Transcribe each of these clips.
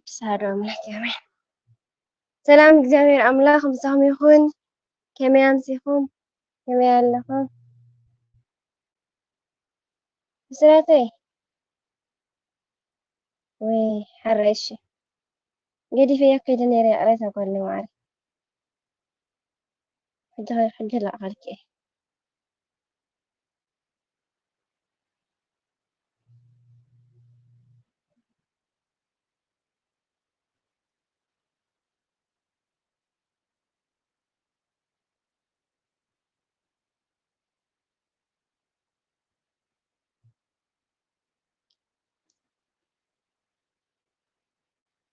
ቅዱስ ኣሐዱ ኣምላክ ኣሜን። ሰላም እግዚኣብሔር ኣምላክ ምሳኹም ይኹን። ከመይ ኣምሲኹም? ከመይ ኣለኹም? ብስራተይ ወይ ሓራይ እሺ። ገዲፈያ ከይደ ነይረ ይቕሬታ ጓል ማዕረ። ሕጂ ሕጂ ለኣኻልኪ እየ።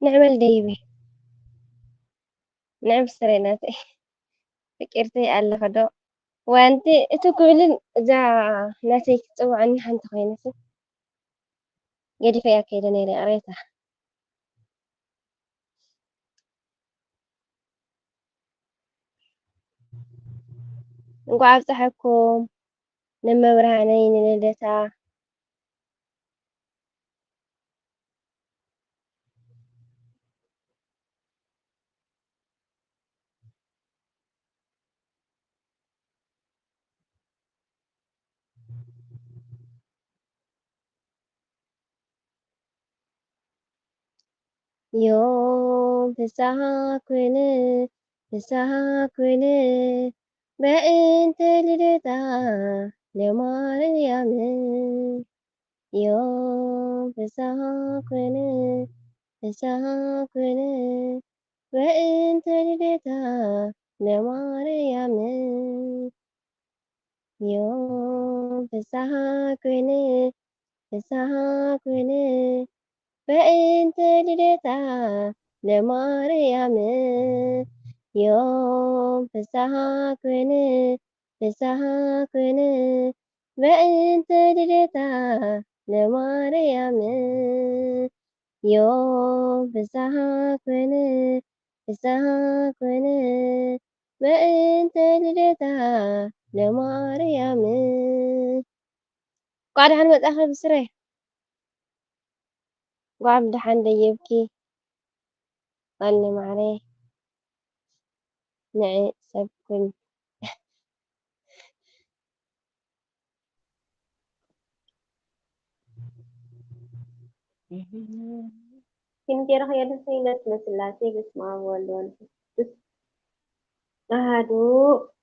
ንዕበል ደይበይ ንዕብ ስረ ናተይ ፍቅርተይ ኣለኸ ዶ ዋንቲ እቲ ክብልን እዛ ናተይ ክትፅውዐኒ ሓንቲ ኮይነሲ ገዲፈያ ከይደ ነይረ ይቕሬታ። እንኳዕ ኣብፀሐኩም ንመብርሃነይ ንልደታ። ዮም ፍስሓ ኩን ፍስሓ ኩን በእንተ ልደታ ለማርያም ዮም ፍስሓ ኩን ፍስሓ ኩን በእንተ ልደታ ለማርያም ዮም ፍስሓ ኩን ፍስሓ ኩን በእንተ ልደታ ለማርያም ዮም ፍስሓ ኩን ፍስሓ ኩን በእንተ ልደታ ለማርያም ዮም ፍስሓ ኩን ፍስሓ ኩን በእንተ ልደታ ለማርያም። እንኳዕ ደሓን መጻኺ ብስረይ። እንኳዕ ብደሓን ደየብኪ ጓልኒ ማዕረይ። ንዒ ሰብ ኩኒ። ፊልም ገይረ ከየድርሰ ይመስ መስላሴ በስመ ኣብ ወወልድ ወመንፈስ ቅዱስ ኣሃዱ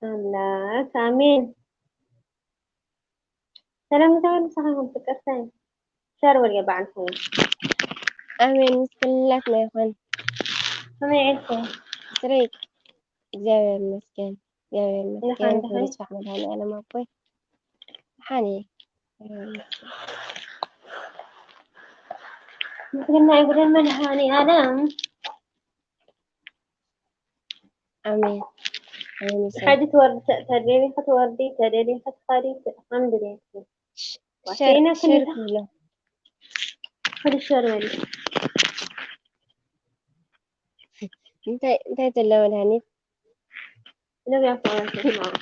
ኣምላክ ኣሜን። ሰላም ንተባል ምሳኻ ይኹን ፍቅርተይ። ሸር በል ገባዕ ንኸውን። ኣሜን ምስ ኩላትና ይኹን። ከመይ ዒልኪ? ስረይ እግዚኣብሔር ይመስገን። እግዚኣብሔር ይመስገን። እንኳን ደሓን። ክብሪ ይስፋሕ መድኃኔዓለም ኣቦይ። ደሓን እየ። ምስግና ይጉደል መድኃኔዓለም። ኣሜን። ኣሜን ይሰማል። ሕጂ ትወርዲ ተ-፣ ተደሊኺ ትወርዲ፣ ተደሊኺ ትኸዲ፣ ተ-፣ ከም ድሌትኪ። ሸር፣ ዋሸይና ሸር ክንዲ ክብሎ። ሕጂ ሸር በሊ። እንታይ፣ እንታይ ትብሎ መድሃኒት? ነቢያ እኮ ናት።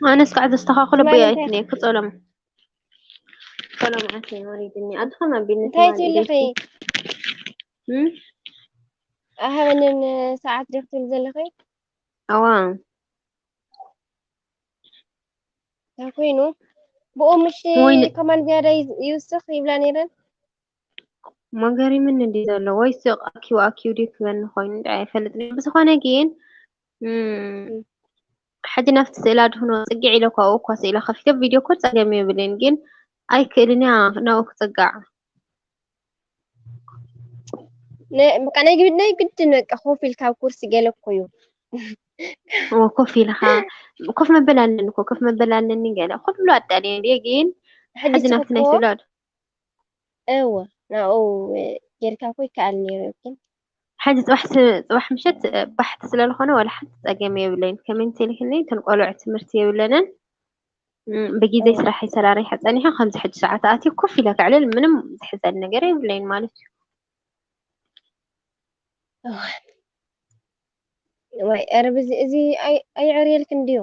ኣነስ ከዓ ዘስተኻኽሎ ትማሊ ብያ እንታይ ኣይትኒ ክጸሎም። ሰላም ዓርከይ ወሪድኒ። ኣድኸም ኣቢልኒ እንታይ ትማሊ ትብሊ ኢለኪ? ኸይ? እም? ኣሃበንን ሰዓት ዲኺ ትብሊ ዘለኺ? ኣዋ። እንታይ ኮይኑ? ብኡ ምሽ ወይኒ። ከማን ዝያዳ ይዝ-፣ ይውስኽ ይብላ ነይረን? መገሪምኒ እንዲ ዘሎ ወይ ስቕ ኣኪቡ ኣኪቡ ድዩ ክበኒ ኮይኑ እንዲ ኣይፈልጥን እየ። ብዝኾነ ግን፣ እም፣ እም። ሕጂ ናብቲ ስእላ ድህኖ ጽግዕ ኢለ እኳ ኣብኡ እኳ ስእላ ከፊተ ቪድዮ እኮ ጸገም የብልን፣ ግን ኣይክእልን እያ ናብኡ ክጽጋዕ። ነ-፣ በቃ ናይ ግድ፣ ናይ ግድን በቃ ኮፍ ኢልካ ኣብ ኩርሲ ገለ እኮ እዩ። እዎ፣ ኮፍ ኢልካ፣ ኮፍ መበል ኣለኒ እኮ፣ ኮፍ መበል ኣለኒ ገለ፣ ኩሉ ኣዳልየ እንድየ፣ ግን ሕጂ ሕጂ ናብቲ ናይ ጽቡቅ ስእላ ዶ-፣ እወ፣ ናብኡ ጌርካ እኮ ይከኣል ነይሩ እዩ፣ ግን ሕጂ ጽባሕ ስ-፣ ጽባሕ ምሸት ባሕቲ ስለ ዝኾነ ዋላ ሓንቲ ጸገም የብለይን። ኮሜንት ኢልክኒ፣ እተን ቆልዑ ትምህርቲ የብለንን። እም፣ ብጊዜ እም። ስራሐይ ሰራሪሐ ጸኒሐ፣ ከምዚ ሕጂ ሰዓት ኣትየ ኮፍ ኢለ ከዕልል ምንም ዝሕዘን ነገር የብለይን ማለት እዩ። እዋይ። እዋይ፣ ኧረ ብዚ፣ እዚ ኣይ-፣ ኣይዕርየልክን ድዩ?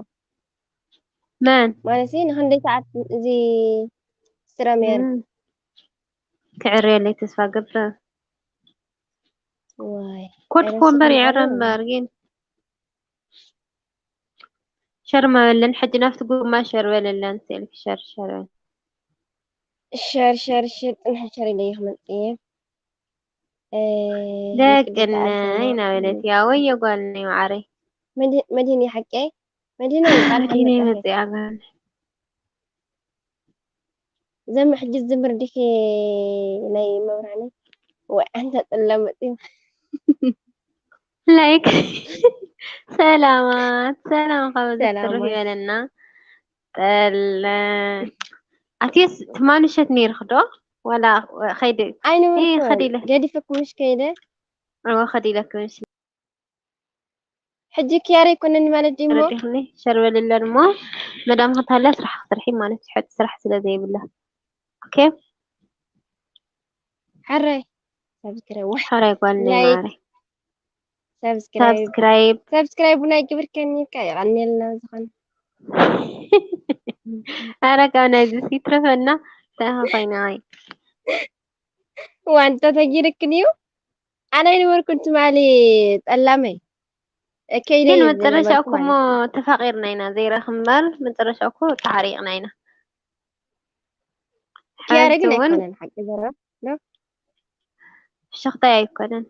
መን? ማለት ንኽንደይ ሰዓት እዚ ስረ ሜሪ። እም፣ ክዕረየለይ ተስፋ ገብር። ዋይ ኮድ ኧረ ኮምበር ስራሕ ይዕረ ይባላል። እምበር ግን ሸር መበለን ሕጂ ናብቲ ጉማ ሸር በለለን። ሴልፊ ሸር ሸር በል። ሸር ሸር ሸር ጥንሐ ሸር ኢለ ይኽመጽ እየ። እ፣ ደቂ የቅድስ ኣልሰና ነይ ናበለት ያ ወይ የጓልነይ ማዓረይ። መዲ- መዲን ይሓቀይ መዲና ይቃል መዲነይ ሓመጣ መጽያ ጋር ዘም ሕጂ ዝምር ዲኺ ናይ መብራኒ ወይ ኣንተ ጥላ መጽዩ ላይክ ሰላማት ሰላም ካብ ዘትርፍ ሰላማት። ይበለና። ጠለ ኣትየስ ትማንሸት ነይርክ ዶ? ዋላ ኸይደ ኣይነ እይ፣ ወርኩ ኸዲለ። ገዲፈኩምሽ ከይደ እወ ኸዲለክምሽ ሕጂ ክያር ኣይኮነን ማለት ድዩ እሞ? ረዲኽኒ ሸርበልለን እሞ መዳም ክታለ ስራሕ ክትሰርሒ ማለት ትሕት ስራሕ ስለ ዘይብላ። ኦኬ ሓራይ ሳብስክራይብ ዋሕ ሓራይ ጓል ናይ ላይክ ማሪ ሳብስክራይብ ሳብስክራይብ ሳብስክራይብ ናይ ግብር ከኒካ ይቐንየልና ዝኾነ ኣረ ካብ ናይዚ ይትረፈና። እንታይ ኮይና ወይ ዋንታ ተጊርክን እዩ። ኣነ ኣይነበርኩን ትማሊ ጠላመይ ከይደ ግን እየ መጨረሻ ዝነበርኩ እኮ እሞ ማለት እዩ። ተፋቂርና ኢና። ዘይረኽብ እምበር መጨረሻ እኮ ተዓሪቕና ኢና። ኪያረ ሓንቲ ግን እውን ኣይኮነን ሓቂ ዘረባ ፍሽኽታይ ኣይኮነን።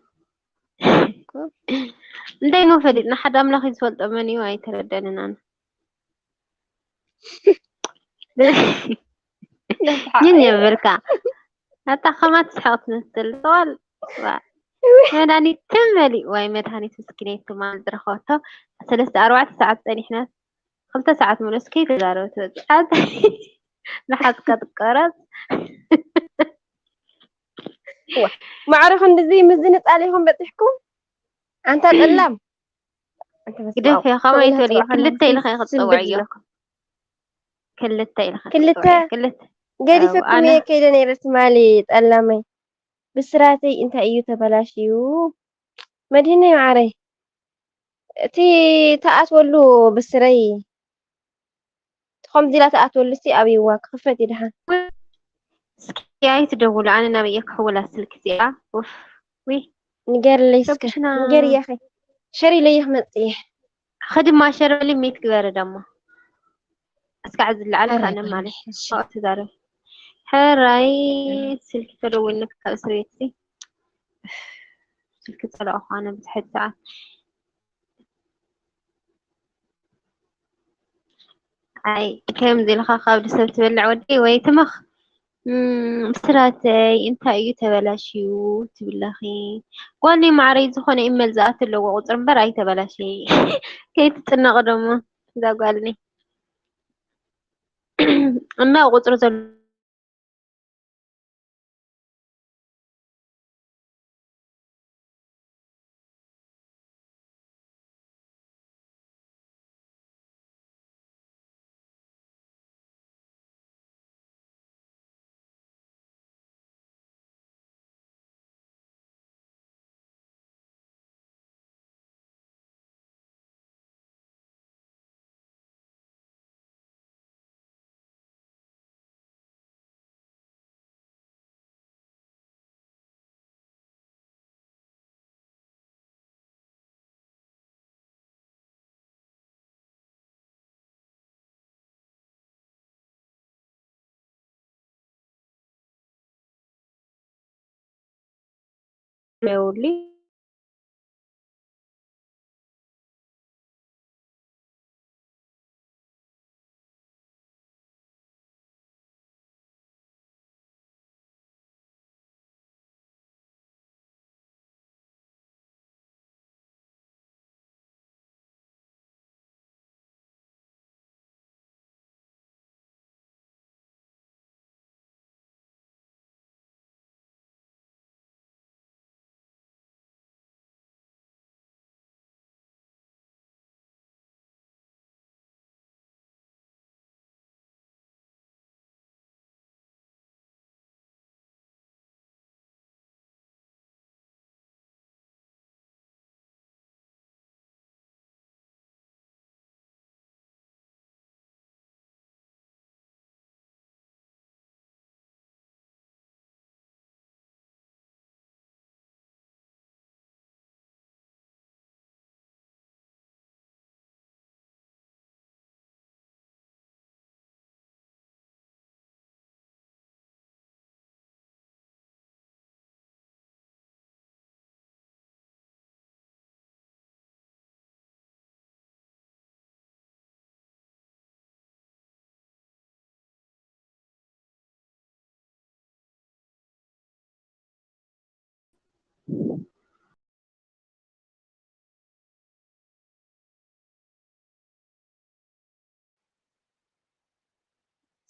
እንታይ ሞ ፈሊጥና? ሓደ ኣምላኽ እዩ ዝፈልጦ መን እዩ ኣይተረደንን ኣነ። ምን የብልካ ኣታ ከማት ስሕቕ ትመስል ጠዋል መድሃኒት ትመሊ ወይ መድሃኒት ምስኪነይ ትማል ዝረኸበቶ ሰለስተ ኣርባዕተ ሰዓት ጸኒሕና ክልተ ሰዓት ሙሉስ ከይተዛረበ ትወጽእ። ኣብ ንሓዝካ ትቆረጽ። ማዕረ ክንድዚ ምዝንጣል ኢኹም በጺሕኩም ኣንታ ጠላም ኣንታ በስመ ግደፍ ኣብ። ከመይ ከምኡ ትበልዮ? ኢልካ ክልተ ኢልካ ጽባሕ ክጽውዕ ስንብድ እዮ። ዝብለኩም። ክልተ ኢልካ ክልተ ክጽውዕ እዮ። ክልተ ገዲፈኩም ኣነ እየ ከይደ ነይረ ትማሊ ጠላመይ ብስራተይ እንታይ እዩ ተበላሽዩ? መድህነይ ማዓረይ እቲ ተኣትወሉ ብስረይ እቲ ከምዚ ኢላ ተኣትወሉ ሲ ኣብይዋ ክኽፈት እዩ ደሓን። እስኪ ኣይትደውሉ ኣነ ናበይ እየ ክሕውላ ስልኪ እዚኣ። ኡፍ ዊ ንገርለይ እስከ ረብሽና። ንገር እያኸ ሸር ኢለየ ክመጽእ እየ። ኸድማ ሸርበሊ ሜት ግበረ ደሞ እስካዕ ዝለዓል ሕራይ ካነ በል፣ ማለት እሺ። ኦ ትዛረብ ሕራይ ስልኪ ተደውልኒ ካብ እስር ቤት ሲ ስልኪ ጸልኦ ኾነ ብዙሕ ሰዓት ኣይ ከምዚ ኢልኻ ካብ ሰብ ትበልዕ ወዲ ወይ ትምኽ እም፣ ብስራተይ እንታይ እዩ ተበላሽዩ ትብለኺ? ጓለይ ማዕረይ ዝኾነ ኢመል ዝኣቱ ኣለዎ ቁፅሪ እምበር ኣይተበላሸየ። ከይትጭነቕ ደሞ እዛ ጓልኒ እና ቁፅሪ ዘሎ የውሊ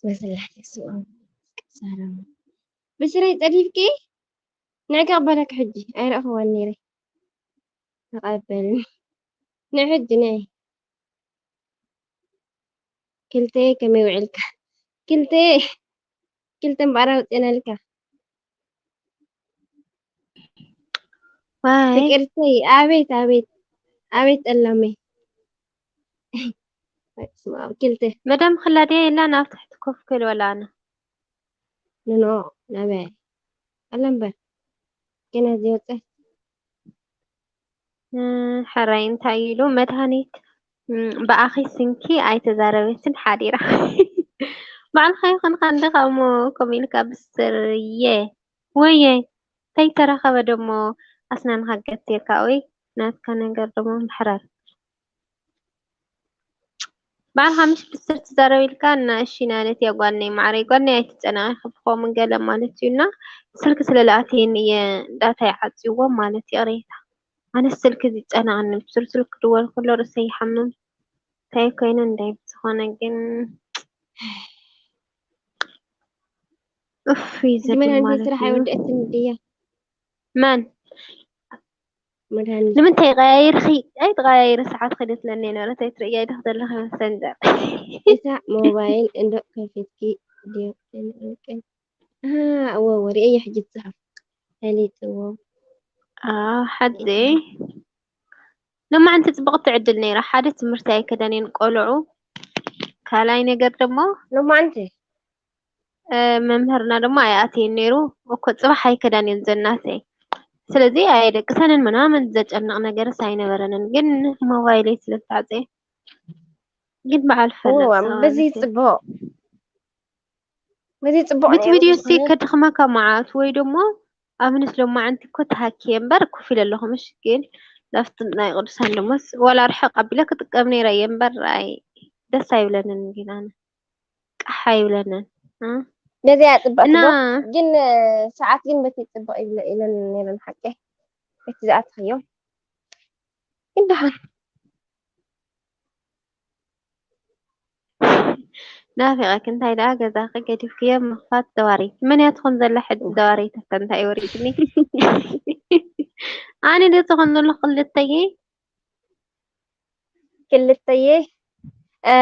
ብስራሕ ይስኦም። ሰላም። ብስረይ ጸዲፍኪ? ንዕኪ ክቕበለኪ ሕጂ። ኣይረእኽዋን ነይረ። ተቐበልኒ። ንሕጂ ነይ። ክልተ ከመይ ውዕልካ? ክልተ፣ ክልተ እምበኣር ኣውፅእናልካ። ዋይ። ፍቅርተይ፣ ኣቤት፣ ኣቤት፣ ኣቤት ጠላመይ። በስመ ኣብ፣ ክልተ። መዳም ክላድያ የላን ኣብ ትሕቲ ኮፍ ክብል ወላ ኣነ። ንኖ፣ ናበይ? ኣላ እምበር። ገና ዘይወፀት። እ፣ ሕራይ እንታይ ኢሉ መድሃኒት፣ እ፣ ብኣኺ ስንኪ ኣይተዛረበትን ሓዲራ። ባዕልኻ ይኹንኻ እንዲኻ እሞ ከምኡ ኢልካ ብስርየ። ወየ፣ ተይተረኸበ ደሞ ኣስናንኻ ገቲርካ ወይ ናትካ ነገር ደሞ ምሕረር። ባዕልኻ ምሽ ብስር ትዛረብ ኢልካ እና እሺ ናለት እያ ጓልነይ ማዕረይ። ጓልነይ ኣይትጨነቒ፣ ከምኡ ገለ ማለት እዩ እና ስልክ ስለ ለኣተየኒ እየ ዳታ ይዓፅዎ ማለት ይቕሬታ። ኣነ ስልክ ዝጨነቐኒ ብስር ስልክ ክድወል ከሎ ርእሰይ ይሓምም። እንታይ ኮይነ እንዳይ ብዝኾነ ግን እፍ ይዘብል መድሃኒት ማለት ስራሕ እዩ። ኣይወደአትን ድያ? መን? መድሃኒት። ንምንታይ ቀያይርኺ? ኣይትቀያይሪ፣ ሰዓት ኸይደ ትለኒ ነበረት ኣይትርእያ ኢድኺ ዘለኺ መሰንጀር። እታ ሞባይል እንዶ ከፊትኪ ድዮ? ኣይንዕንቅን። ኣሃ፣ እወ፣ እወ፣ ርእየ ሕጂ ትጽሕፍ። ፈሊጥዎ። ኣዎ፣ ሓዚ። ሎማዓንቲ ጽብቕቲ ዕድል ነይራ። ሓደ ትምህርቲ ኣይከደንን ቆልዑ። ካልኣይ ነገር ደሞ ሎማዓንቲ? እ፣ መምህርና ደሞ ኣይኣተየን ነይሩ። እኮ ጽባሕ ኣይከዳን እየን ዘናተይ። ስለዚ ኣየደቅሰንን ምናምን ዘጨንቕ ነገርስ ኣይነበረንን። ግን ሞባይለይ ስለ ዝተዓጸየ። ግን በዓል ፈለጥ እዋ፣ ሰው በዚ ማለት እዩ። ጽቡቕ። በዚ ጽቡቕ በቲ ነይሩ ቪድዮ ሲ ብዝኾነ ከድኽመካ መዓት ወይ ደሞ ኣብንስ ሎማዓንቲ እኮ ተሃኪየ እምበር ኮፍ ኢለ ኣለኹ። ምሽ ግን ላፍቲ ናይ ቅዱሳን ደሞስ ዋላ ርሕቕ ኣቢለ ክጥቀም ነይረ እየ እምበር ኣይ ደስ ኣይብለንን ግን ኣነ። ቃሕ ኣይብለንን። እ? ነዚኣ ጽብቕቲ እና ዶ? ግን፣ እ፣ ሰዓት ግን በቲ ጽብቕ ይብለ-፣ ኢለን ነይረን ሓቀይ። በቲ ዝኣተኽዮ። ግን ደሓን። ናፊቐኪ እንታይ ደኣ ገዛኺ ገዲፍክዮ ምኽፋት ደዋሪት። መን እያ ትኾን ዘላ ሕጂ ደዋሪት? ኣታ እንታይ ወሪድኒ? ኣነ ዶ ትኾን ዘለኹ ክልተየ? ክልተየ? እ፣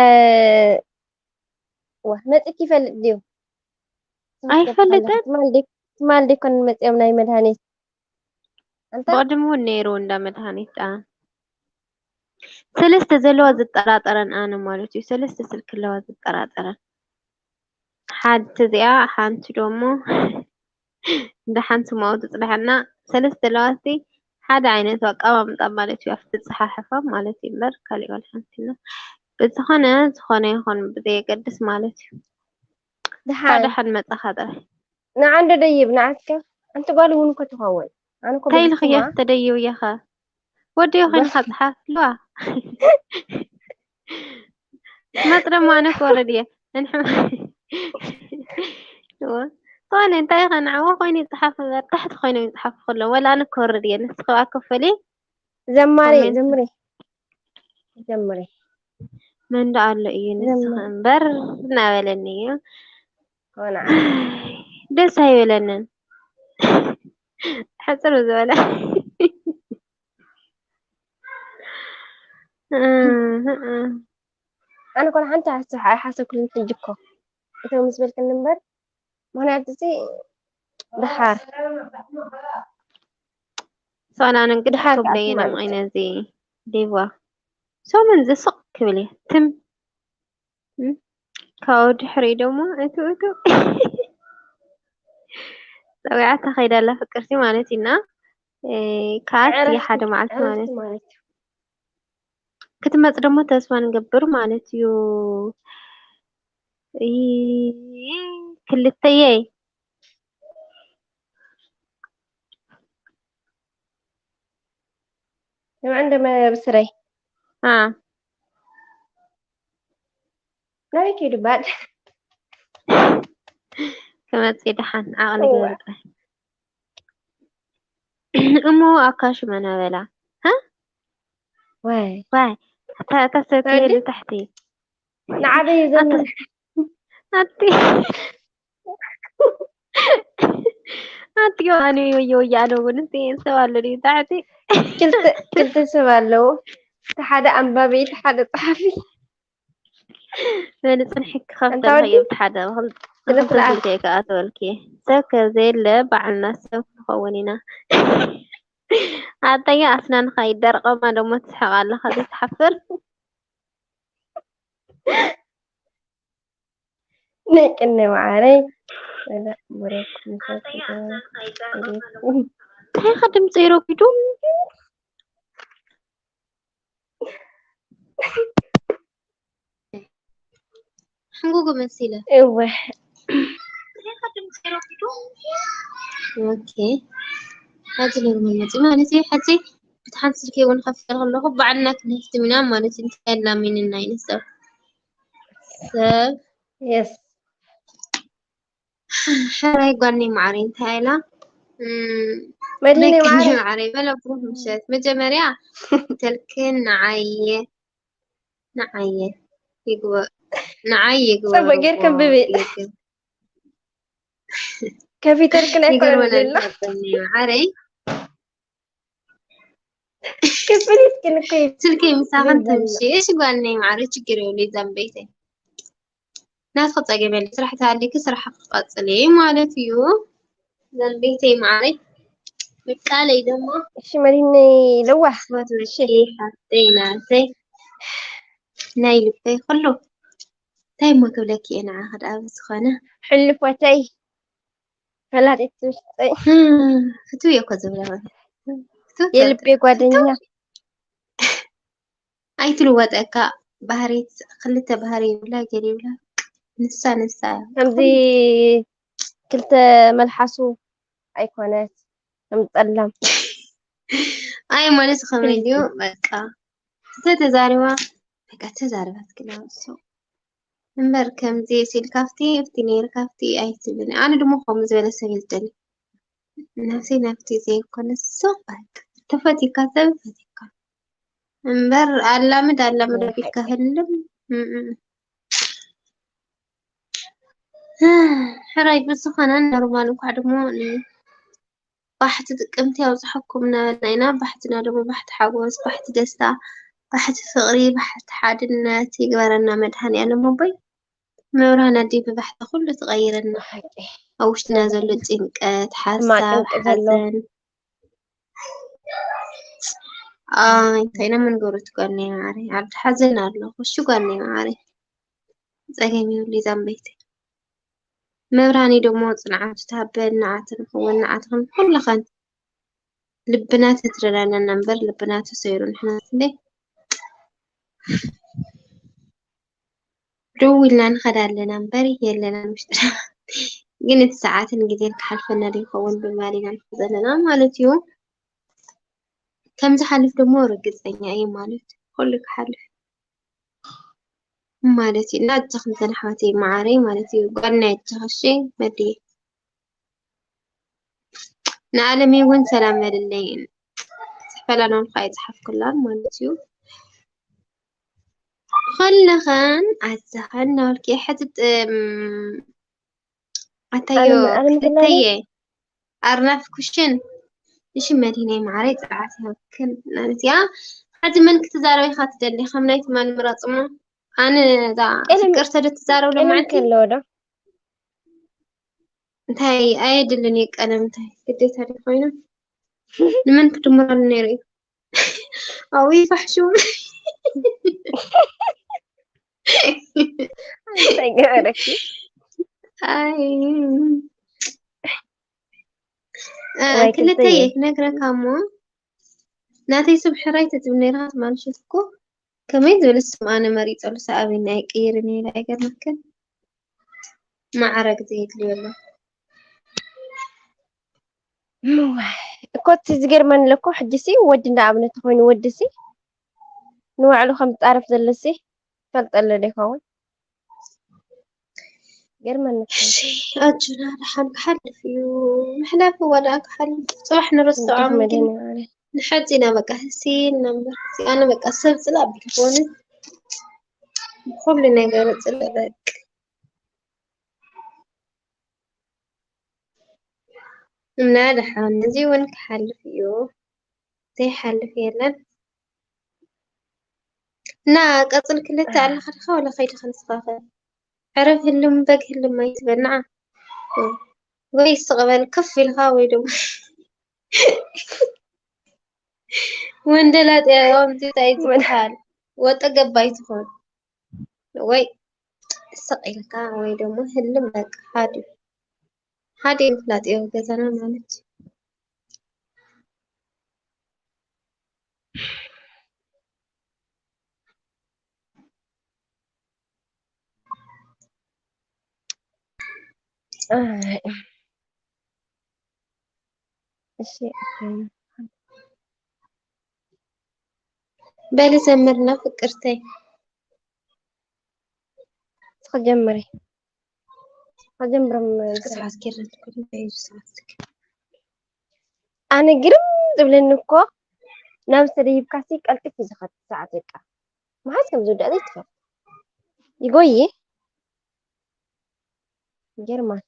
ዋ፣ መጺኪ ይፈልጥ ድዩ? ኣይፈልጥን። ትማል ዲ-፣ ትማል ዲኮን መጺኦም ናይ መድሃኒት? ኣንታ? ብቕድም እውን ነይሩ እንዳ መድሃኒት ደኣ። ሰለስተ ዘለዋ ዝጠራጠረን ኣነ ማለት እዩ። ሰለስተ ስልኪ ኣለዋ ዝጠራጠረን። ሓንቲ እዚኣ፣ ሓንቲ ደሞ እንዳ ሓንቲ ማኡ ትጽናሓና። ሰለስተ ኣለዋ፣ እቲ ሓደ ዓይነት ኣቀማምጣ ማለት እዩ። ኣብቲ ዝጸሓሕፋ ማለት እዩ እምበር ካሊእ ዋላ ሓንቲ የለን። ብዝኾነ፣ ዝኾነ ይኹን ብዘየገድስ ማለት እዩ። ደሓን። ደሓን መጻኻ ጥራይ። ንዓ እንዶ ደይብ፣ ንዓትከ? ኣንቲ ጓል እውን እኮ ትኸውን። ኣነ እኮ እንታይ ኢልኽያ ብልክማ። ተደይብያኻ? ወዲ ጓል ኮይንካ ጽሓፍ ኣለዋ። መጽ ደሞ ኣነ ክወርድ እየ። እንሕ-፣ እወ። ዝኾነ እንታይ ኢኻ ንዓዋ ኮይኑ ይጽሓፍ እምበር፣ ታሕቲ ኮይኖም ይጽሓፉ ከለዉ፣ ወላ ኣነ ክወርድ እየ። ንስኺ ከኣ ክፈሊ ዘማሪ፣ ኮሜንት። ዘምሪ። ዘምሪ። መን ደኣ ኣሎ እዩ ንስኺ ዘምሪ። እምበር እናበለኒ እዩ። ኮና። ደስ ኣይበለንን። ሕጽር ዝበለ። ኣነ ኮነ ሓንቲ ሓሳብ ኣይሓሰብኩልን ሕጂ እኮ። እቶም ምስ በልክኒ እምበር፣ ምኽንያቱ እዚ ደሓር። ሰላም እንግዲህ ደሓር ክብለይ ከኣ ነምዒ ማለት ነዚ ዴቫ። ሰሙን ዝስቕ ክብል እየ። ትም። እም? ካብኡ ድሕሪ ደሞ እቱ፣ እቱ። ጸዊዓታ ከይዳ ኣላ ፍቅርቲ ማለት እዩ እና፣ እ፣ ከኣት እየ ዕረፍቲ፣ ሓደ መዓልቲ ዕረፍቲ ማለት እዩ። ማለት እዩ። ክትመጽእ ደሞ ተስፋ ንገብር ማለት እዩ። እ፣ ክልተየ። ንመን ደመ ብስረይ? አ። ናበይ ከይዱ ባድ? ክመጽእ ደሓን ዓቕሊ እዋ። ገይሩ ጥራይ። እሞ ኣካሹ መናበላ። ሃ? ዋይ ዋይ። እታ እታ ሰብ ከይዱ ታሕቲ። ንዓበይ ዘመን ኣቲ ኣቲ ኣነ ወየ ወየ ኣነ እውን እንት ሰብ ኣሎ ድዩ ታሕቲ? ክልተ ክልተ ሰብ ኣለዉ። እቲ ሓደ ኣንባቢ፣ እቲ ሓደ ጸሓፊ። በሊ ጽንሒ ክኸፍተልካ ኣንታ ወዲ እየ ብቲ ሓደ ብኽል- ስነ ብኽልተ ስርዓት። ክልተ እየ ክኣትወልኪ። ሰብ ከዘየለ ባዕልና ሰብ ክንኸውን ኢና። ኣንታየ ኣስናንኻ ይደርቐማ ደሞ ትስሕቕ ኣለኻ ዘይትሓፍር። ናይ ቅነ መዓረይ። ሰላም፣ ብሩክ፣ ምሸት፣ እንታይ ከ ድምፂ ረኪዱ? ሕንጉጉ መሲለ። እወ። ኦኬ። ሕጂ ኖርማል መፂ ማለት እዩ። ሕጂ ብቲ ሓንቲ ስልኪ እውን ከፍተል ከለኹ ባዕልና ክንህፍትም ኢና ማለት እዩ። እንታይ ኣላሚንና እዩ ሰብ ሰብ የስ። ሕራይ ጓልነይ ማዕረይ እንታይ ኢላ? እም፣ መድህነይ ደቂ ማዕረይ። ማዕረይ በለ ብሩህ ምሸት። መጀመርያ ተልክን ንዓየ ንዓየ ይግበ ንዓይ ይግበ ጽቡቅ ጌርክን ብቢ። ከፊተልክን ኣይኮነን ይገርመና ሌላ። ይገርመና ማዕረይ ክፍልትክን እኮ እዩ። ስልከይ ምሳኽን ይገርመና። ተምሽ እሺ ጓልነይ ማዕረይ ችግር የብሉ ዘንበይተይ ናትኺ ጸገም የለ ስራሕ ተሃሊኪ ስራሕ ክቀጽል ማለት እዩ ዘንበይተይ ማዕረይ ምቃለይ ደሞ እሺ መድህነይ ለዋህ። ክፈትወኪ እሺ። ሓፍተይ ናተይ ናይ ልበይ ኩሉ እንታይ እሞ ክብለኪ እየ ንዓኺ ደኣ ብዝኾነ ሕልፎተይ ፈላጢት ውሽጠይ። ፍትው እየ እኮ ዝብላ ማለት ፍትው የልቤ ጓደኛ። ኣይትልወጠካ ባህሪት ክልተ ባህሪ ይብላ ገለ ይብላ ንሳ ንሳ እያ። ከምዚ ክልተ መልሓሱ ኣይኮነት ከም ጸላም። ኣይ ማለት ከመይ ድዩ በቃ ተተዛሪባ በቃ ተዛሪባ ትክላ እሱ እምበር ከምዚ ሲል ካብቲ ኣብቲ ነይር ካብቲ ኣይትብልን። ኣነ ድማ ከምኡ ዝበለ ሰብ እየ ዝደሊ። ነፍሲ ናብቲ ዘይኮነ ሱቕ በቃ ተፈቲካ ሰብ ፈቲካ እምበር ኣላምድ ኣላምድ ናይ ኣቢልካ ሓቂ። ህልም እም፣ እም። ሕራይ ብዝኾነ ኖርማል እንኳዕ ደግሞ ን- ባሕቲ ጥቅምቲ ያውፅሐኩም እናበልና ኢና። ባሕትና ደግሞ ባሕቲ ሓጎስ፣ ባሕቲ ደስታ፣ ባሕቲ ፍቕሪ፣ ባሕቲ ሓድነት ይግበረና መድሃኒኣለም ኣቦይ። መብርሃን ኣደይ ብባሕቲ ኩሉ ትቐይረና። ሓቂ። ኣብ ውሽጥና ዘሎ ጭንቀት፣ ሕማቅ ሓሳብ፣ ጭንቂ ዘሎ። ሓዘን ኣይ እንታይ ኢና መንገሩ ትጓልነይ ማዕረይ ኣብ ሓዘን ኣለኹ እሺ ጓልነይ ማዕረይ ጸገም ይብሉ ዛምበይቲ መብርሃኒ ደሞ ጽንዓቱ ትሃበን ንዓትን ንዓትኽን ኩልኽን ልብና ተትረዳዳና እምበር ልብና ተሰይሩ ንሕና ክንደይ ደው ኢልና ንኸድ ኣለና እምበር የለናን ውሽጥና። ግን እቲ ሰዓትን ግዜን ክሓልፈና ዶ ይኸውን ብምባል ኢና ንኸድ ዘለና ማለት እዩ። ከም ዝሓልፍ ደሞ ርግጸኛ እየ ማለት ኩሉ ክሓልፍ ማለት እዩ። እና ኣጆኽን እዘን ኣሕዋተይ መዓረይ ማለት እዩ። ጓል ናይ ኣጆኻ እሺ መድየ ንኣለመይ እውን ሰላም በልለይ። ጽሕፈላ ናልካ ኣይጽሓፍኩላን ማለት እዩ። ኸለኸን ኣዛኸን ናልኪ ሕትጥም ኣታዮ ኣለም- ኣለም ክልተየ ኣርናፍ ኩሽን እሺ መዲነይ ማዕረይ ጽዓት ይሃብክን ማለት እያ። ሕጂ መን ክትዛረብ ኢኻ ትደሊ? ከም ናይ ትማሊ ምረጽሞ ኣነ እዛ ቀለም- ፍቅርተ ዶ ትዛረብ ቀለም ለማዕቲ ከለዎ ዶ? እንታይ ኣየድልን እዩ ቀለም እንታይ ግዴታ ድዩ ኮይኑ ንመን ክድምረሉ ነይሩ እዩ ኣብይ ፋሕሹም እንታይ ገበረኪ? ኣይ እ፣ ወይ ክልተ ክልተየ። እየ ክነግረካ እሞ ናተይ ስም ሕራይ ተትብል ነይርካ ትማሊ ምሸት እኮ ከመይ ዝበለ ስም ኣነ መሪፀሉ ሰኣበኒ ኣይቅይርን እየ ኢለ ኣይገርመክን ማዕረ ግዜ የድልዮ ኣሎ እዋይ፣ እኮ እቲ ዝገርመኒ ለኮ ሕጂሲ ወዲ እንዳ ኣብነት ተኮይኑ ወዲሲ ንባዕሉ ከም ዝጻረፍ ዘሎሲ ይፈልጠሉ ዶ ይኸውን? ገርመኒ። እሺ ኣጆና፣ ደሓን ክሓልፍ እዩ። ምሕላፍ ዋላ ክሓልፍ፣ ጽባሕ ንርስዖ። እንግዲህ መድኃኒዓለም። ንሐጺና በቃ ህሲ ነበር። ኣነ በቃ ሰብ ጽላእ ብትኾኑ፣ ብኹሉ ነገር ጽላእ በቃ። እና ደሓን፣ እዚ እውን ክሓልፍ እዩ። ዘይሓልፍ የለን። እና ቀጽል ክልተ ኣለኻ ድኻ ወላ ከይድኻ ንስኻ ኸ? ዕረፍ ህልም በግ ህልም ኣይትበል፣ ንዓ። ወይ ስቕ በል፣ ከፍ ኢልካ ወይ ደሞ ወንደላጤ ከምዚ እንታይ ዝበሃል? ወጠ ገባይ ትኾን። ወይ ስቕ ኢልካ ወይ ደሞ ህልም በቃ ሓደ። ሓደ ምፍላጥ እዩ ገዛና ማለት እዩ። ኣይ። እሺ። በሊ ዘምርና ፍቅርተይ። እስኺ ጀምሪ። እስኺ ጀምርም። ሰዓት ኬዳ ትኩል እዩ ሰዓት። ኣነ ግርም ዝብለኒ እኮ ናብ ሰደይብካሲ ቀልጢፍ እዩ ዝኸድ ሰዓት በቃ። መሓዝ ከም ዝወዳእ ዘይትፈልጥ። ይጎይ። ይገርማል።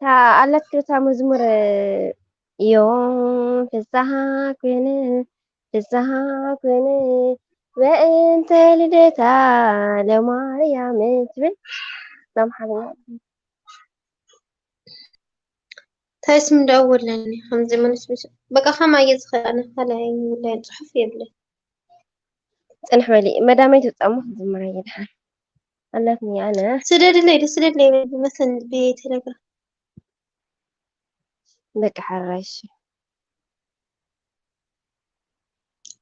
እታ ኣላትኪ እታ መዝሙር፣ እዮም ፍስሃ ኮነ፣ ፍስሃ ኮነ፣ በእንተ ልደታ ለማርያም ትብል ብኣምሓርኛ። እንታይ ስም ደኣወለኒ ከምዚ ማለት ምስ-፣ በቃ ከማየ ዝኽእል ኣነ ካልኣይ ውላይን ጽሑፍ የብለይ። ጽንሕ በሊ፣ መዳመይ ትውጻእ እሞ ክንዝምራ ይድሓን። ኣላትኒ ኣነ። ስደድለይ ዶ፣ ስደድለይ በሊ መስለኒ ብቴሌግራም። በቃ ሓራይ እሺ።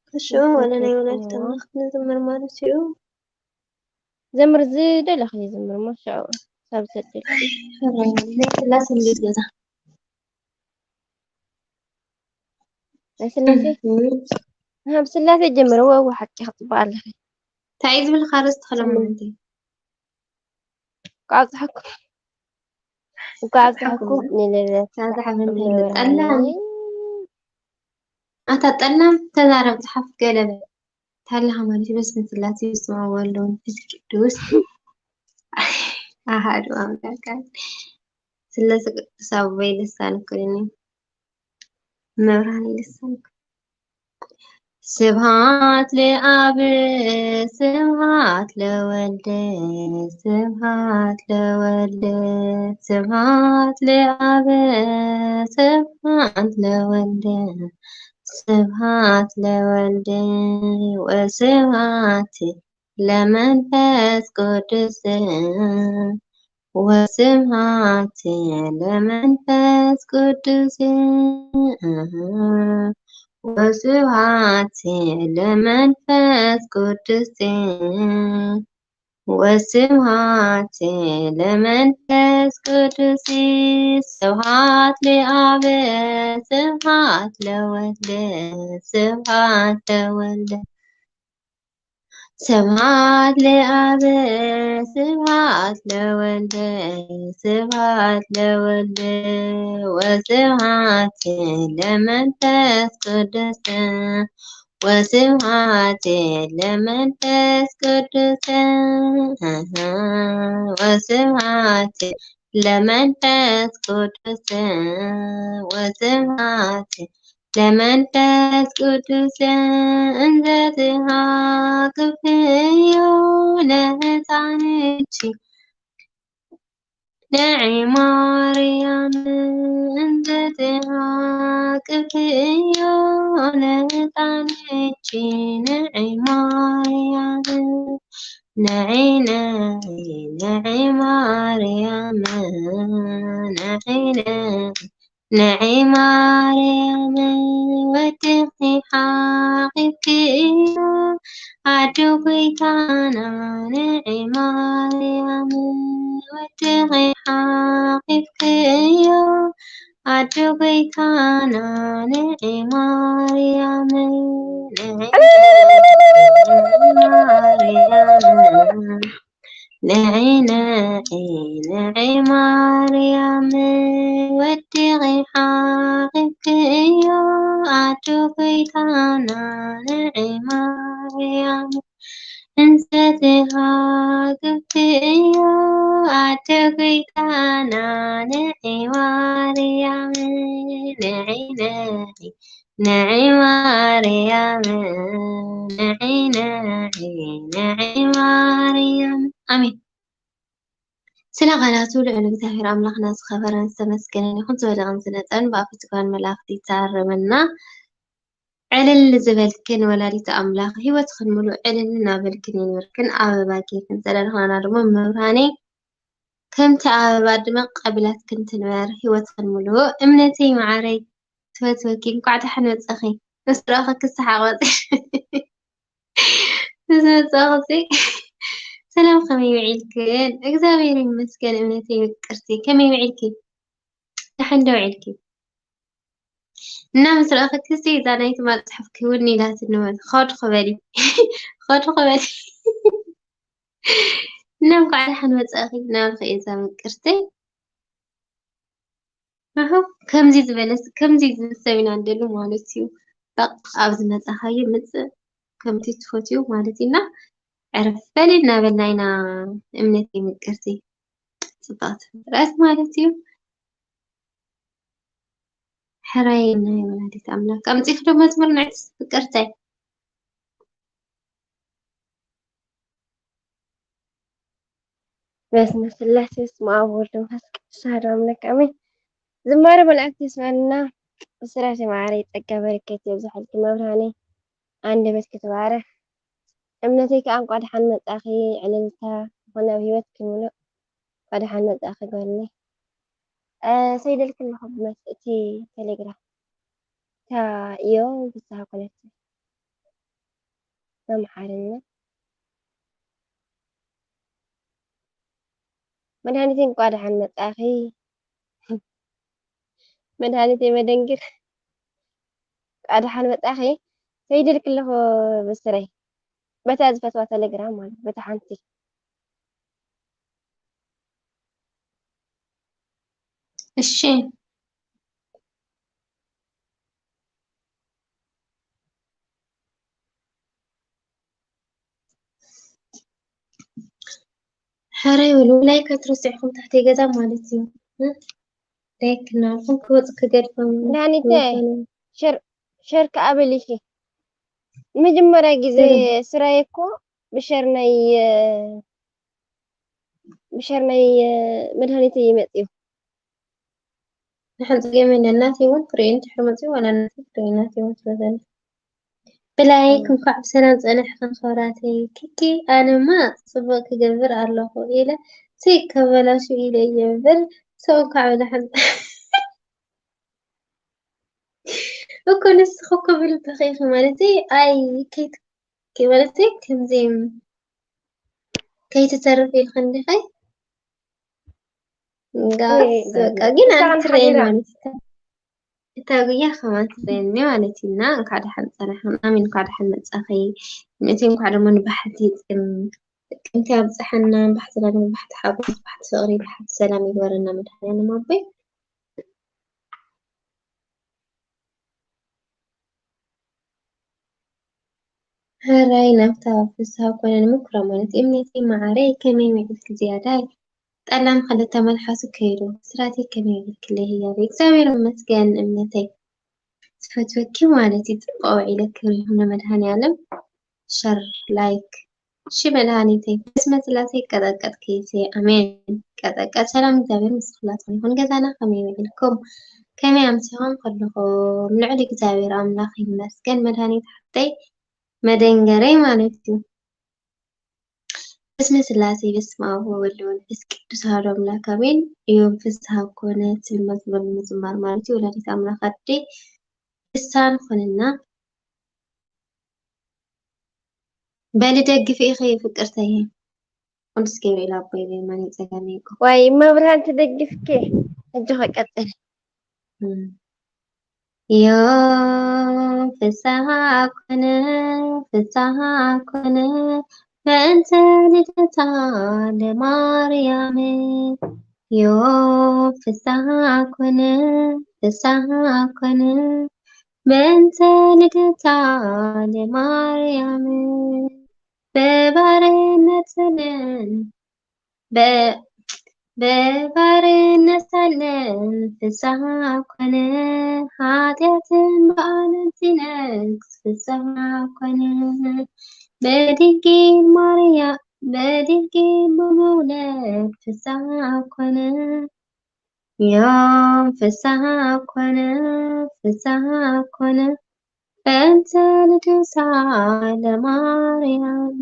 ከሽኡ ወለ ናይ ወላዲት ኣምላኽ ንዝምር ማለት እዩ። ዘምር ዝደለኺ ዝምር እሞ ሽዑ ሳብ ዘድል። ናይ ስላሴ እንዴት ገዛ? ናይ ስላሴ? እህ፣ ካብ ስላሴ ጀምር። ወ-፣ ወ-፣ ሓቂ ክጽብቕ ኣለኺ። እንታይ ዝብል ካርስ ተኸለሙ እንዴ? እንኳዕ ኣብጽሓኩም። እንኳዕ ኣብጽሓኩም ንልደት። ሳዛ ሓበን ጠላም። ኣታ ጠላም ተዛረብ፣ ጽሓፍ ገለበ። ታላኻ ማለት በስመ ስላሴ በስመ አብ ወወልድ ወመንፈስ ቅዱስ አሃዱ አምላክ። ስላሴ ቅዱስ አቦይ ልሳን ኩልኒ። መብርሃን ልሳን ኩልኒ። ስብሐት ለአብ ስብሐት ለወልድ ስብሐት ለወልድ ስብሐት ለአብ ስብሐት ለወልድ ስብሐት ለወልድ ወስብሐት ለመንፈስ ቅዱስ ወስብሐት ለመንፈስ ቅዱስ ወስብሐት ለመንፈስ ቅዱስ ወስብሐት ለመንፈስ ቅዱስ። ስብሐት ለአብ ስብሐት ለወልድ ስብሐት ለወልድ ስብሐት ለአብ ስብሐት ለወልድ ስብሐት ለወልድ ወስብሐት ለመንፈስ ቅዱስ ወስብሐት ለመንፈስ ቅዱስ ወስብሐት ለመንፈስ ቅዱስ ወስብሐት ለመንፈስ ቅዱስ እንዘ ትሃቅፍዮ ለህፃንኪ ንዒ ማርያም እንዘ ትሃቅፍዮ ለህፃንኪ ንዒ ማርያም ንዒ ንዒ ንዒ ማርያም ንዒ ንዒ ንዒ ማርያም ወድኺ ሓቂፍክዮ ኣዶ ጎይታና ንዒ ማርያም ወድኺ ሓቂፍክዮ ኣዶ ጎይታና ንዒ ማርያም ንዒ ማርያም እንሰትኻ ክብቲ እዩ ኣደ ጎይታና፣ ንዒ ማርያም፣ ንዒ፣ ንዒ፣ ንዒ ማርያም፣ ንዒ፣ ንዒ፣ ንዒ ማርያም። ኣሜን። ስለ ቃላቱ ልዑል እግዚኣብሔር ኣምላኽና ዝኸበረን ዝተመስገነን ይኹን። ዝወደቐን ዝነጸረን ብኣፈ ትጉሃን መላእኽቲ ይተኣረመና። ዕልል ዝበልክን ወላዲተ ኣምላኽ፣ ህይወትኽን ምሉእ ዕልል እናበልክን የንብርክን፣ ኣበባ ጌርክን ጸዳድኽናና ድማ መብርሃነይ ከምቲ ኣበባ ድመቕ ኣቢላትክን ትንበር፣ ህይወትኽን ምሉእ። እምነተይ መዓረይ፣ ትፈትወኪ፣ እንኳዕ ደሓን መጻኺ። ምስ ረኣኹኪ ክሰሓቕ መጺ። ምስ መጻኹ ሲ። ሰላም፣ ከመይ ውዒልክን? እግዚኣብሔር ይመስገን እምነተይ ምቅርቲ፣ ከመይ ውዒልኪ? ደሓን ዶ ውዒልኪ? እና ምስ ረኣኹኪ ሲ፣ እዛ ናይ ትማል ጽሑፍኪ እውን ኢላትኒ ማለት፣ ኸድ ክበሊ፣ ኸድ ክበሊ። እና እንኳዕ ደሓን መጻእኺ እናበልኩ እየ እዛ ምቅርቲ። ኣሁ፣ ከምዚ ዝበለስ፣ ከምዚ ዝብል ሰብ ኢና ንደሊ ማለት እዩ። በቃ፣ ኣብ ዝመጻኻዮ ምጽእ፣ ከምቲ ትፈትዩ ማለት እዩ። እና ዕረፍ በሊ እናበልና ኢና እምነተይ ምቅርቲ፣ ጽብቕቲ ፍጥረት ማለት እዩ። ሕራይ ናይ ወላዲት ኣምላክ። ኣምጺእኪ ዶ መዝሙር ንዕስ ፍቅርተይ? በስመ ስላሴ በስመ አብ ወወልድ ወመንፈስ ቅዱስ አሐዱ አምላክ አሜን። ዝማሬ መላእክት ይስማልና። ብስራሴ ማዕረ ጸጋ በረከት የብዝሓልኪ መብርሃነይ። ኣንደበትኪ ትባረክ። እምነተይ ከኣ እንቋዕ ደሓን መጻኺ። ዕልልታ ይኹን ኣብ ህይወትኪ ምሉእ። እንቋዕ ደሓን መጻኺ ጓለይ። እ፣ ሰይደልኪ ኣለኹ ብመስ-፣ እቲ ቴሌግራም። እታ እዮ ፍስሃ ኮነት። በምሓርኛ። መድሃኒተይ እንቋዕ ደሓን መጻኺ። መድሃኒተይ መደንግር። እንቋዕ ደሓን መጻኺ። ሰይደልኪ ኣለኹ ብስረይ። በታ ዝፈትዋ ቴሌግራም ማለት፣ በታ ሓንቲ። እሺ። ሕራይ በሉ፣ ላይክ ኣይትረስዑ ኢኹም ታሕተይ ገዛ ማለት እዩ። እ? ላይክ እናበልኩም ክወጽእ ክገድፎም መድሃኒተይ፣ ይኾኑ። ሸር፣ ሸር ከኣ በሊኪ። ንመጀመርያ ግዜ በሉ። ስራይ እኮ ብሸር ናይ፣ ብሸር ናይ መድሃኒተይ ይመጽእ እዩ። ንሓንቲ ጌም የለን። ናተይ እውን ክርእየን ድሕሪ መፅኡ ዋላ ናተይ ክርእየን ናተይ እውን ስለ ዘሎ። ብላይክ እንኳዕ ብሰላም ፀናሕክን ክብራተይ። ኪኪ ኣነማ ፅቡቅ ክገብር ኣለኹ ኢለ ዘይከበላሹ ኢለ እየ እምበር ሰብ እንኳዕ ብደሓን እኮ ንስኺ እኮ ብልብኺ ኢኺ ማለተይ ኣይ ከይት-፣ ከይ-፣ ማለተይ ከምዚ ከይትተርፍ ኢልክን ዲኺ? ጋስ ወይ በቃ ግን ኣነ ብጣዕሚ ትረየኒ ሓቢራ። ማለት እዩ። እታ ጉያ ከማን ትረየኒ ማለት እዩ። እና እንኳዕ ደሓን ጸናሕን ኣሜን፣ እንኳዕ ደሓን መጻኺ። እቲ እንኳዕ ደሞ ንባሕቲ ጥቅምቲ ኣብጽሓና፣ ባሕትና ድማ ባሕቲ ሓጎስ፣ ባሕቲ ፍቅሪ፣ ባሕቲ ሰላም ይግበረና መድኃኔዓለም ኣቦይ። ሕራይ ናብታ ፍስሃ ኮነ ንምኩራ ማለት እምነተይ መዓረይ ከመይ ውዒልኪ ዝያዳይ ጠላም ክልተ መልሓሱ ከይዱ ስራተይ ከመይ ውዒልክለይ ህያበይ እግዚኣብሔር ይመስገን እምነተይ ዝፈትወኪ ማለት እዩ ጽቡቅ ውዒለ ክብሪ ይኹን ንመድኃኔዓለም ሸር ላይክ እሺ መድሃኒተይ በስመ ስላሴ ቀጠቀጥ ከይሴ ኣሜን። ቀጠቀጥ ሰላም እግዚኣብሔር ምስ ኩላትኩም ይኹን። ገዛና ከመይ ውዒልኩም? ከመይ ኣምሲኹም ከለኹም? ልዑል እግዚኣብሔር ኣምላኽ ይመስገን። መድሃኒት ሓፍተይ መደንገረይ ማለት እዩ። በስመ ስላሴ በስመ ኣብ ወወልድ ወመንፈስ ቅዱስ ኣሐዱ ኣምላክ ኣሜን። እዮም ፍስሃ ኮነ ትብል መዝሙር ንምዝማር ማለት እዩ። ወላዲት ኣምላኽ ኣደይ ልሳን ኾነና። በሊ ደግፊ ኢኺ ፍቅርተይ። ቅዱስ ገብርኤል ኣቦይ ብየማነይ ጸጋመይ ይኩን። ዋይ መብርሃን ትደግፍኪ። ሕጂ ከቀጽል። እም። ዮም ፍስሃ ኮነ፣ ፍስሃ ኮነ፣ በእንተ ልደታ ለማርያም። ዮም ፍስሃ ኮነ፣ ፍስሃ ኮነ፣ በእንተ ልደታ ለማርያም። በባርነት ሳለን በ- በባርነት ሳለን ፍስሃ ኮነ፣ ኃጢአትን በዓልን ሲነግስ ፍስሃ ኮነ። በድንግል ማርያም በድንግል ብምውለድ ፍስሃ ኮነ። ዮም ፍስሃ ኮነ፣ ፍስሃ ኮነ፣ በእንተ ልደታ ለማርያም።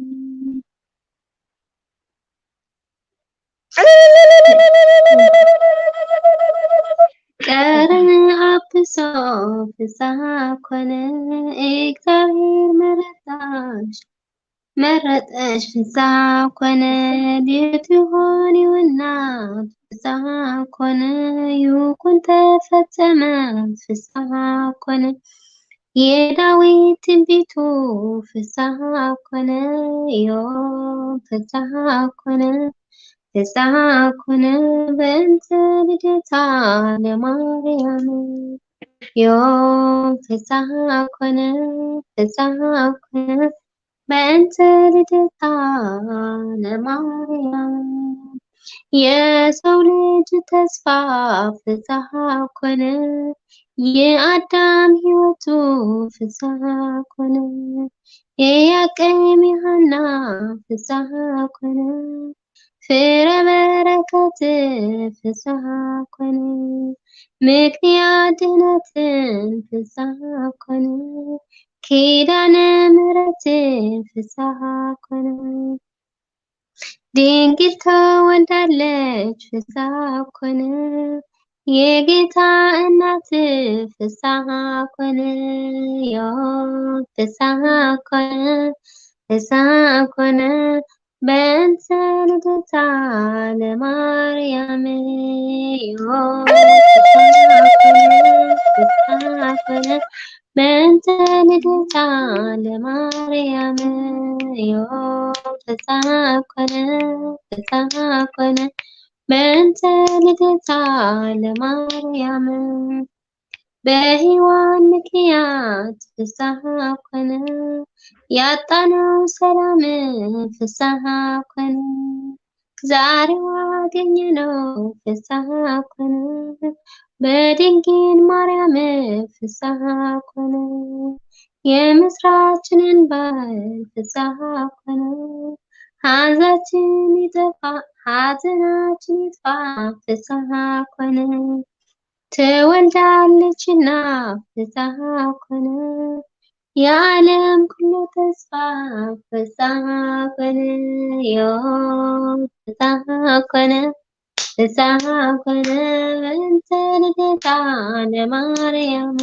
ቀረነ ኣብሶ ፍስሃ ኮነ፣ እግዚኣብሔር መረጣሽ መረጠሽ ፍስሃ ኮነ። ድትኾን ይውና ፍስሃ ኮነ፣ ይኩን ተፈጸመ ፍስሃ ኮነ። የዳዊት ትንቢቱ ፍስሃ ኮነ፣ ዮም ፍስሃ ኮነ፣ ፍስሃ ኮነ፣ በእንተ ልደታ ለማርያም። ዮም ፍስሃ ኮነ፣ ፍስሃ ኮነ፣ በእንተ ልደታ ለማርያም። የሰው ልጅ ተስፋ ፍስሃ ኮነ፣ የአዳም ሕይወቱ ፍስሃ ኮነ። የያቄም የሐና ፍስሃ ኮነ፣ ፍረ በረከት ፍስሃ ኮነ፣ ምክንያት ድህነትን ፍስሃ ኮነ፣ ኪዳነ ምሕረት ፍስሃ ኮነ። ድንግል ተወልዳለች ፍስሃ ኮነ፣ የጌታ እናት ፍስሃ ኮነ፣ ዮም ፍስሃ ኮነ፣ ፍስሃ ኮነ፣ በእንተ ልደታ ለማርያም። ዮም ፍስሃ ኮነ፣ ፍስሃ ኮነ፣ በእንተ ልደታ ለማርያም። ዮም ፍስሃ ኮነ፣ ፍስሃ ኮነ፣ በእንተ ልደታ ለማርያም። በሔዋን ምክንያት ፍስሃ ኮነ፣ ያጣነው ሰላም ፍስሃ ኮነ፣ ዛሬዋ አገኘነው ፍስሃ ኮነ፣ በድንግል ማርያም ፍስሃ ኮነ፣ የምስራችንን በል ፍስሃ ኮነ፣ ሐዘናችን ይጥፋ፣ ሐዘናችን ይጥፋ ፍስሃ ኮነ። ትወልዳለችና ፍስሃ ኮነ፣ የዓለም ኩሉ ተስፋ ፍስሃ ኮነ። ዮም ፍስሃ ኮነ፣ ፍስሃ ኮነ፣ በእንተ ልደታ ለማርያም።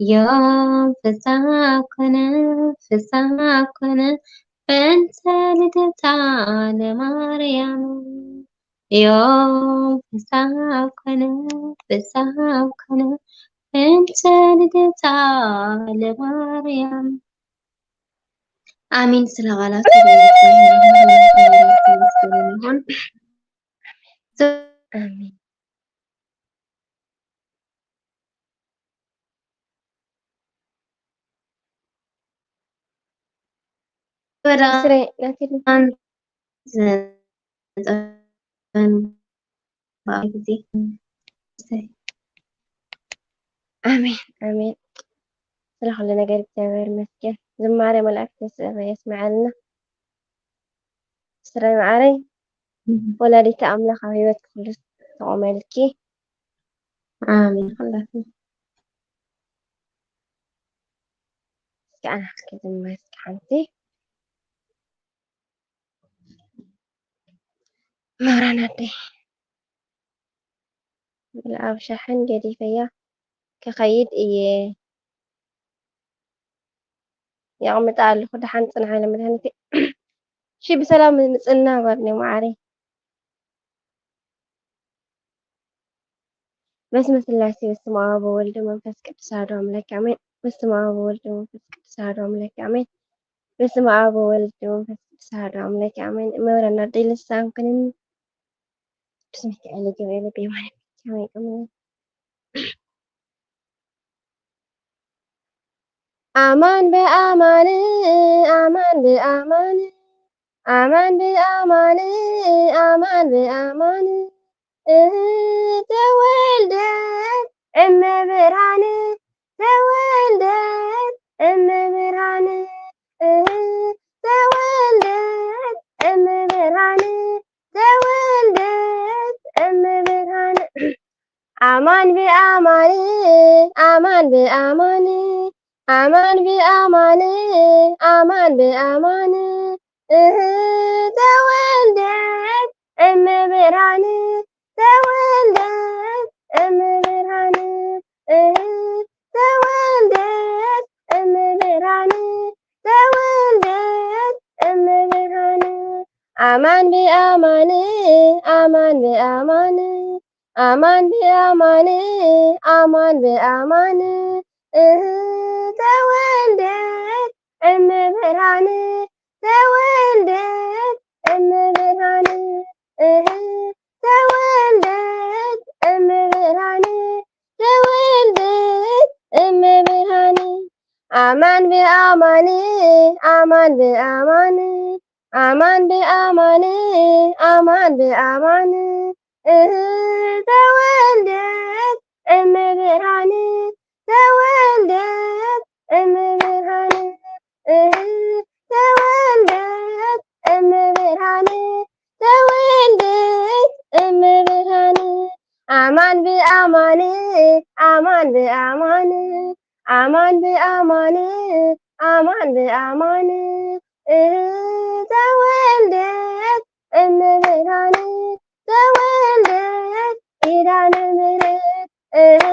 ዮም ፍስሃ ኮነ፣ ፍስሃ ኮነ፣ በእንተ ልደታ ለማርያም። ዮም ፍስሃ ኮነ፣ ፍስሃ ኮነ፣ በእንተ ልደታ ለማርያም። አሜን። ስለ ቃላቱ በእግዚአብሔር ይሁን። አሜን። ወደ ስሬ ናትልኝ። ኣሜን፣ ኣሜን። ስለ ኩሉ ነገር እግዚኣብሔር ይመስገን። ዝማሬ መላእክት የስ-፣ የስምዐልና። ስራይ መዓረይ፣ ወላዲተ ኣምላኽ ኣብ ህይወት ኩሉ ተቆመልኪ። ኣሜን። ኩላትና። እስኪ ኣነ ክዝምር እስኪ ሓንቲ። መብራን ኣደይ፣ ብልኣብ ሻሕን ገዲፈያ ክኸይድ እየ። የቕምጣ ኣለኹ፣ ደሓን ጽንሓ ኢለ መድሃኒተይ። እሺ፣ ብሰላም ምጽና ጓደኛይ መዓረይ። በስመ ስላሴ በስመ አብ ወወልድ ወመንፈስ ቅዱስ አሐዱ አምላክ አሜን። በስመ አብ ወወልድ ወመንፈስ ቅዱስ አሐዱ አምላክ አሜን። በስመ አብ ወወልድ ወመንፈስ ቅዱስ አሐዱ አምላክ አሜን። መብራን ኣደይ ልሳንክንን ቅዱስ ሚካኤል ገብርኤል በየማነ ከመይ ይቀመ ኣማን ብኣማን ኣማን ብኣማን ኣማን ብኣማን ኣማን ብኣማን እህ ተወልደት እመብርሃን ተወልደት እመብርሃን እህ ተወልደት እመብርሃን ተወልደት እመብርሃን ኣማን ብኣማን ኣማን ብኣማን ኣማን ብኣማን ኣማን ብኣማን እህ ተወልደት እመብርሃን ተወልደት እመብርሃን እህ ተወልደት እመብርሃን ተወልደት እመብርሃን ኣማን ብኣማን ኣማን ብኣማን ኣማን ብኣማን ኣማን ብኣማን እህ ተወልደት እመብርሃን ተወልደት እመብርሃን እህ ተወልደት እመብርሃን ተወልደት እመብርሃን ኣማን ብኣማን ኣማን ብኣማን ኣማን ብኣማን ኣማን ብኣማን እህ ተወልደት እመብርሃን ተወልደት እመብርሃን እህ ተወልደት እመብርሃን ተወልደት እመብርሃን ኣማን ብኣማን ኣማን ብኣማን ኣማን ብኣማን ኣማን ብኣማን እህ ተወልደት እመብርሃን ተወልደት ኪዳነ ምሕረት እህ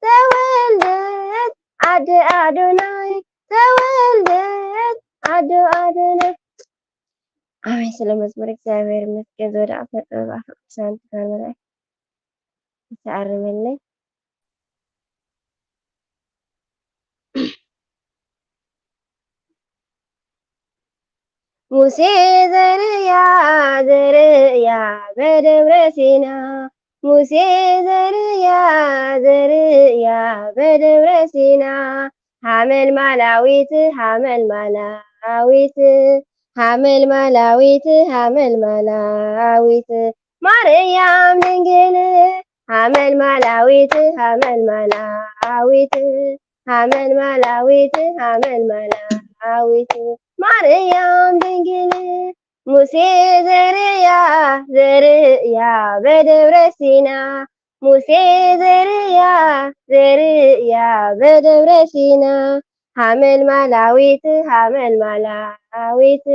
ተወልደት ኣደ ኣዶናይ ተወልደት ኣዶ ኣዶናይ ኣሜን። ስለ መዝሙር እግዚኣብሔር ይመስገን። ዝወደቐ ፈጥሮ ብኣፈ ቅዱሳን ትጋር መላእክት ይተኣርመለይ። ሙሴ ዘርእያ ዘርእያ በደብረ ሲና ሙሴ ዘርእያ ዘርእያ በደብረ ሲና ሃመልማላዊት ሃመልማላዊት ሃመልማላዊት ሃመልማላዊት ማርያም ድንግል ሃመልማላዊት ሃመልማላዊት ሃመልማላዊት ሃመልማላዊት ማርያም ድንግል ሙሴ ዘርእያ ዘርእያ በደብረ ሲና ሙሴ ዘርእያ ዘርእያ በደብረ ሲና ሃመልማላዊት ሃመልማላዊት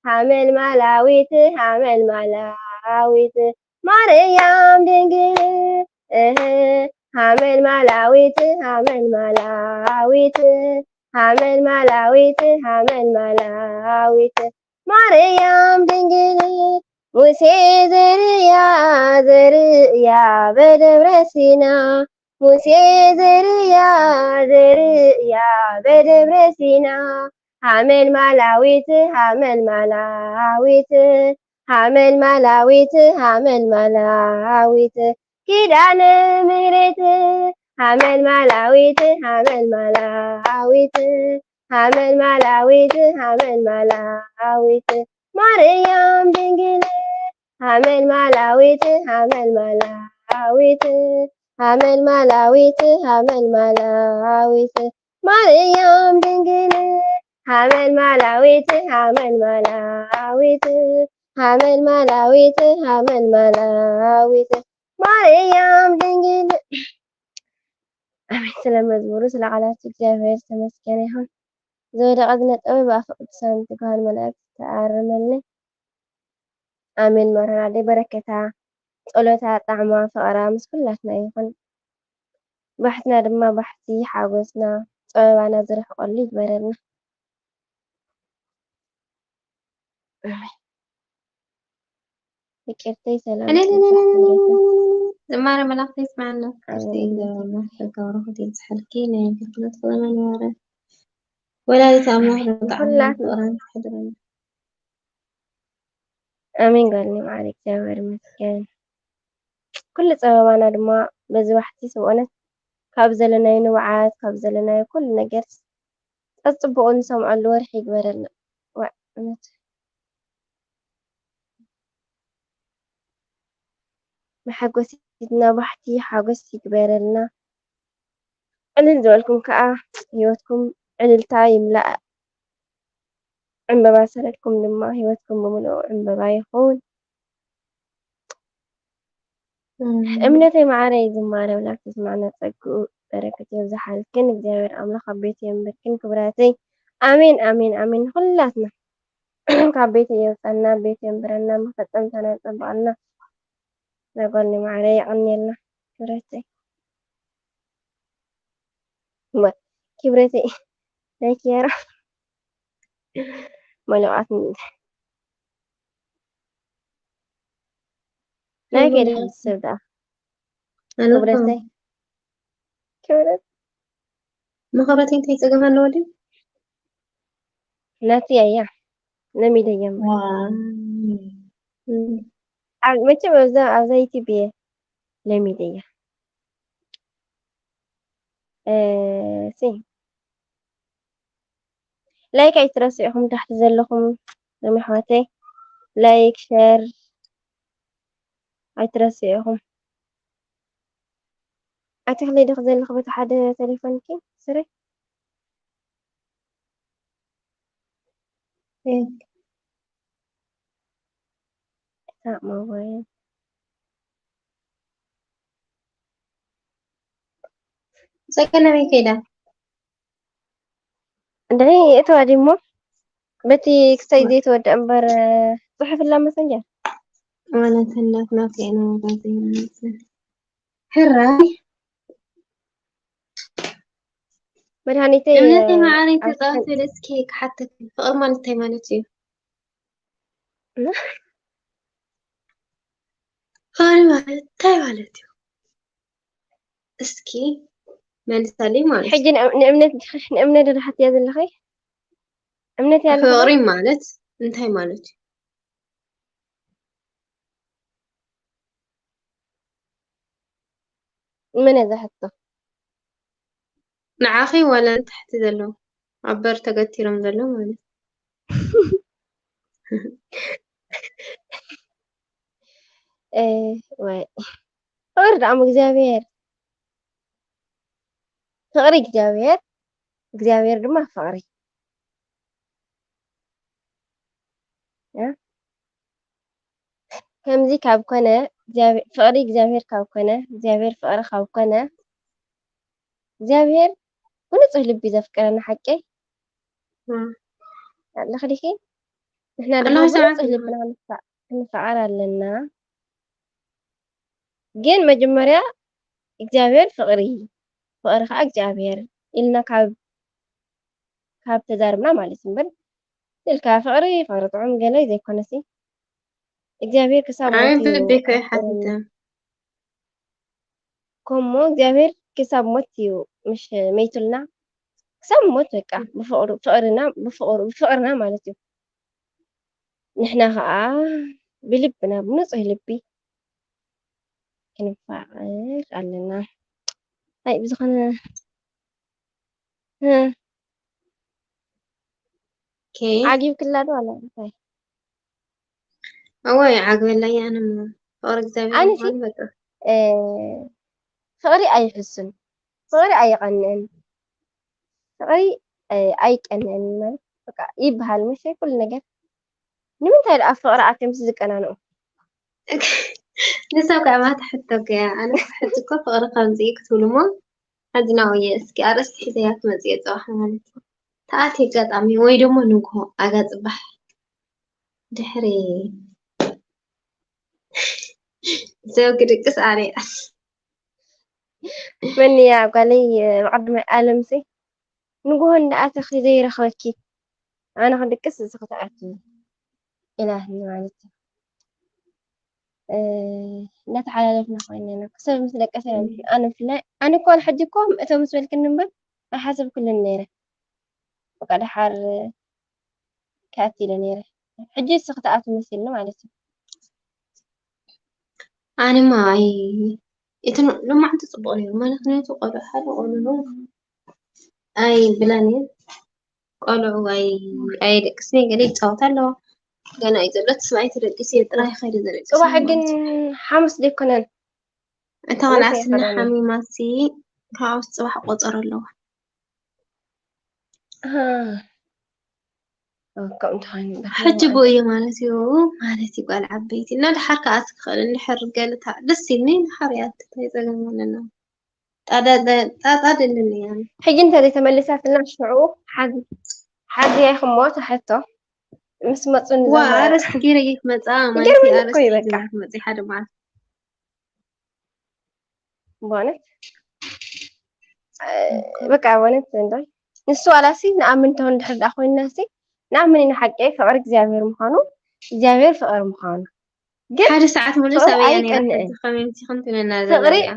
ሃመልማላዊት ሃመልማላዊት ማርያም ድንግል እህ ሃመልማላዊት ሃመልማላዊት ሃመልማላዊት ሃመልማላዊት ማርያም ድንግል ሙሴ ዘርእያ ዘርእያ በደብረ ሲና ሙሴ ዘርእያ ዘርእያ በደብረ ሲና ሃመልማላዊት ሃመልማላዊት ሃመልማላዊት ሃመልማላዊት ኪዳነ ምሕረት ሃመልማላዊት ሃመልማላዊት ሃመልማላዊት ሃመልማላዊት ማርያም ድንግል ሃመልማላዊት ሃመልማላዊት ሃመልማላዊት ሃመልማላዊት ማርያም ድንግል ሃመልማላዊት ሃመልማላዊት ሃመልማላዊት ሃመልማላዊት ማርያም ድንግል ኣሜን። ስለ መዝሙሩ ስለ ቃላት እግዚኣብሔር ዝተመስገነ ይኹን። ዝወደቐ ዝነጠበ ብኣፈ ቅዱሳን ትጉሃን መላእክት ተኣርመኒ። ኣሜን። መርሃን ኣደይ በረከታ ጸሎታ ጣዕማ ፍቕራ ምስ ኩላትና ይኹን። ባሕትና ድማ ባሕቲ ሓጎስና ጸበባና ዝርሕቐሉ ይግበረልና። ኣሜን። ፍቅርተይ ሰላም ዝማረ መላእክት ይስማዓና። ፍቅርተይ እግዚኣብሔር ኣምላኽ ጸጋ በረኸቱ ይብዝሓልኪ። ናይ ኣገልግሎት ክብሪ መንበረ ወላዲት ኣምላኽ ኣሜን። ርብቃ ኣምላኽ ፍቕራን ክሕድረና። ኣሜን ጓል ማዕረ እግዚኣብሔር ይመስገን። ኩሉ ጸበባና ድማ በዚ ባሕቲ ስብኦነት ካብ ዘለናዮ ንብዓት ካብ ዘለናዮ ኩሉ ነገር ጸጽቡቑ ንሰምዐሉ ወርሒ ይግበረልና። ዋእ እውነት። መሐጎሲትና ባሕቲ ሓጎስ ይግበረልና። ዕልል ዝበልኩም ከኣ ህይወትኩም ዕልልታ ይምላእ። ዕምበባ ዝሰነድኩም ድማ ህይወትኩም ብምልኡ ዕምበባ ይኹን። እምነተይ ማዕረይ ዝማሬ ኣምላክ ተስማዕና ጸግኡ በረከት የብዝሓልክን እግዚኣብሔር ኣምላክ ኣብ ቤት የንብርክን ክብራተይ። ኣሜን ኣሜን ኣሜን። ንኩላትና ካብ ቤት የውፀና ቤት የንብረና መፈፀምታና የፀብቐልና። ዘጎኒ ማዕረይ የቐንየልና ክብረተይ። እሞ ክብረተይ ናይ ኪያራ መለቓት ናይ ከይዲ ሓንቲ ሰብ ደኣ ኣነ እኮ ክብረተይ ክብረት መኸረተይ እንታይ ጸገም ኣለዎ ድዩ? ናቲ ኣያ ለሚደያ እምበር። ዋይ። እም። ኣብ መቸም ኣብዛ ኣብዛ ዩቲብ እየ ለሚደያ። እ፣ ሲ ላይክ ኣይትረስዑ ኢኹም ታሕቲ ዘለኹም ሎም ኣሕዋተይ ላይክ ሸር ኣይትረስዑ ኢኹም። ኣቲ ክለይ ዲኺ ዘለኺ በቲ ሓደ ቴሌፎንኪ ስረ እ፣ እታ ሞባይል ጸገ ናበይ ከይዳ? እንድዒ እተዋ ድሞ በቲ ክሳይ ዘይተወድአ እምበር ጽሑፍላ መሰንጀር። ማለት እናትና ከይና ወዳት ይመስል። ሕራይ። መድሃኒተይ፣ እምነተይ እ፣ መዓረይ ኣብ ተጻወት በለ እስኪ ክሓተኪ። ፍቕሪ ማለት እንታይ ማለት እዩ? ፍቕሪ ማለት እንታይ ማለት እዩ? እስኪ መልሰለይ ማለት እዩ። ሕጂ ንእም-፣ ንእምነት፣ ንእምነት ዶ ትሓትያ ዘለኺ? እምነት እያ ኣለኺ ዶ? ፍቕሪ ማለት እንታይ ማለት እዩ? መን እያ እዛ ሕቶ? ንዓኺ ዋላ ንታሕቲ ዘለዉ ኣብ በር ተገቲሮም ዘለዉ ማለት እዩ። እ፣ ወይ ፍቕሪ ደኣ እሞ እግዚኣብሔር፣ ፍቕሪ እግዚኣብሔር፣ እግዚኣብሔር ድማ ፍቕሪ። እ? ከምዚ ካብ ኮነ፣ እግዚኣብሔር፣ ፍቕሪ እግዚኣብሔር ካብ ኮነ፣ እግዚኣብሔር ፍቕሪ ካብ ኮነ፣ እግዚኣብሔር ብንጹህ ልቢ ዘፍቅረና ሓቀይ እም። ኣለኺ ዲኺ? ንሕና ድማ ኣለኹ ብንጹህ ሰዓት ልብና ክንፋ-፣ ክንፋቐር ኣለና። ግን መጀመርያ እግዚኣብሔር ፍቕሪ፣ ፍቕሪ ኸዓ እግዚኣብሔር ኢልና ካብ፣ ካብ ተዛርብና ማለት እዩ እምበር፣ ስልካ ፍቕሪ፣ ፍቕሪ ጥዑም ገለ ዘይኮነሲ፣ እግዚኣብሔር ክሳብ ኣይ ሞት እዩ ብልቢ እኮ ኣፍቂሩና። ይሓትት። ከምኡ እግዚኣብሔር ክሳብ ሞት እዩ ምሽ መይቱልና፣ ክሳብ ሞት በቃ ብፍቕሩ፣ ፍቕርና፣ ብፍቕሩ፣ ብፍቕርና ማለት እዩ። ንሕና ኸዓ ብልብና፣ ብንጹህ ልቢ ክንፋቐር ኣለና። ኣይ፣ ብዝኾነ፣ እ፣ ኦኬ። ዓጊብክላ ዶ ዋላ እንታይ? እወ፣ ይዓግበላ እየ ኣነ እሞ። ፍቕሪ እግዚኣብሔር ኣነሲ፣ ምዃኑ በቃ። እ፣ ፍቕሪ ኣይሕሱን፣ ፍቕሪ ኣይቐንእን፣ ፍቕሪ፣ እ፣ ኣይቀንእን ማለት በቃ ይበሃል፣ ምሽ ኩሉ ነገር። ንምንታይ ደኣ ኣብ ፍቕሪ ኣትዮም ምስ ዝቀናንኡ? ንሰብ ከኣ ማታ ሕቶ ገያ፣ ኣነ ሕጂ እኮ ፍቕሪ ከምዚ እዩ ክትብሉ እሞ፣ ሕጂ ናውየ እስኪ ኣርእስቲ ሒዘያ ክመጽእ እየ ጽባሕ ማለት እዩ። ተኣትየ ኣጋጣሚ ወይ ደሞ ንግሆ ኣጋ ጽባሕ ድሕሪ ዘው ክድቅስ ኣነ እየ። መን እያ ጓለይ፣ መቕድማይ ኣለምሲ ንግሆ እንዳኣተኺ ዘይረኽበኪ፣ ኣነ ክድቅስ እዚ ክትኣትዊ ኢላትኒ ማለት እዩ። እ፣ እናተሓላለፍና ኮይና ኢና። ክሳብ ምስ ደቀሰ እያ፣ ኣነ ብፍላይ፣ ኣነ እኮ ሕጂ እኮ እቶ ምስ በልክኒ እምበር ኣይሓሰብኩሉን ነይረ። በቃ ደሓር ክኣቲ ኢለ ነይረ። ሕጂ ንስኺ ትኣትዊ መሲልኒ ማለት እዩ። ኣነማ ኣይ፣ እቲ ሎማዕንቲ ጽቡቕ ነይሩ፣ ምኽንያቱ ቆልዑ፣ ሓደ ቆልዑ ኣይ ብላን እየ። ቆልዑ ኣይ ኣየደቅስን እየ፣ ገለ ይጻወታ ኣለዋ። ገና እዩ ዘሎ፣ እቲ ሰብኣይ ተደቂሱ እየ ጥራይ ከይደ ዘደቅስ ጽባሕ ግን ማለት እዩ። ሓሙስ ዘይኮነን እታ ቆልዓ ምንታይ ስኒ ይኸደኒ? ሓሚማሲ፣ ካብስ ጽባሕ ቆጸሮ ኣለዋ። ኣሃ። ከምኡ እንተኾይኑ በቃ ሕጂ ብኡ እዩ ማለት እዩ፣ ማለት እዩ ጓል ዓበይቲ። እና ድሓር ከኣ ትክእል፣ እንድሕር ገለ ታ-፣ ደስ ኢልኒ፣ ድሓር እያ ትታይ ጸገም ኣለና። ጣዳ-፣ ጣ-፣ ጣጣ ደለኒ እያ። ሕጂ እንተ ዘይተመሊሳትና ሽዑ ሓዚ፣ ሓዚ ኢኹሞ እታ ሕቶ ምስ መጹ ዋ፣ ንዛመ-፣ ኣረስቲ ገይረ እየ ክመጻ፣ ማለት ይገርመኒ እዩ፣ እኮ እዩ ኣረስቲ በቃ። ገይረ ክመጽእ ሓደ መዓልቲ። በእውነት፣ እ፣ በቃ በእውነት እንዶ ንሱ ዋላሲ ንኣምን እንተሆን ድሕር ደኣ ኮይንናሲ ንኣምን ኢና ሓቂ ፍቕሪ እግዚኣብሔር ምዃኑ፣ እግዚኣብሔር ፍቕሪ ምዃኑ። ግን ሓደ ሰዓት ሙሉእ ፍቕሪ ሰበያ ነይራ ኣይቀንእን። ሕጂ ከመይ ምሲኹም ትብለና ፍቕሪ ዘላ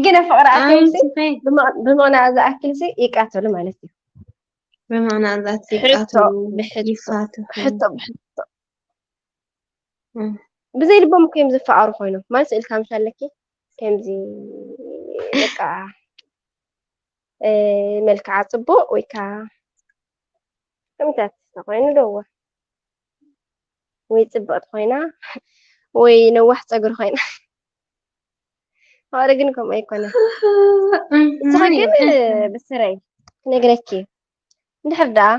ግን ኣብ ፍቕሪ ኣትዮም ሲ ኣምስኸይ ብመ-፣ ብመቕንዕ ዝኣክል ሲ ይቃተሉ ማለት እዩ። ብመቕንዕ ዛት ሕቶ ይቃተሉ፣ ብሕቶ፣ ይፋቱ። ሕቶ ብሕቶ። እም። ብዘይ ልቦም እኮ እዮም ዝፈቓሩ ኮይኖም። ማለት ስእልካ ምሽ ኣለኪ? ከምዚ በቃ፣ እ፣ መልክዓ ጽቡቕ ወይ ከኣ ከምታት ተኾይኑ ዶ እወ? ወይ ጽብቕቲ ኮይና፣ ወይ ነዋሕ ጸጉሪ ኮይና። ፍቕሪ ግን ከምኡ ኣይኮነን። እም፣ ንስኺ ማን ግን እዩ? ብስረይ ክነግረኪ፣ እንድሕር ደኣ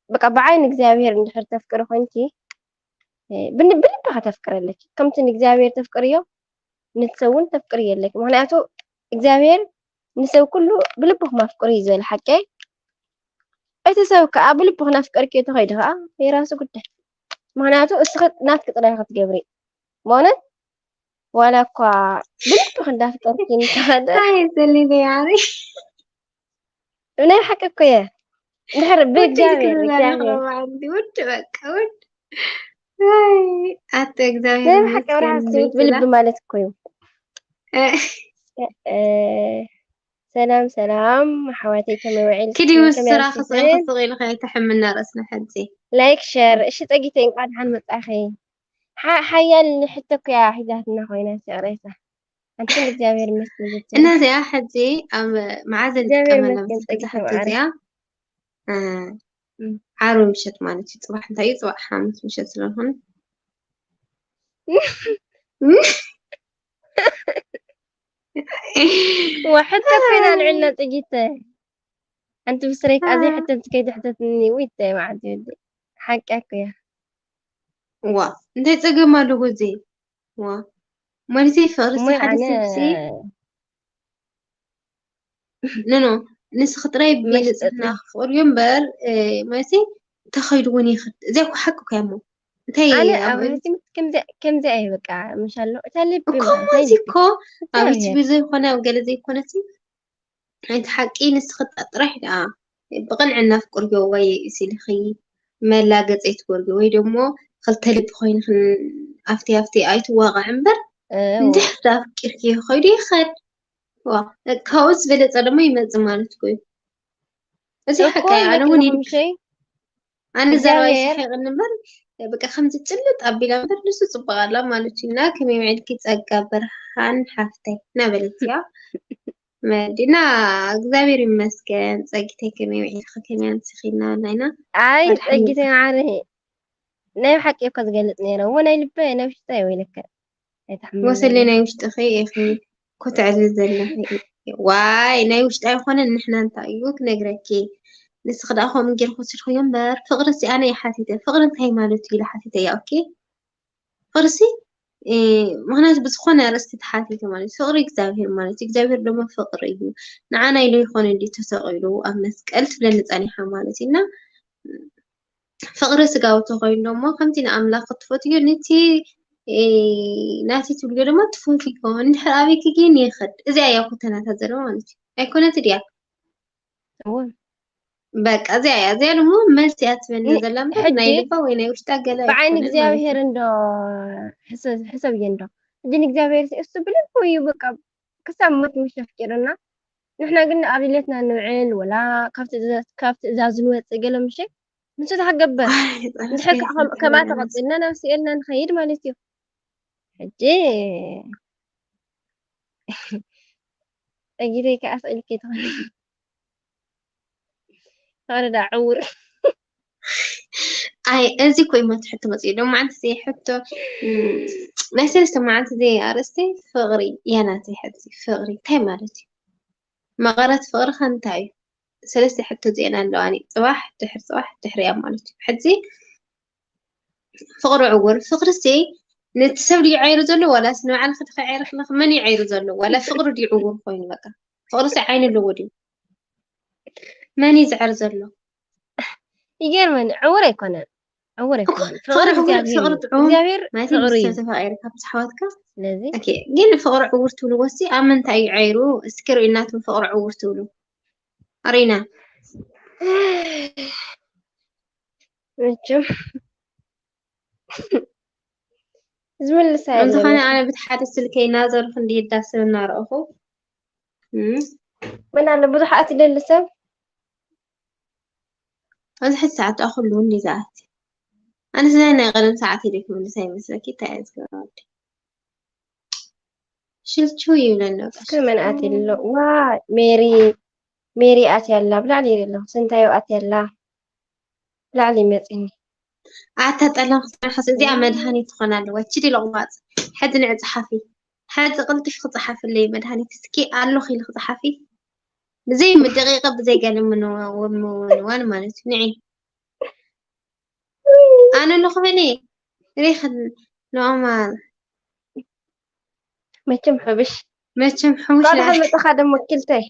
በቃ ብዓይኒ እግዚኣብሔር እንድሕር ተፍቅሪ ኮይንኪ፣ እ፣ ብን-፣ ብልብኻ ተፍቅሪ ኣለኪ። ከምቲ ንእግዚኣብሔር ተፍቅርዮ፣ ንሰብ እውን ተፍቅርዮ ኣለኪ። ምኽንያቱ እግዚኣብሔር ንሰብ ኩሉ ብልብኹም ኣፍቅሩ እዩ ዝበለ ሓቀይ። እቲ ሰብ ከኣ ብልብኹ ናፍቀርክዮ ተኸይዱ ከኣ የራሱ ጉዳይ። ምኽንያቱ እስኺ ናትኪ ጥራይ ኢኺ ትገብሪ። በእውነት ዋላ እኳ ብልብኺ እንዳፍቀርኪ እንተኸደ ኣይ ዘሊለ ያሪ ናይ ሓቂ እኮ እየ። እንድሕር ብእግዚኣብሔር፣ ብእግዚኣብሔር። ውድ በቃ ውድ። ኣይ፣ ኣተ እግዚኣብሔር ናይ ሓቂ ብርሃን ይመስገን ስኒት ብላ። ብልቢ ማለት እኮ እዩ። እ፣ እ፣ ሰላም፣ ሰላም፣ ኣሕዋተይ ከመይ ውዒልክን? ኪዲ ምስ ከመይ ስራ ኣምሲኽን? ክስዕን ክስቕ ኢሉ ከይተሕምና ርእስና ሕጂ። ላይክ፣ ሸር። እሺ፣ ጸጊተይ፣ እንቋዕ ደሓን መጻእኺ። ሓ-፣ ሓያል ሕቶ እኮ እያ ሒዛትና ኮይና፣ ይቕሬታ። ኣንቺ እግዚኣብሔር ይመስገን፣ ዘተ። እና እዚኣ ሕጂ ኣብ መዓዘ እግዚኣብሔር ንጥቀመላ ይመስገን፣ መሰልኪ እዛ ጸጊተ ሕቶ ማዕረ። እዚኣ? እ፣ እም። ዓርቢ ምሸት ማለት እዩ። ጽባሕ እንታይ እዩ? ጽባሕ ሓሙስ ምሸት ስለዝኾነ። ዋ፣ ሕቶ ኮይና ኣልዕልና፣ ጽጊተ። ኣንቲ ብስረይ ከኣ ኣይ። ዘይሕተት ከይትሕተትኒ፣ ውይ፣ እንታይ መዓት ይወዲ። ሓቂ እኮ እያ። ዋ፣ እንታይ ጸገም ኣለዎ እዚ? ዋ፣ ማለት ፍቕሪ እሞ ሓደ ኣነ ሰብሲ፣ ኖ፣ ኖ፣ ንስኺ ጥራይ መሽጠጢ። ብንጽህና ክፍቕርዮ እምበር፣ እ፣ ማለት ተኸይዱ እውን ይኽድ። እዚኣ እኮ ሓቂ እኮ እያ እሞ። እንታይ ኣነ ኣብ ኣብ ህይወት ከምዚ፣ ከምዚ እየ በቃ፣ ምሻሎ። እታ ልቢ እኮ ማለት ናይ ማለት ልቢ። እኮ ኣብ እግዚኣብሔር። ዩቱብ ዘይኮነ፣ ኣብ ገለ ዘይኮነሲ፣ ናይቲ ሓቂ ንስኺ ጥራሕ ደኣ ብቕንዕና ኣፍቅርዮ ወይ ስኢልኺ መላገጺ ኣይትጎርግዮ ወይ ደሞ ክልተ ልቢ ኮይንኽን ኣብቲ ኣብቲ ኣይትዋቓዕ እምበር፣ እወ። እንድሕር ደኣ ኣፍቂርክዮ ከይዱ ይኸድ። ዋ፣ ካብኡ ዝበለጸ ደሞ ይመጽእ ማለት እኮ እዩ። እዚ እኮ ሓቂ እዩ። ኣነ እውን ይድግፍ-፣ ምሸይ ኣነ ዘረባይ እግዚኣብሔር ስሒቕኒ እምበር፣ በቃ ከምዚ ጭልጥ ኣቢላ እምበር ንሱ ጽቡቕ ኣላ ማለት እዩ። እና ከመይ ውዒልኪ ጸጋ ብርሃን ሓፍተይ? እናበለት እያ። መዲና፣ እግዚኣብሔር ይመስገን። ጸጊተይ ከመይ ውዒልኪ? ከመይ ኣምሲኺ? እናበልና ኢና። ኣይ፣ ኣልሓምዱሊላህ። ጸጊተይ ማዕረ፣ ናይ ብሓቂ እኮ ዝገልጽ ነይረ። እሞ ናይ ልበ፣ ናይ ውሽጠ ወይለከ። ኣይትሓምም ወሰለይ ነይረ። ናይ ውሽጥኺ ኢኺ እኮ ትዕልል ዘለኺ። ዋይ፣ ናይ ውሽጢ ኣይኮነን፣ ንሕና እንታይ እዩ ክነግረኪ? ንስኺ ደኣ ከምኡ ጌርኪ ወሲድክዮ እምበር፣ ፍቕሪ ሲ ኣነ እየ ሓቲተ። ፍቕሪ እንታይ ማለት እዩ ኢለ ሓቲተያ፣ ኦኬ? ፍቕሪ ሲ፣ እ፣ ምኽንያቱ ብዝኾነ ኣርእስቲ ተሓቲተ ማለት እዩ። ፍቕሪ እግዚኣብሔር ማለት እዩ። እግዚኣብሔር ደሞ ፍቕሪ እዩ። ንዓና ኢሉ ይኾነ እንድዩ ተሰቒሉ ኣብ መስቀል ትብለኒ ጸኒሓ ማለት እዩ። እና ፍቕሪ ስጋዊ ተኾይኑ ደሞ ከምቲ ንኣምላኽ ክትፈትዮ ነቲ፣ እ፣ ናቲ ትብልዮ ደሞ ትፈትዮ። እንድሕር ኣበይኪ ግን ይኸድ። እዚኣ እያ እኮ ተናታ ዘለዋ ማለት እዩ። ኣይኮነት ድያ? እወ። በቃ እዚኣ እያ። እዚኣ ደሞ መልሲ እያ ትበኒ ን-፣ ዘላ እምበር ናይ ሕጂ ልባ ወይ ናይ ውሽጣ ገለ ብዓይኒ ኣይኮነን ማለት እግዚኣብሔር እዩ። እንዶ ሕሰ-፣ ሕሰብ እየ እንዶ። ሕጂ ንእግዚኣብሔር ሲ እሱ ብልቡ እዩ በቃ ክሳብ ሞት ምሽ ኣፍቂሩና። ንሕና ግን ኣብ ድሌትና ንውዕል ወላ ካብ ትእዛ-፣ ካብ ትእዛዙ ንወጽእ ገለ ምሽ ንሱ እንታይ ክገብር? ዋይ፣ ጸሎት እንድሕር ከኣ ከም-፣ ከይፈጸመ ከምኣ ገለ ተቐጺልና ናብ ሲኦል ኢና ንኸይድ ማለት እዩ። ሕጂ ጸጊተይ ከኣ ስኢልኪ ትኾኒ። ኣረ ደኣ ዕውር። ኣይ፣ እዚ እኮ እዩ መት ሕቶ መጽኡ። ሎም መዓልቲ እዚ ሕቶ፣ እም፣ ናይ ሰለስተ መዓልቲ እዚ ኣርእስቲ ፍቕሪ እያ ናተይ ሕጂ። ፍቕሪ እንታይ ማለት እዩ? መቐረት ፍቕሪ ከ እንታይ እዩ? ሰለስተ ሕቶ እዚአን ኣለዋኒ። ጽባሕ፣ ድሕሪ ጽባሕ፣ ድሕሪኣ ማለት እዩ። ሕጂ ፍቕሪ ዕውር። ፍቕሪሲ ነቲ ሰብ ድዩ ዓይሩ ዘሎ ዋላስ ንባዕልኺ ድኺ ዓይርክለኺ? መን እዩ ዓይሩ ዘሎ? ዋላ ፍቕሪ ድዩ ዕውር ኮይኑ በቃ? ፍቕሪሲ ዓይኒ ኣለዎ ድዩ? መን እዩ ዝዕር ዘሎ? ይገርመኒ፣ ዕውር ኣይኮነን። ዕውር እኮ ኣይኮነን። ፍቕሪ ዕውር፣ እግዚኣብሔር ፍቕሪ እዩ። ጥዑም እግዚኣብሔር ማለት ፍቕሪ እዩ። ሰብ ተፋቒርካ ምስ ኣሕዋትካ። ስለዚ ኦኬ፣ ግን ፍቕሪ ዕውር ትብልዎ ሲ ኣብ ምንታይ እዩ ዓይሩ? እስኪ ርእዩና እቶም ፍቕሪ ዕውር ትብሉ። ኣርእዩና። መቸም ዝምልሳ ኣብ ዝኾነ የለን። ኣነ ብቲ ሓደ ስልከይ ናዘርኩ እንዲ ይዳስብ እናረእኹ። እም፣ መን ኣሎ ብዙሓት ይደሊ ሰብ? ኣብዚ ሕጂ ሰዓት ደኣ ኩሉ እንዲ ዝኣት። ኣነስ ናይ ናይ ቀደም ሰዓት ኢለ ክምልሳ ይመስለኪ? እንታይ እየ ዝገብራ ወዲ? ሽልችው ይብለኒ በቃ። ከመን ኣትየ ኣሎ? ዋ፣ ሜሪ፣ ሜሪ ኣትያ ኣላ። ብላዕሊ ይርኢ ኣለኹ። ስንታዮ ኣትያ ኣላ። ብላዕሊ ይመጽኒ። ኣታ ጠላም ክትመልሓስ እዚኣ መድሃኒት ትኾን ኣለዋ። ችዲ ለቑማጽ። ሕጂ ንዕ ጸሓፊ። ሕጂ ቅልጥፍ ክጸሓፍለይ መድሃኒት እስኪ ኣሎ ኺል ክጸሓፊ። ብዘይ ደቂቐ ብዘይ ገለ ምንዋ-፣ ምንዋን ማለት እዩ። ንዒ። ኣነ ኣለኹ በሊ። ሪኽን ንኦማር። መቸም ሕብሽ። መቸም ሕሙሽ ጓል ንዓይ መጣኻ ደሞ ክልተይ።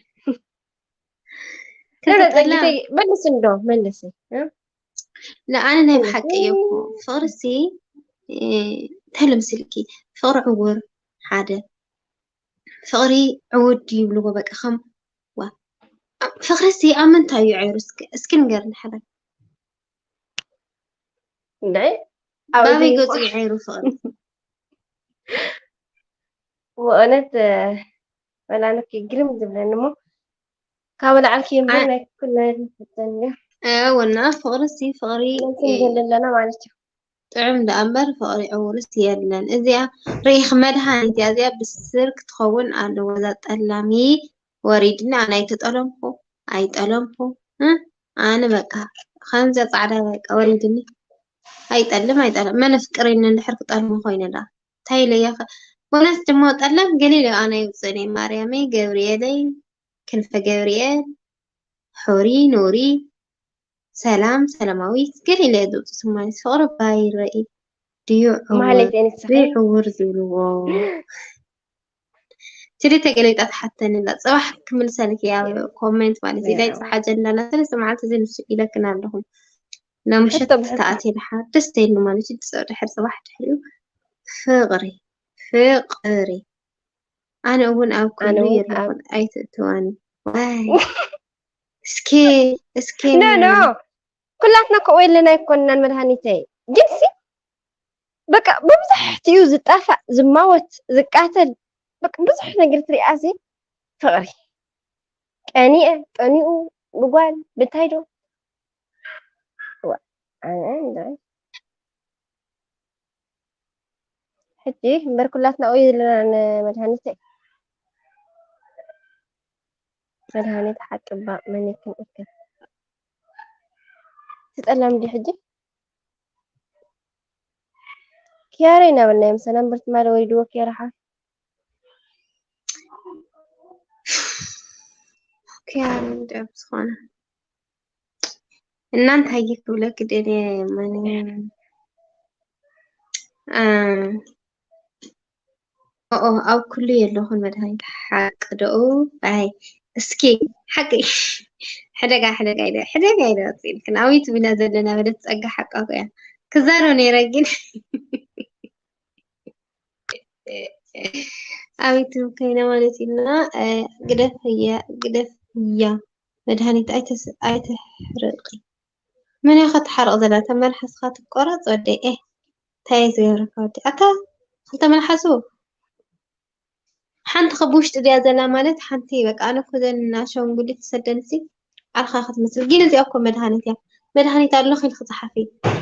ክልተ ነነ ጠላም። ጸጊተይ፣ መልስ እንዶ፣ መልስ። እ? ንኣነ ናይ ብሓቂ እየ እኮ። ፍቕሪሲ፣ እ፣ እንታይ ልምስልኪ? ፍቕሪ ዕውር፣ ሓደ። ፍቕሪ ዕውር ድዩ ይብልዎ፣ በቃ፣ ከም፣ ዋ። ፍቕሪሲ ኣብ ምንታይ እዩ ዓይሩ? እስኪ፣ እስኪ ንገርኒ ሓደ። እንድዒ፣ ኣብ ባበይ እዝኒ ገጹ ኳሕ። እዩ ዓይሩ ፍቕሪ? ብእውነት፣ እ፣ ወላ ኣነ ግርም ዝብለኒ እሞ፣ ካብ ላዕልኪ እምበር ኣ-፣ ናይ ኩለን ይፈተን እዩ። እወ፣ እና ፍቕሪሲ፣ ፍቕሪ፣ መልሲ እ፣ ንደሊ ኣለና ማለት እዩ። ጥዑም ደኣ እምበር ፍቕሪ ዕውርስ የለን። እዚኣ ርኢኺ መድሃኒት እያ። እዚኣ ብስር ክትኸውን ኣለዎ። እዛ ጠላሚ ወሪድኒ፣ ኣነ ኣይተጠለምኩ፣ ኣይጠለምኩ። እ? ኣነ በቃ ከምዛ ጻዕዳ በቃ ወሪድኒ። ኣይጠልም፣ ኣይጠልም። መን ኣፍቅረኒ እንድሕር ክጠልሞ ኮይነ ደኣ። እንታይ ኢለ እየ ኸ? ወላስ ድማ ጠላም ገሊለ ኣነ ይውፅእኒ። ማርያመይ፣ ገብርኤለይ፣ ክንፈ ገብርኤል፣ ሑሪ፣ ኑሪ፣ ሰላም፣ ሰላማዊት፣ ገሊለ ዝውፅ ስማይ ፍቕሪ ባይረኢ ድዩ ዕውር? ማህሌት ኤንሳ። ብዕውር ዝብልዎ። ትሪ ተገሊጣ ትሓተኒ ኣላ። ጽባሕ ክምልሰልኪ እየ ኣብ ኮሜንት ማለት እዩ። ናይ ጽባሕ ኣጀንዳና ሰለስተ መዓልቲ እዚ ንሱ ኢለክን ኣለኹ። ናብ ምሸት ሕቶ ብሕቶ። ተኣትየ ድሓር ደስ ተይልኒ ማለት እዩ። ድጸ-፣ ድሕሪ ጽባሕ ድሕሪኡ ፍቕሪ፣ ፍቕሪ። ኣነ እውን ኣብ ኣነ ኩሉ እውን የለኹን፣ ኣይትእትዋኒ። ዋይ። እስኪ፣ እስኪ ኖ፣ ኖ። ኩላትና ከምኡ የለና ኣይኮንናን መድሃኒተይ። ግንሲ በቃ ብብዙሕ እዩ ዝጣፋእ፣ ዝማወት፣ ዝቃተል። በቃ ብዙሕ ነገር ትሪኣሲ ፍቕሪ። ቀኒኤ፣ ጠኒኡ፣ ብጓል፣ ብታይ ዶ? ዋ፣ ኣነ እንደ ሕጂ እምበር ኩላትና እዩ ዘለና ንመድሃኒተይ። መድሃኒት ሓቂ እባ መን ይክን እከ። ትጠላም ድዩ ሕጂ? ኪያረ ኢና በልናዮም። ሰላም ብርትማለ ወሪድዎ ኪያረ ሓ። ኪያረ እንደ ዝኾነ እናንተ ሃየ ክብለኪ ደልየ ማንኛውም፣ አ፣ ኦኦ፣ ኣብ ኩሉ የለኹን መድሃኒት ሓቂ ደኡ። ኣይ፣ እስኪ ሓቂ ሕደጋ፣ ሕደጋ ኢለ፣ ሕደጋ ኢለ ወፂእልክን። ኣብ ዩቱብ ኢና ዘለና በለት ጸጋ ሓቃ እኮ እያ። ክዛረብ ነይረ ግን ኣብ ዩቱብ ኮይነ ማለት እዩ እና፣ እ፣ ግደፍ እያ፣ ግደፍ እያ። መድሃኒት ኣይተስ-፣ ኣይተሕርቂ። መን እያ ከተሓርቕ ዘላ? እታ መልሓስካ ትቆረጽ ወደይ። ኤህ፣ እንታይ እየ ዝገብረካ ወደይ? ኣታ፣ ክልተ መልሓሱ። ሓንቲ ከ ብውሽጢ ድያ ዘላ ማለት ሓንቲ በቃ፣ ኣነ እኮ ዘን ኣሻንጉሊት ትሰደንሲ ዓርኻ ክትመስል። ግን እዚኣ እኮ መድሃኒት እያ። መድሃኒት ኣለኹ ኢልኪ ጸሓፊ።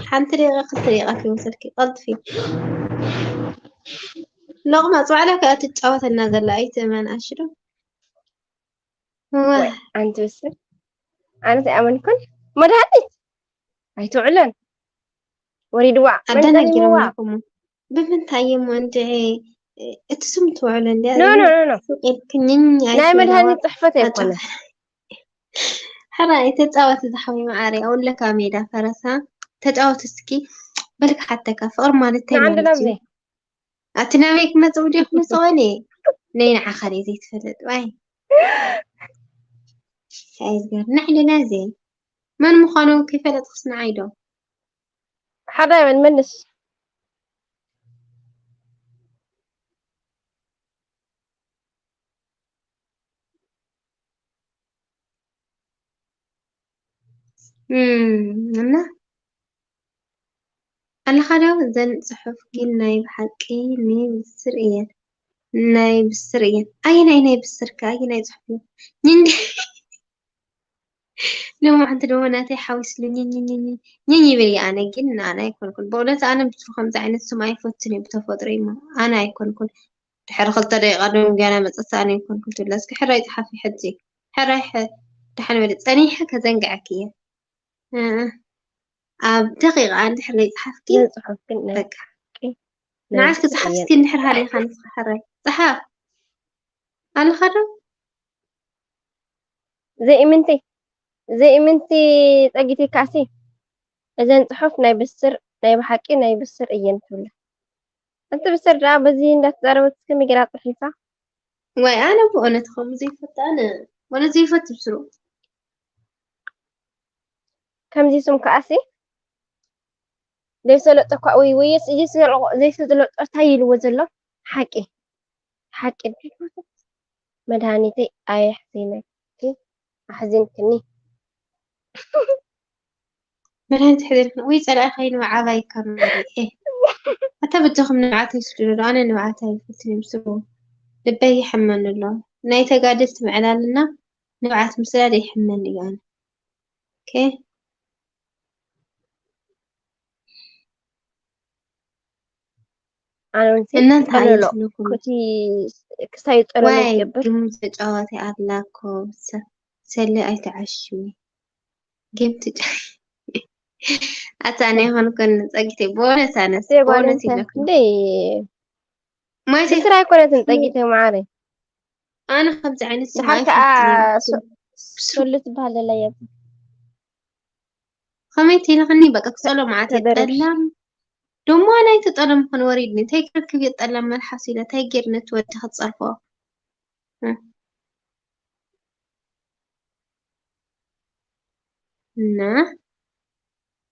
ሓንቲ ደቂቃ፣ ክልተ ደቂቃ ከይወሰድኪ፣ ቀልጥፊ። ሎቕማጽ ባዕላ ከኣ ትጫወተና ዘላ፣ ኣይትእመን ኣሽዶ። እወ። ወይ፣ ኣንቲ ብስል። ኣነ ኣይኣመንኩን። መድሃኒት ኣይትውዕለን። ወሪድዋ። መን ኣደናጊሮም ጠሊምዋ? ኣለኹም። ብምንታይ እዮም እንድዒ እቲ ስም ትውዕሉ እንድያ? ኖ፣ ኖ፣ ኖ፣ ኖ። ሱቅ ኢልክኝኝ ናይ መድሃኒት ጽሕፈት ኣይኮነ። ሕራይ ተጻወት ዝሓዊ መዓሪ ኣውለካ ሜዳ ፈረሳ ተጫወት እስኪ። በልካ ሓተካ ፍቅር ማለት እንታይ ንዓንዲ ማለት ናብዚ እዩ? ኣቲ ናበይ ክመጽእ ውዲ ክመጽእ ወኒ ነይ ንዓኻ ደይ ዘይትፈልጥ ዋይ። እንታይ ዝገር ንሕሊ ናዚ መን ምዃኑ ከይፈለጥክስ ንዓይ ዶ? ሓደ ኣይበል መልስ። እም፣ እና ኣለኻ ዶ? እዘን ጽሑፍ ግን ናይ ብሓቂ ናይ ብስር እየን። ናይ ብስር እየን። ኣየናይ ናይ ብስር ከ? ኣየናይ ጽሑፍ እዩ? ኝኝ። ሎማዓንቲ ደሞ ናተይ ሓዊስሉ ኝኝ ኝኝ ኝኝ ይብል እየ። ኣነ ግን ኣነ ኣይኮንኩን። በእውነት ኣነ ብትሩ ከምዚ ዓይነት ስም ኣይፈቱን እየ ብተፈጥሮ እሞ ኣነ ኣይኮንኩን። ድሕሪ ክልተ ደቂቃ ደሞ ገና መጸት ኣነ ኣይኮንኩን ትብላ። እስኪ ሕራይ ጸሓፊ ሕጂ። ሕራይ ሐ-፣ ደሓን በሊ ጸኒሐ ከዘንግዐኪ እየ። እ፣ ኣብ ደቂቃ እንድሕር ዘይጸሓፍኪ ግን ጽሑፍ ግን ናይ በቃ ናይ ንዓስ ብስር ክጽሓፍ እየን። እስኪ እንድሕር ሃሊኻ ንስኻ ሕራይ ጸሓፍ ኣለኻ ዶ? ዘይእምንቲ ዘይእምንቲ ጸጊት ይካሲ እዘን ጽሑፍ ናይ ብስር ናይ ብሓቂ ናይ ብስር እየን ትብላ። ኣንቲ ብስር ደኣ በዚ እንዳተዛረበት ከመይ ገይራ ጽሒፋ? ወይ ኣነ ብእውነት ከምኡ ዘይፈቱ ኣነ ወለ ዘይፈቱ ብስሩ ከምዚ ስም ከኣሲ ዘይሰለጦ እኳ ወይ ወየስ ዘይሰለጦ ዘይሰለጦ እንታይ ኢልዎ ዘሎ ሓቂ ሓቂ እንተይኮነ መድሃኒተይ ኣየሕዚነኪ ኣሕዚንክኒ። መድሃኒት ሕዘልክን ወይ ጸላኢ ከይኑ ዓባይ ካብ መሪኤ ኣታ በጃኹም ንብዓተይ ስድሩ ዶ ኣነ ንብዓተይ ኣይፈትን እየ ምስሉ ልበይ ይሕመኒ ኣሎ። ናይ ተጋደልቲ ምዕላልና ንብዓት ምስላል ይሕመኒ እዩ ኣነ። ኦኬ ኣነ እውን እናንተ ጸለሎ ኣይመስለኩም ኩቲ ክሳይ ጸለሎ ዋይ ይገብር ግሙ ተጫዋቲ ኣላ እኮ ሰ- ሰለ ኣይተዓሽዊ ጌም ትጫ ኣታ ናይ ኾንኮን ጸጊተይ በእውነት ኣነስ ደይ ጓል በእውነት እንተ ይለኩም ደይ ማይተ ብስራ ኣይኮነትን ጸጊተይ ማዓረይ ኣነ ከምዚ ዓይነት ስም ድሓር ከዓ ኣይፈትን ሶ- ሶሉ ትበሃል ዘላ እያ ከመይ ትልኽኒ በቃ ክጸሎ መዓት ተደርሽ ጠላም ደሞ ናይ ተጠለም ኾን ወሪድኒ እንታይ ክረክብ እየ ጠላም መልሓስ ኢለ እንታይ ጌርኒ ትወዲ ክትጸርፎ እና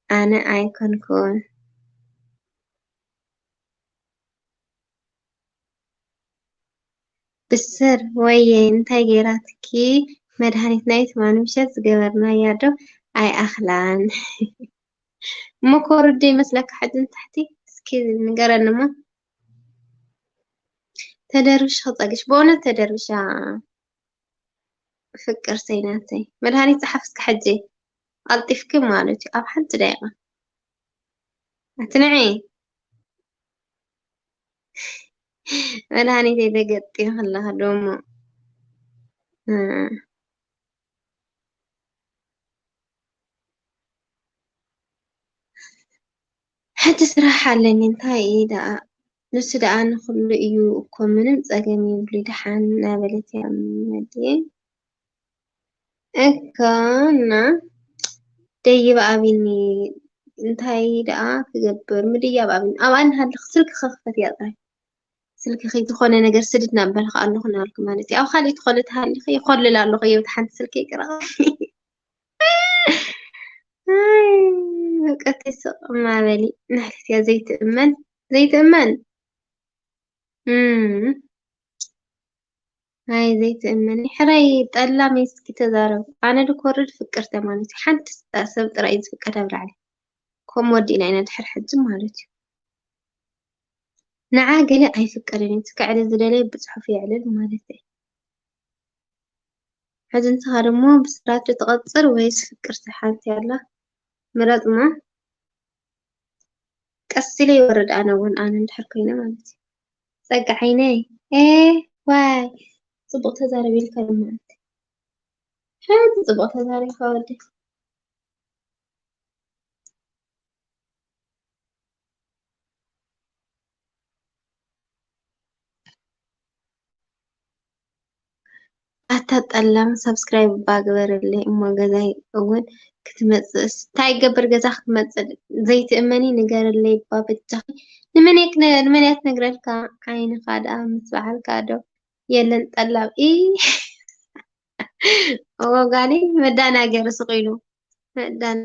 ኣነ ኣይኮንኩን ብስር ወየ እንታይ ገይራትኪ መድሃኒት ናይ ትማሊ ምሸት ዝገበርናያ ዶ ኣይኣኽላን እሞ ከወርዶ ይመስለካ ሕጂ ንታሕቲ እስኪ ንገረኒ እሞ ተደርብሽ ክፀግሽ በእውነት ተደርብሻ ፍቅርተይ ናተይ መድሃኒት ፀሓፍ እስከ ሕጂ ቀልጢፍኪ ማለት እዩ ኣብ ሓንቲ ደቂቃ ኣትንዒ መድሃኒተይ ተገጢሙ ከለኻ ደሞ እ፣ ሕጂ ስራሕ ኣለኒ እንታይ እዩ ደኣ ንሱ ደኣ ንኹሉ እዩ እኮ ምንም ጸገም የብሉ ደሓን እናበለት እያ መድየ እኮ እና ደይብ ኣብኒ እንታይ ደኣ ክገብር ምድያብ ኣብኒ ኣብኣ እናሃለኺ ስልኪ ክኽፈት እያ ጥራይ ስልክኺ ዝኾነ ነገር ስድድ እናበልኺ ኣለኹ እናበልኪ ማለት እዩ ኣብ ካሊእ ትኾሊ ተሃሊኺ ይኾልል ኣለኹ እየ በቲ ሓንቲ ስልኪ ይቅረቕ በቃ ተይ ስቕ እማ በሊ ንሕልፍትያ ዘይትእመን ዘይትእመን እም። ኣይ ዘይትእመኒ ሕራይ ጠላመይ እስኪ ተዛረቡ ኣነ ድኮርድ ፍቅርተ ማለት እዩ ሓንቲ ሰብ ጥራይ እዩ ዝፍቀድ ኣብ ላዕሊ ከም ወዲእና ኢና ድሕር ሕጂ ማለት እዩ ንዓ ገለ ኣይፍቀድን እዩ እቲ ክዕልል ዝደለየ ብፅሑፍ የዕልል ማለት እዩ ሕጂ ንስኻ ደሞ ብስራቱ ትቐፅር ወይስ ፍቅርቲ ሓንቲ ኣላ ምረፅ እሞ ቀስ ኢለ ይወርድ ኣነ እውን ኣነ እንድሕር ኮይነ ማለት እዩ ጸጋ ዓይነይ ኤ ዋይ ጽቡቕ ተዛረብ ኢልካ ድማ ኣንቲ ሓንቲ ጽቡቕ ተዛሪብካ ወዲ ኣታ ጠላም ሳብስክራይብ እባ ግበርለይ እሞ ገዛይ እውን ክትመፅእስ እንታይ ይገብር ገዛ ክትመፅእ ዘይትእመኒ ንገርለይ እባ በጃኺ። ንመን እየ ክነ- ንመን እያ ትነግረልካ ዓይንኻ ደኣ ምስ በዓልካ ዶ የለን ጠላም ኢ ወጋኒ መዳናገሪ ስቕ ኢሉ መዳን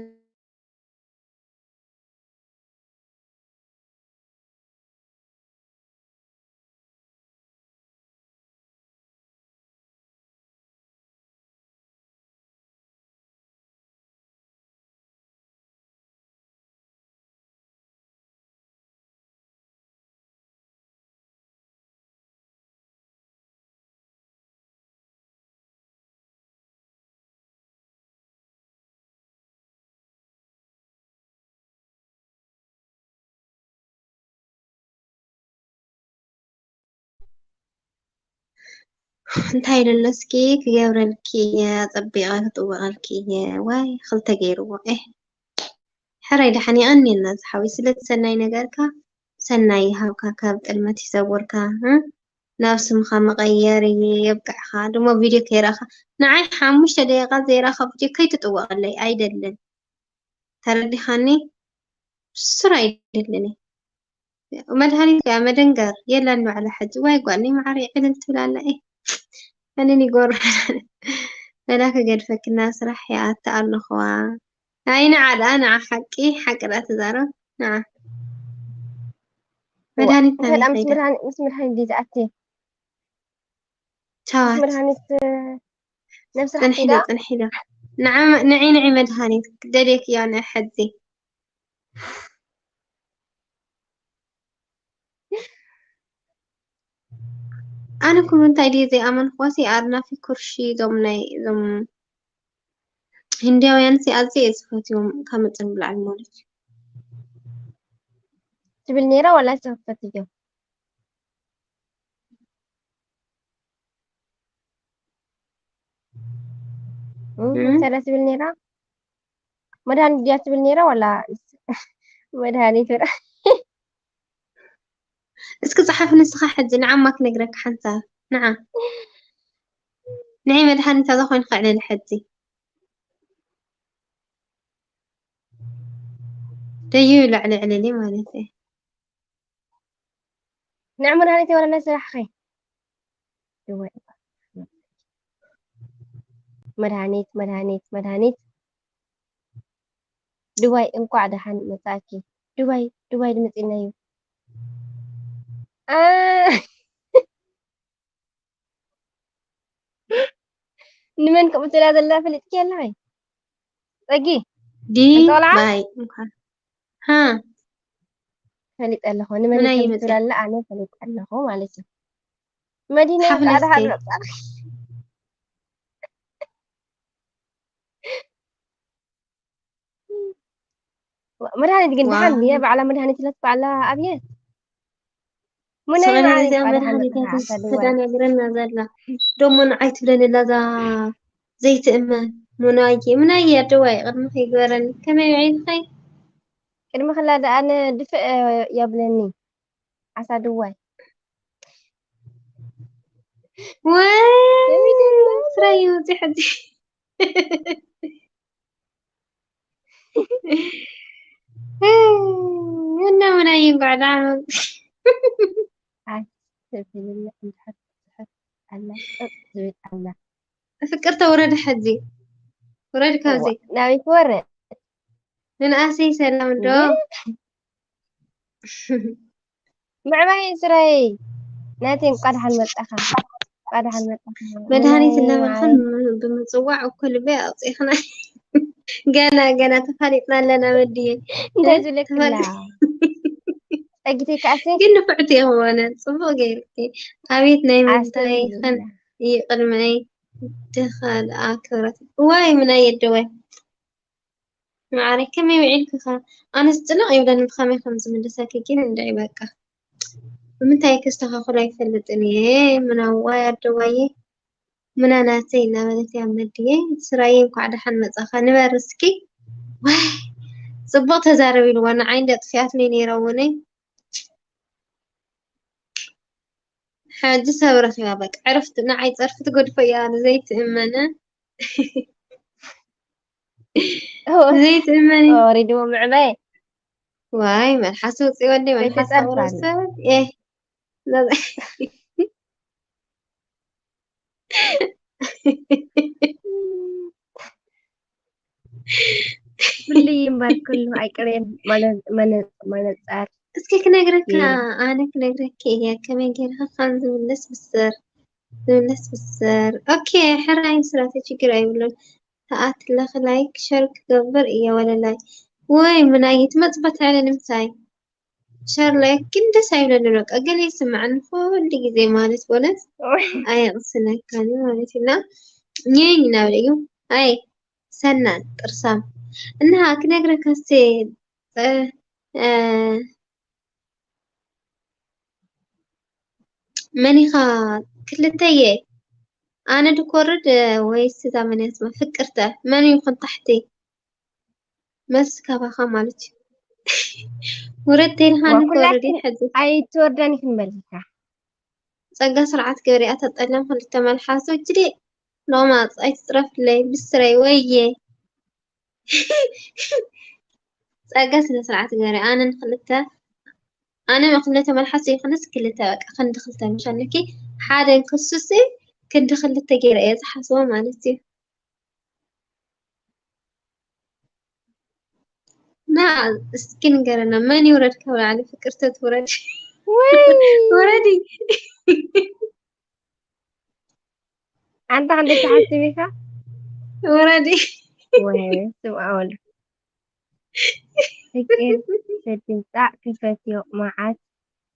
እንታይ ደሎ እስኪ ክገብረልኪ እየ ኣጸቢቐ ክጥውቐልኪ እየ ዋይ ክልተ ገይርዎ ኤህ ሕራይ ደሓን የቐንየልና ዝሓወይ ስለቲ ሰናይ ነገርካ ሰናይ ይሃብካ ካብ ጥልመት ይሰውርካ ናብ ስምኻ መቐየሪ የብቅዕኻ ድሞ ቪድዮ ከይረእኻ ንዓይ ሓሙሽተ ደቂቓ ዘይረእኻ ቪድዮ ከይትጥወቐለይ ኣይደልን ተረዲኻኒ ስር ኣይደልን እየ መድሃኒት ከኣ መደንገር የላን ባዕላ ሕጂ ዋይ ጓለይ መዓረይ ዕልል ትብል ኣላ ኤህ መንን ይጎርር በላ ክገድፈኪ ናብ ስራሕ ይኣቱ ኣለኹዋ ኣይ ንዓ ደኣ ንዓ ሓቂ ሓቂ ደኣ ትዛረብ ንዓ መድሃኒት ከመይ ከይዳ ምስ መድሃኒት ድዩ ዝኣቲ ቻዋት መድሃኒት ነብስራ ጽንሒ ዶ ጽንሒ ዶ ንዓ ንዒ ንዒ መድሃኒት ደልየክዮ ንዒ ሕጂ ኣነ እኮ እንታይ ድየ ዘይኣመንኩዋሲ ኣርናፊ ኩርሺ እዞም ናይ እዞም ህንዳውያን ሲ ኣዝየ እየ ዝፈትዎም ካብ መጠን ብላዕሊ ማለት እዩ ትብል ነይራ ዋላ ዝፈትዮ ሰላ ትብል ነይራ መድሃኒት ድያ ትብል ነይራ ዋላ መድሃኒት ወላ እስኪ ጸሓፍ ንስኻ ሕጂ ንዓማ ክነግረካ ሓንሳብ ንዓ ንዒ መድሃኒት ኣዛ ኮይንካ ዕለል ሕጂ ደዩ ላዕሊ ዕለሊ ማለት እዩ ንዕ መድሃኒት የወለና ስራሕኸ መድሃኒት መድሃኒት መድሃኒት ድባይ እንኳዕ ደሓን መጻእኪ ድባይ ድባይ ድመጺና እዩ ንመን ከምኡ ትብላ ዘላ ፈሊጥኪ ኣለኺ ጸጊ እንጦልዓ ዲባይ እንኳን ሃ ፈሊጠ ኣለኹ ንመን ምናይ ከምኡ ይመጽእ? ትብላ ኣላ ኣነ ፈሊጠ ኣለኹ ማለት እዩ መዲና ጸሓፍለይ ጻዕዳ እስኪ። ሓ መድሃኒት ግን ደሓን ዋው። እየ ባዕላ መድሃኒት ኢለት ባዕላ ኣብየ ሙነይ ሰበና ማዓረይ እዚኣ ባዕላ መድሃኒት ሓመድ እያ ሓንሳ ድዋይ ተስተዳናግረና ዘላ ደሞ ንዓይ ትብለኒ ኣላ እዛ ዘይትእመን ሙናየ ሙናየ ኣደዋይ ቅድሚ ከይግበረኒ ከመይ ውዒልኺ ቅድሚ ክላ ደኣ ኣነ ድፍእ የብለኒ ዓሳ ድዋይ ወይ ስራይ ውፅእ ሕጂ እና ምናይ እንኳዕ ደሓን መጡ ኣይ ትብልኒ እንድሕር ትስሕት ኣላ ጸጥ ዝብል ኣላ ፍቅርተ ውረድ ሕጂ ውረድ ካብዚ ናበይ ክወርድ ንንኣሰይ ሰላም ዶ ምዕባይ ስረይ ናተይ እንቋ ደሓን መጣኻ እንቋ ደሓን መጣኻ መድሃኒት እናበልኽን ብምፅዋዕ እኮ ልበይ ኣውፂእኽና ገና ገና ተፋሊጥና ኣለና መድየ እንታይ ዝብለክላ ጸጊተይ ከኣሰ ግን ንፍዕቲ የኽወነ ፅቡቅ ገይርኪ ኣቤት ናይ መድሃኒት ይቅድመይ ድኻ ደኣ ክብረት ዋይ ምናይ የደወይ ማዕረይ ከመይ ውዒልክኻ ኣነስ ጭንቕ ይብለኒ ብኸመይ ከም ዝምልሰኪ ግን እንድዒ በቃ ብምንታይ ከስተኻኽሎ ኣይፈልጥን እየ ምናዋይ ኣደዋየ ምናናተይ እናበለት እያ መድየ ስራየ እንኳዕ ደሓን መፃኻ ንበር እስኪ ዋይ ፅቡቕ ተዛረብ ኢልዋ ንዓይ እንዲ ኣጥፊኣትለይ ነይራ እውነይ ሕጂ ሰብ ረኺባ በቃ ዕረፍቲ ንዓይ ጸርፊ ትገድፎ እያ ንዘይትእመነ። ዘይትእመኒ። ወሪድዎ ምዕባይ። ዋይ መልሓስ ውፅእ ወደይ መልሓስ ከይተፀርፋ ኣውረድ ኣሎ። ሰብ። ኤህ። ፍልይ እምበር ኩሉ ኣይቅሬን መነ- መነ- መነፀር እስኪ ክነግረካ እዩ። ኣነ ክነግረካ እየ ከመይ ጌርካ ከም ዝምለስ ብስር ዝምለስ ብስር። ኦኬ ሕራይ ስራተ ችግር ኣይብሉን። ተኣትለኽ ላይክ ሸር ክገብር እየ ወለላይ። ወይ ምናይ ትመፅበት ዕለ ንምንታይ ሸር ላይክ ግን ደስ ኣይብለንን። በቃ ገለ ይስምዓኒ ኩሉ ግዜ ማለት በእውነት ኣየቕስነካን እዩ ማለት እዩ። እና ኘኝ እናበለ እዩ። ኣይ ሰናን ጥርሳም እና ክነግረካ እስቲ እ፣ እ፣ መን ኢኻ ክልተየ ኣነ ድኮርድ ወይስ እዛ መን እያ ስማ ፍቅርተ መን ይኹን ታሕቲ መልሲ ካባኻ ማለት እዩ። ውረድ ተይልካ ዋ፣ ንኮርድ ኩላችን ሕዚ ኣይትወርደን ይኽን በልካ። ጸጋ ስርዓት ገበሪ ኣታ ጠለም ክልተ መልሓሱ እጅዲ ሎማጽ ኣይትጽረፍለይ ብስረይ ወየ ጸጋ ስነ ስርዓት ገበሪ ኣነን ክልተ ኣነ ክልተ መልሓሱ ይኹንስ ክልተ በቃ ክንዲ ክልተ ምሻለኪ ሓደ ክሱስ ክንዲ ክልተ ገይረ እየ ዝሓስቦ ማለት እዩ። ና እስኪ ንገረና መን ይውረድ ካብ ላዕሊ ፍቅርተ ትውረድ ወይ ውረዲ ኣንታ ክንደ ትሓስብ ኢኻ? ውረዲ ወይ ስምዓ ወልዱ ፍቅር ሰድምፃዕ ክፈትዮ መዓት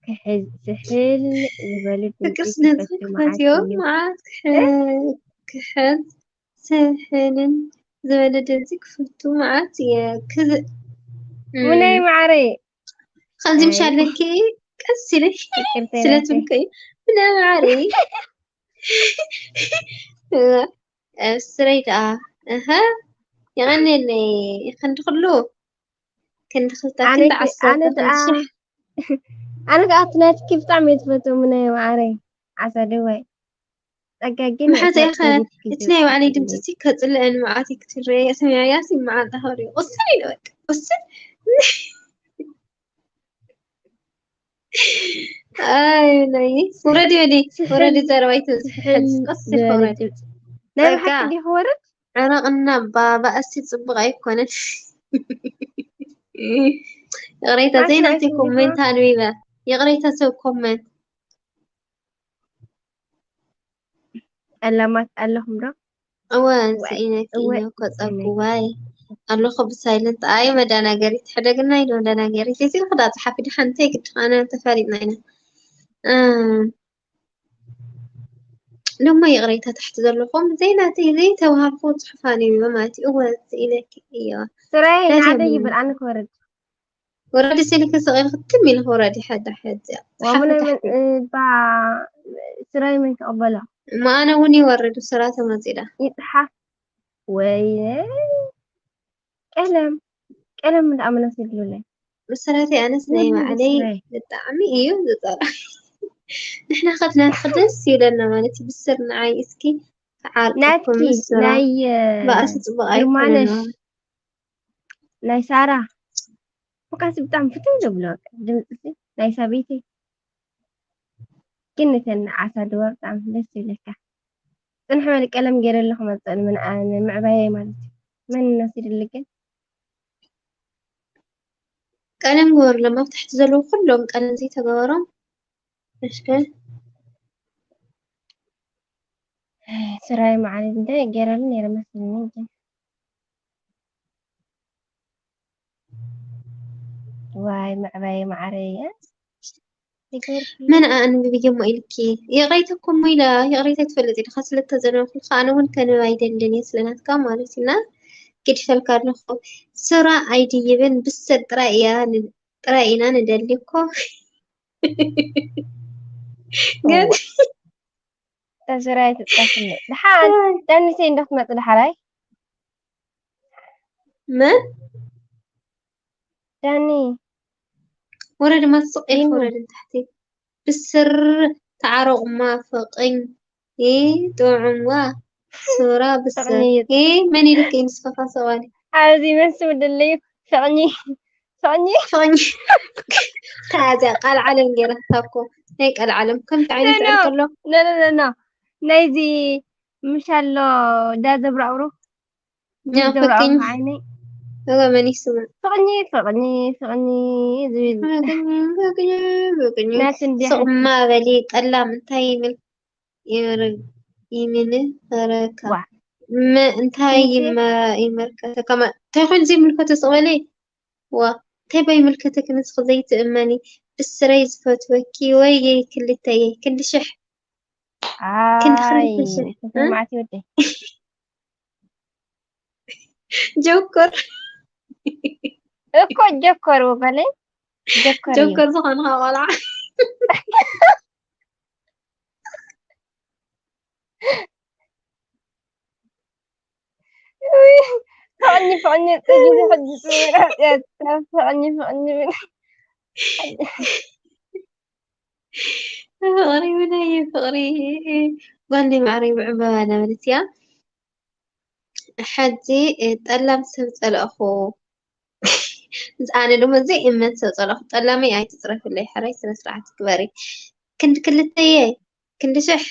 ክሕዝ ስሕል ዝበሉ ድምፂ ፍቅር ስነዚ ክፈትዮ መዓት ክፈትዮ እዩ። መዓት ክሕዝ ክሕዝ ስሕልን ዝበለ ድምፂ ክፈቱ መዓት እየ ክዝ ሙነይ ማዕረይ ከምዚ ኣይ። ምሻለኪ ቀስ ኢለ ይቅርታ ስለ ይላተ ትብልከይ ብናይ ማዕረይ ስረይ ደኣ እሀ የቐንየለይ ክንዲ ኩሉ ክንዲ ክልተ ኣነ ክንዲ ከ- ኣነ ዓሰርተ ደኣ ሽሕ ኣነ ከዓ እቲ ናትኪ ብጣዕሚ እየ ዝፈትዎ ሙነይ ማዕረይ ዓሳ ደዋይ ጸጋ ግን መሓዛ ኢኻ ፈሪድኪ እቲ ናይ ባዕለይ ዝወጽእ ድምፂ ሲ ከፅልአን መዓት ክትረየ ሰሚዐያ ሲ መዓንጣ ከሪዩ ቁስል ኢለ በቃ ቁስል ኣይ ናይ ውረዲ ወዲ ውረዲ ዘረባይ ተዝሕዝ ቀስ ኢልካ ውረዲ ናይ ጸጋ ብሓቂ ድዩ ክወርድ ዕረቕና ባባእሲ ፅቡቅ ኣይኮነን ይቕሬታ ማሽን ዘይናተይ ኣይስምዕዎ ኮመንት ኣንቢበ ይቕሬታ ሰብ ኮመንት ጠላማት ኣለኹም ዶ እወ ዋይ ስኢነኪ እወ እየ እኮ ስኢነኪ ጸጉዋይ ኣለኹ ብሳይለንት ኣይ መደናገሪት ሕደግና ኢሉ መደናገሪት እዚ ክዳ ጽሓፊ ድሓንተ ግድኻነ ተፋሊጥና ኢና እም፣ ደሞ ይቕሬታ ታሕቲ ዘለኹም ዘይናተይ ዘይተዋሃብኩ ጽሑፍ ኣንቢበ ማለት እዩ። እወ ስኢነኪ እየ ስራይ ናተይ ንዓደ ኣንቢበ ይብል ኣነ ክወርድ ወረዲ ስኢልኪ ስቕ ኢልኪ ትም ኢልኪ ውረዲ ሕዳ ሕዚ ዋሙነ ጽሓፊ ታሕቲ ባ ስራይ መን ተቐበሎ እሞ ኣነ እውን ይወርድ ስራ ተመጺዳ ይጽሓፍ ወይ ቀለም ቀለም እንዳኣመና ስድሉለይ ብስራተይ ኣነስ ናይ ወይኔ ባዕለይ ብስራይ ብጣዕሚ እዩ ዝጸልኦ ንሕና ከትናፍቅ ደስ ይብለና ማለት እዩ ብስር ንዓይ እስኪ ተዓርቀኩም ናትኪ ምስራ ናይ ባእሲ ጽቡቅ ኣይኮነን ግርማነሽ ናይ ሳራ ፎካስ ብጣዕሚ ፍትው ዘብሎ ድምፅሲ ናይ ሰበይቲ ግን ነተን ዓሳ ድዋ ብጣዕሚ ደስ ይብለካ ፅንሕ በል ቀለም ገይረ ኣለኹ መፀ ንምዕባየይ ማለት እዩ መን ነሲድሊ ግን ቀለም ገበርሎም ኣብ ታሕቲ ዘለዉ ኩሎም ቀለም ዘይተገበሮም እሽከ ስራይ መዓልቲ እንደ ገይረሉ ነይረ መስልኒ ግን ዋይ መዕባየ ማዓረየ መን ኣንብብዮ እሞ ኢልኪ ይቕሬታ እኮ እሞ ኢላ ይቕሬታ ትፈልጥ ኢልካ ስለተዘለልኩልካ ኣነ እውን ከንብብ ኣይደልን እየ ስለናትካ ማለት እዩ እና ገዲፈልካ ኣለኹ ስራ ኣይድይብን ብስር ጥራይ እያ ጥራይ ኢና ንደሊ እኮ ግን ተዝራይ ትጠፍኒ ድሓን ዳኒተይ እንዶ ክትመፅ ድሓራይ መን ዳኒ ወረ ድማ ስቕ ኢልካ ወረድ ንታሕቲ ብስር ተዓረቑማ ፍቕኝ ይ ጥዑምዋ ሱራ ብሰ ፍቕኝ ይ- ይ መን ኢልክ ንስኻ ሰዋሊ ኣብዚ መን ስም ድለዩ ፍቕኝ ፍቕኝ ፍቕኝ ከዚያ ቃል ዓለም ገይራታ እኮ ናይ ቃል ዓለም ከምቲ ዓይነት ኖ፣ ስዕል ከሎ ኖ ኖ ኖ ኖ ናይዚ ምሻሎ ዳዘብራውሩ ያ ዘብራውሩ ፍቅኝ ዓይነይ እወ መን ይስማ ፍቕኝ ፍቕኝ ፍቕኝ ዝብል ናትን ዲያ ስቕማ በሊ ጠላም እንታይ ይብል ይብል ይምን ፈረካ ዋ መ እንታይ እንጂ ይመ ይመልከተ ከማ እንታይ ኮይኑ ዘይምልከተ ስቕበሊ ዋ እንታይ ባይምልከተክ ንስኺ ዘይትእመኒ ብስረይ ዝፈትወኪ ወይየይ ክልተየይ ክንዲ ሽሕ ክንዲ ኣይ ክልተ ሽሕ እ? ተሰማዕቲ ወደይ ጆኮር እኮ ጀኮር ወገለይ ጀኮር እዩ ጆኮር ዝኾንኻ ቆልዓ ፍቕኒ ፍቕኒ ጽጊ ሕጂ ጽውራ ፍቕኒ ፍቕኒ ፍቕሪ ብናይ ፍቕሪ ጓንዲ ማዕረይ ብዕምበባ ነበረት እያ ሕጂ ጠላም ሰብ ጸለእኹ ኣነ ድማ ዘይእመን ሰብ ጸለእኹ ጠላመይ ኣይትፅረፍለይ ሕራይ ስነ ስርዓት ግበሪ ክንዲ ክልተየ ክንዲ ሽሕ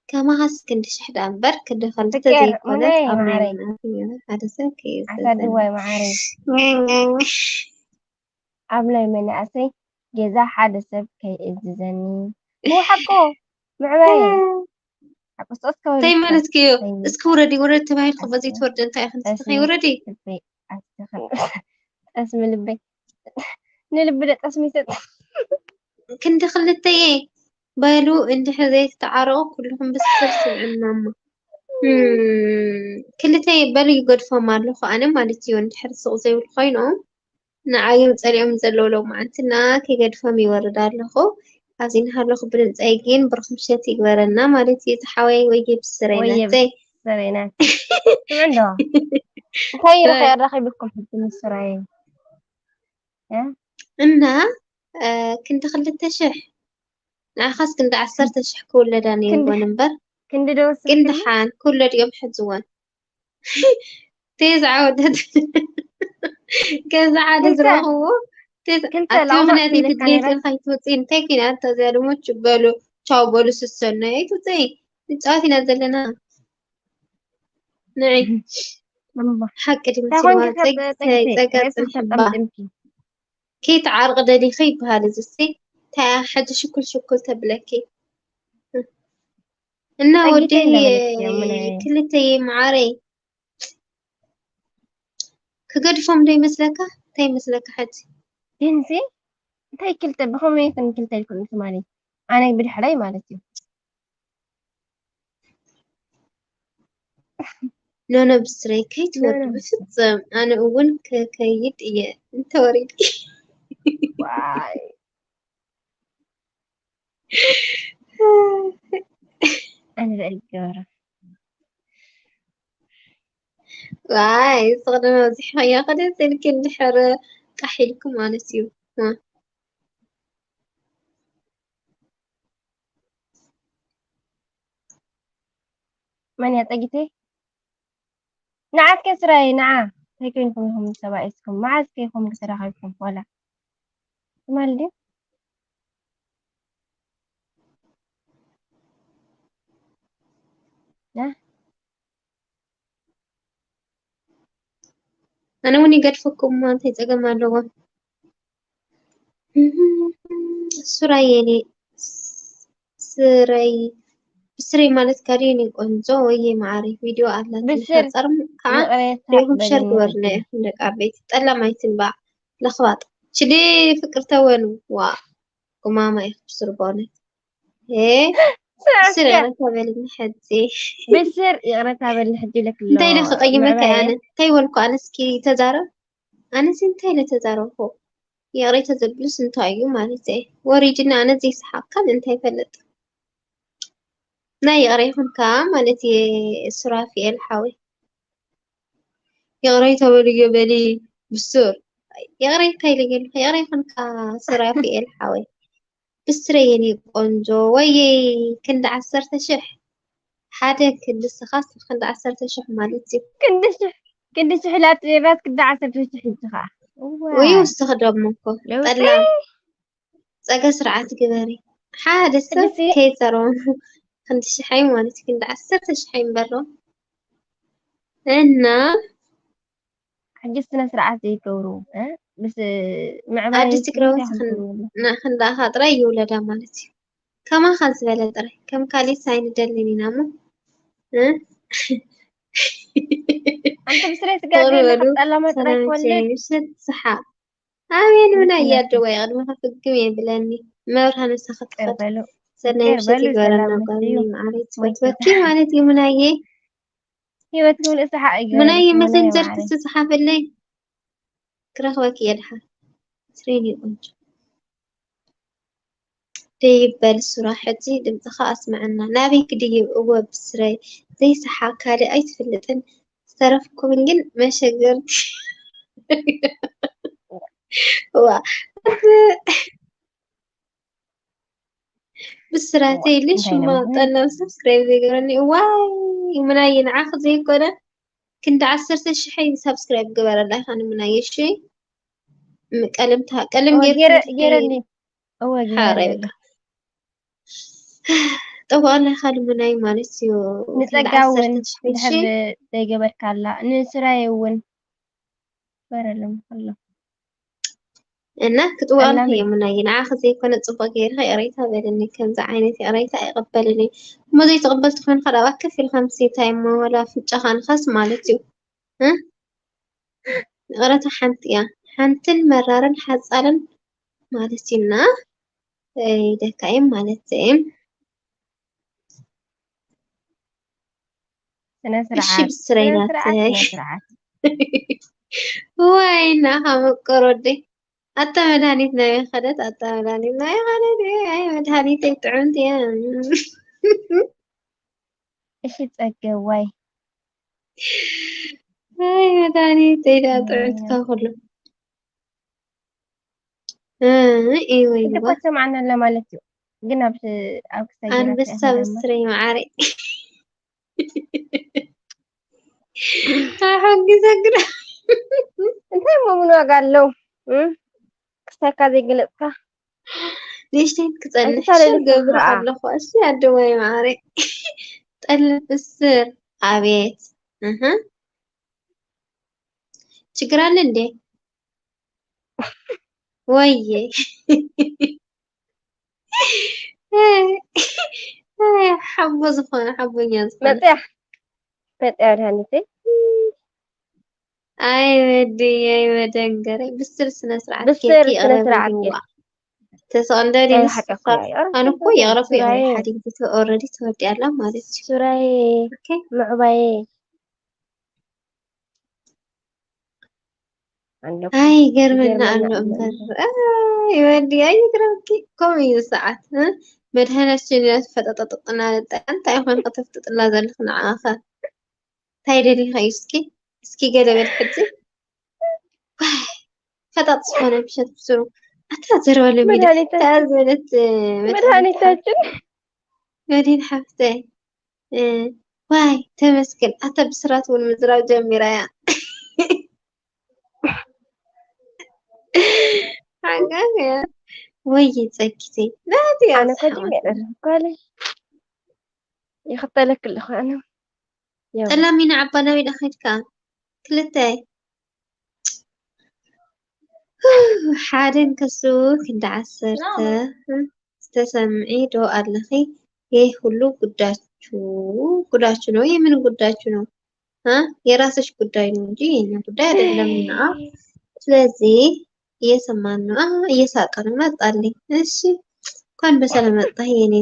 ከማኻስ ክንዲ ሽሕ ደኣ እምበር ክንዲ ክልተ ፍቅር ዘይኮነስ ሙለይ ኣብ ናይ ማዕረይ መናእሰይ ሓደ ሰብ ከየዘዘኒ ዓሳድዋይ ማዕረይ ኣብ ናይ መናእሰይ ገዛ ሓደ ሰብ ከይእዝዘኒ እወ ሓቆ ምዕባየ ሓቆ ስጦት እንታይ ከበልካ ማለት ክዮ ከይኒ እስኪ ውረዲ ውረዲ ተባሂልኩ በዚ ኣስመ ትወርዲ እንታይ ኢኽን ጠስሚ ትስተኺ ውረዲ ልበይ ኣስተኽን ጠስሚ ልበይ ንልቢ ደ ጠስሚ ይሰጥ ክንዲ ክልተየ በሉ እንድሕር ዘይተተዓረቑ ኩልኹም ብስር ስምዕና እሞ እም፣ ክልተ በሉ ይገድፎም ኣለኹ ኣነ ማለት እዩ እንድሕር ስቕ ዘይብሉ ኮይኖም ንዓዮም ጸሊኦም ዘለዉ ሎማዓንቲ እና ከይገድፎም ይወርድ ኣለኹ ኣብዚ እናሃለኹ ብድምፀይ ግን ብርኽ ምሸት ይግበረና ማለት እዩ ዝሓወይ ወይ ብስረይ ወየ ናተይ ሰበይና ስምዕ እንዶ እንታይ ኢልካ ኣራኺብኩም ሕጂ ምስ ስራየ እ? እና እ፣ ክንዲ ክልተ ሽሕ ንዓኻስ ክንዲ ዓሰርተ ሽሕ ክውለዳ ክንዲ ነይርወን እምበር ክንዲ ዶ ግን ወሰድክኒ ደሓን ክውለድ እዮም ሕዝወን ተዝዓ ወደት ገዛ ሓደ ክልተ ዝረኽብዎ ተዝ- ክልተ ኣቲ ላውማ ምኽንያት ክልተ ድሌት ነይረን ኢልካ ይትወፅኢ እንታይ ኩናት ተዚኣ ደሞ በሉ ቻው በሉ ስሰናይ ኣይትውፅኢ ንፃወት ኢና ዘለና ንዒ እምባ ሓቂ ድዩ እንታይ ምስልዋ ኮንኪ ሰብ ፀግ- ጠግተ ፀገፅን ርእስኺ ሕባ ጠምጥምኪ ከይትዓርቂ ደሊኺ ይበሃል እዚ እስቲ እንታይ ሕጂ ሽኩል ሽኩል ተብለኪ እና ጠጊተ ወደይ እንዳበለች እያ፣ ምን ክልተይ መዓረይ ክገድፎም ዶ ይመስለካ? እንታይ ይመስለካ ሕጂ? ግንሲ እንታይ ክልተ ብኸመይ ይኹን ክልተ ይኩን ትማሊ ኣነ ብድሕረይ ማለት እዩ። ኖኖ ብስረይ ከይትወርዱ ኖኖ። ብፍጽም ኣነ እውን ከከይድ እየ እንተወሪድኪ ዋይ ኣነ ርኣይ ገበረ ዋይ ስቕድም ኣብዚሕኸያ ከደ ስልኪ እንድሕር ቃሕ ኢልኩ ማለት እዩ። መን እያ ፀጊተይ? ንዓትከ ስራይ ንዓ እንታይ ኮይንኩም ኢኹም ሰብኣይ እስኩም መዓዝ ከ ኢኹም ተራኺብኩም ዋላ ትማል ድዩ? እ? ኣነ እውን ይገድፈኩም እሞ እንታይ ፀገም ኣለዎ? ሱራይ የኔ ስረይ ብስረይ ማለት ካልእ የኔ ቆንጆ ወይ መዓረይ ቪድዮ ኣላት ብስር ንፈፀርም ከዓ ይቕሬታ ደይኹም ሸር በልኒ ግበርና እጅ ኢኹም ደቂ ዓበይቲ ጠላም ኣይትንባዕ ለኽባጥ ችሊ ፍቅር ተወኑ ዋ ጉማማ ኢኹ ብስር በእውነት እ ብስር ስዕስዕ ይቕሬታ በልኒ ሕጂ ብስር ይቕሬታ በልኒ ሕጂ ኢለክ ኣሎ እንታይ ኢለ ክቐይመካ እየ ምዕባየ ኣነ እንታይ በልኩ ኣነ እስኪ ተዛረብ ኣነስ እንታይ ኢለ ተዛረብኩ ይቕሬታ ዘብልስ እንታይ እዩ ማለት እየ ወሪድና ኣነ ዘይሰሓቕካን እንታይ ይፈልጥ ናይ ይቕረ ይኹንካ ማለት እየ ሱራፊኤል ሓወይ ይቕረ ይተበልዮ በሊ ብሱር ይቕረ እንታይ ኢለ ጌርካ ይቕረ ይኹንካ ሱራፊኤል ሓወይ ብስረይ የኔ ቆንጆ፣ ወይይ ክንዲ ዓሰርተ ሽሕ፣ ሓደ ክንዲ ንስኻስ ክንዲ ዓሰርተ ሽሕ ማለት እዩ። ክንዲ ሽሕ ክንዲ ሽሕ ላጥቤባት ክንዲ ዓሰርተ ሽሕ እንጂ ኸዓ። እዋ። ወይ ውስኽ ደሞ እኮ ለውጢ። ጠላ ጸገ ስርዓት ግበሪ። ሓደ ሰብ ክንዲ ሲ- ከይጸርቦ ክንዲ ሽሓይ ማለት እዩ። ክንዲ ዓሰርተ ሽሓይ እምበሮ እና ሕጂ ስነ ስርዓት ዘይገብሩ እ? ምስ ምዕባይ ኣዲስ ትግራወይቲ እንታይ ክን- ክንገብሩ? ና ክንዳኻ ጥራይ ይውለዳ ማለት እዩ። ከማኻ ዝበለ ጥራይ ከም ካሊእ ኣይንደልን ኢና እሞ እ? ኣንተ ብስረይ ስጋ ፍቕሪ ደለ በሉ ክጠላማ ጥራይ ሰላም ኮለ ምሸት ሰሓቕ ኣሜን ምና ልክ እያደዋ ነሽ። የቕድመኻ ፍግም የብለኒ መብርሃን ንሳኻ ይቅር ትኸድ በሉ ሰናይ ይቅር ምሸት በሉ ይግበረና ሰላም ጓል እዩ ማዓረይ ወይ ትፈትወኪ ማለት እዩ ምናየ ህይወት ምሉእ ሰሓቅ እዩ ምናየ ምናየ መሰንጀር ማዓረይ ትስሓፈለይ ክረኽበኪ እየ ድሓር ስሬን እዩ ቆንጆ ደይበል ሱራ ሕጂ ድምፅኻ ኣስምዐና ናበይ ክድይብ እወ ብስረይ ዘይሰሓ ካልእ ኣይትፍልጥን ዝተረፍኩም ግን መሸገርቲ ዋ ብስራተይ ኢለ ሽማ ጠላም ሰብስክራይብ ዘይገረኒ ዋይ ምናየ ንዓኺ ዘይኮነ ክንዲ ዓሰርተ ሽሕ ሰብስክራይብ ግበረላ ኢኻ ንምናየ እሺ ቀለም ቀለም ገረኒ እወ ሓረይ በቃ ጠዋላ ካልምናይ ማለት እዩ ንጸጋ እውን ድሕር ዘይገበርካላ ንስራይ እውን በረሎም ኣሎ እና ክትዋል የሙናይ ንዓኺ ዘይኮነ ጽቡቅ ገይርካ ይቕሬታ በልኒ ከምዚ ዓይነት ይቕሬታ ኣይቕበልን እየ እሞ ዘይትቕበል ትኾን ከዳ እባክህ ኢልካ ምሴታይ እሞ ወላ ኣፍንጫኻ ንኸስ ማለት እዩ ይቕረታ ሓንቲ እያ ሓንትን መራርን ሓጻርን ማለት እዩ እና ደካይም ማለት እሺ ብስረይ ናተይ ዋይ እናኻ መቀሮ ወደይ ኣታ መድሃኒት ናይ ከደት ኣታ መድሃኒት ናይ ከደት ኣይ መድሃኒተይ ጥዕምቲ እያ እሺ ጸገዋይ ኣይ መድሃኒተይ ዳ ጥዕምቲ ካብ ኩሉ ሰማዕና ኣለና ማለት እዩ ግን ኣብ ኣብ ክሳይ ኣንበሳ ብስረይ መዓረይ ኣሕጊዘ ግዳ እንታይ እሞ ምን ዋጋ ኣለዉ ክሳካ ዘይገለፅካ ንእሽተይን ክፀንሕ ሽር ገብር ኣለኹ እሺ ኣደዋይ መዓረይ ጠልፍ ብስር ኣቤት ችግር ኣለ እንዴ ወየ ሓቦ ዝኾነ ሓቦኛ ዝኾነ መፅያ መፅያ መድሃኒተይ ኣይ ወድየይ ወደንገረይ ብስር ስነ ስርዓት ብስር ስነ ስርዓት ተሰቀንደሪ ኣነ እኮ የቕረብ ሓደ ጊዜ ኦረዲ ተወዲያ ኣላ ማለት እዩ ሱራይ ምዕባየ ኣይ ገርመና ኣሎ እምበር ይወዲ ኣይግረምኪ ከምኡ እዩ ሰዓት መድሃናችን ኢና ተፈጠጠጥጥና ንጠ እንታይ ይኾን ከተፍጥጥና ዘለኽ ንዓኸ እንታይ ደሊኻ እዩ እስኪ እስኪ ገለ በል ሕጂ ፈጣጥ ዝኾነ ምሸት ብስሩ ኣታ ዘረባለ ሚዳ ዝበለት መድሃኒታችን መዲን ሓፍተይ ዋይ ተመስገን ኣታ ብስራት እውን ምዝራብ ጀሚራ እያ ሓጋፍ እያ ወይ ጸጊተይ ናቲ ኣነ ከዲም ያደርኳለ ይኽተለክ ኣለኹ ኣነ ጠላሚና ዓባ ናበይ ዳ ኸድካ ክልተ ሓደን ከሱ ክንዲ ዓሰርተ ዝተሰምዒ ዶ ኣለኺ ይህ ሁሉ ጉዳችሁ ጉዳችሁ ነው የምን ጉዳችሁ ነው የራስሽ ጉዳይ ነው እንጂ የኛ ጉዳይ አይደለም እና ስለዚህ እየሰማን ነው እየሳቀ ነው መጣልኝ እሺ እንኳን በሰላም መጣህ የኔ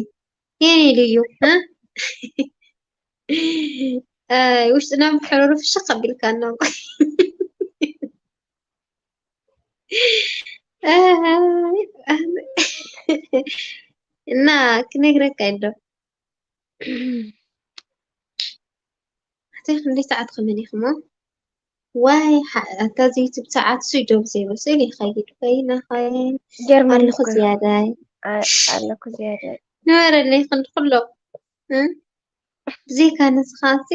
የኔ ልዩ ውሽጥና ብሕሩሩ ፍሽኽ ኣቢልካ እናው እና ክነግረካ እንዶ ኣቲ ክንደይ ሰዓት ክምን ኢኹሞ ዋይ ኣታ እዚ ዩቱብ ሰዓት ሱ ዶብ ዘይበ ስእል ይኸይድ ኮይና ኸይን ኣለኹ ዝያዳይ ኣ- ኣለኩ ዝያዳ። ንበረለይ ክንዲ ኩሎም እ? ብዘይካ ንስኻሲ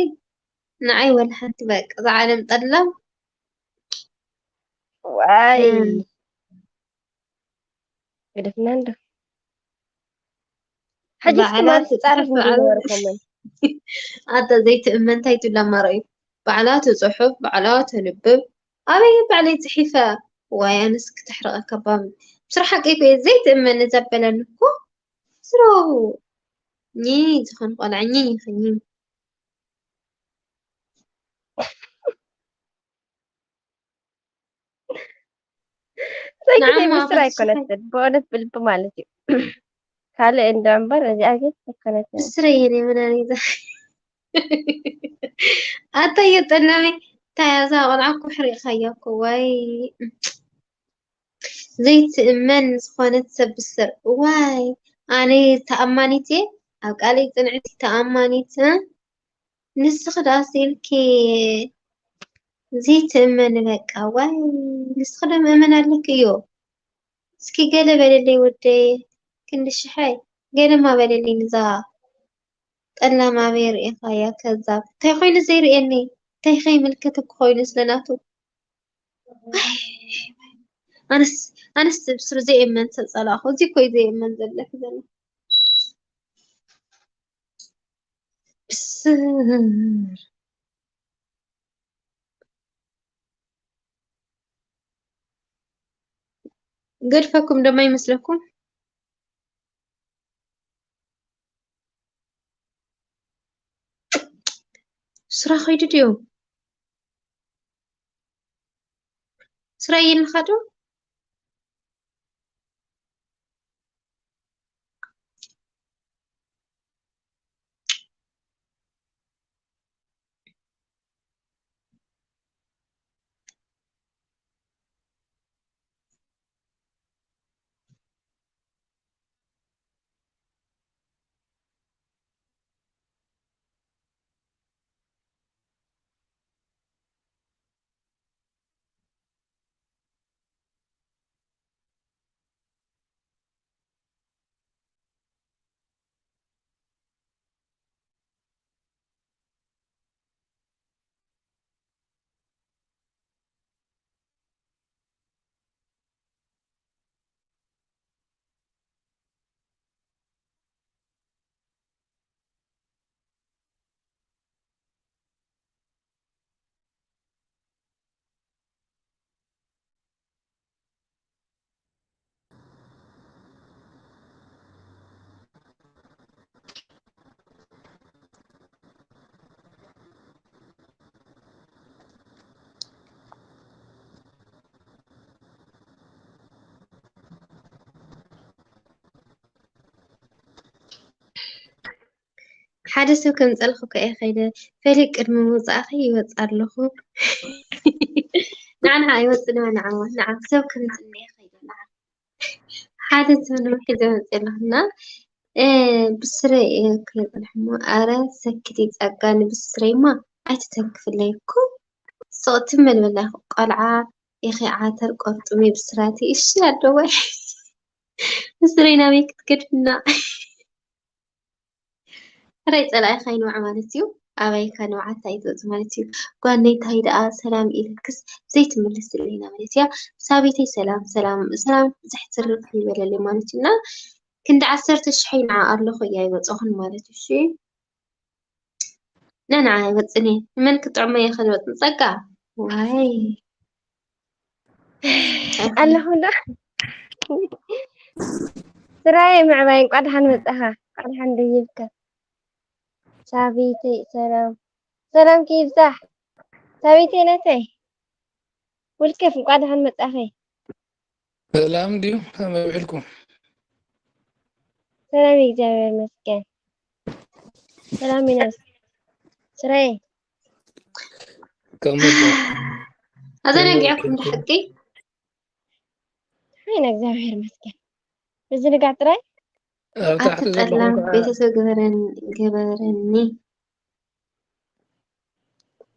ንዓይ ወላ ሓንቲ በቃ እዛ ዓለም ጠላም ዋይ እ፣ ግደፍና እንዶ። ሕጂ እስኪ ባዕላ ማርስ ፃረፍ ትፅሕፍ ባዕላ እንዲነበረ ኮመን ኣታ ዘይትእመን እንታይ ትብላ ማራ እዩ። ባዕላ ትፅሕፍ ባዕላ ተንብብ ኣበይ ባዕለይ ፅሒፈ ዋይ ኣነስ ክተሕርቐካ ባም ስራሕ ሓቀይ እኮ እየ ዘይትእመን ዘበለኒ እኮ ስራው ኝ ዝኾን ቆልዓ ኝ ይኸኝ ሰይድ ንዓማ ምስር ከትስሕይ ኣይኮነትን ብእውነት ብልቢ ማለት እዩ። ካልእ እንዶ እምበር እዚኣ ግን ኣይኮነትን። ብስረይ እየ መናኒዛ ኣታ የጠላሚ እንታይ እዛ ቆልዓ እኮ ሕሪቕካያ እኮ ዋይ ዘይትእመን ዝኾነት ሰብ ብስር ዋይ ኣነ ተኣማኒት እየ ኣብ ቃለይ ፅንዕቲ ተኣማኒት እ? ንስኺ ደኣ ስኢልኪ ዘይትእመኒ በቃ ዋይ ንስኺ ዶ ምእመን ኣለኪ እዮ እስኪ ገለ በለለይ ወደየ ክንዲ ሽሐይ ገለማ በለለይ ንዛ ጠላም ኣበይ ርኢኻያ ከዛብ እንታይ ኮይኑ ዘይርእየኒ እንታይ ከይምልከተኪ ኮይኑ ስለናቱ ኣነስ ኣነስ ብስሩ ዘይእመን ሰብ ጸላእኹ እዚ እኮ እዩ ዘይእመን ዘለኪ ዘሎ ብስር ገድፈኩም ደማ ይመስለኩም ስራ ኸይዱ ድዩ ስራ ይንኻዶ ሓደ ሰብ ከምፀልኹ ከ እየ ከይደ ፈሊጥ ቅድሚ ምውፃእኺ ይወፅ ኣለኹ ንዓንዓ ይወፅእ ድማ ንዓዋ ንዓ ሰብ ከምፅኒ እየ ከይደ ንዓ ሓደ ሰብ ንምሕዘ መፅእ ኣለኹ እና ብስረይ እየ ከይፅንሕ እሞ ኣረ ሰክቲ ፀጋ ንብስረይማ ኣይትተንክፍለይ እኮ ስቕቲ መልበላ ቆልዓ ኢኺ ዓተር ቆርጥሚ ብስራቲ እሺ ኣደዋይ ብስረይ ናበይ ክትገድፍና ሕራይ ፀላኢኻ ይንዋዕ ማለት እዩ ኣባይካ ንውዓት ኣይትወፅ ማለት እዩ ጓነይ ታይ ደኣ ሰላም ኢለክስ ዘይትምልስለይ ኢና ማለት እያ ሳቤተይ ሰላም ሰላም ሰላም ብዙሕ ትርፍ ይበለለይ ማለት እዩ እና ክንዲ ዓሰርተ ሽሕ ይንዓ ኣለኹ እያ ይወፀኹን ማለት እዩ እሺ ነንዓ ይወፅን እየ ንመን ክጥዕሞ እየ ከልወፅ ንፀጋ ዋይ ኣለኹ ዶ ስራየ ምዕባይ እንቋ ደሓን መፃኻ እንቋ ደሓን ደይብካ ሳቤተይ ሰላም ሰላምኪ ይብዛሕ ሳቤተይ ናተይ ውልከፍ እንቋ ደሓን መፃኸይ ሰላም ድዩ ከመይ ውዕልኩም ሰላም እግዚኣብሔር ይመስገን ሰላም ኢና ስራየ ከመይ ኣዘናጊዕኩም ብሓቂ ሓይና እግዚኣብሔር ይመስገን ምዝንጋዕ ጥራይ ኣብ ታሕቲ ዘለኹም ኣትጠላም ከዓ ቤተሰብ ግበረን ግበረኒ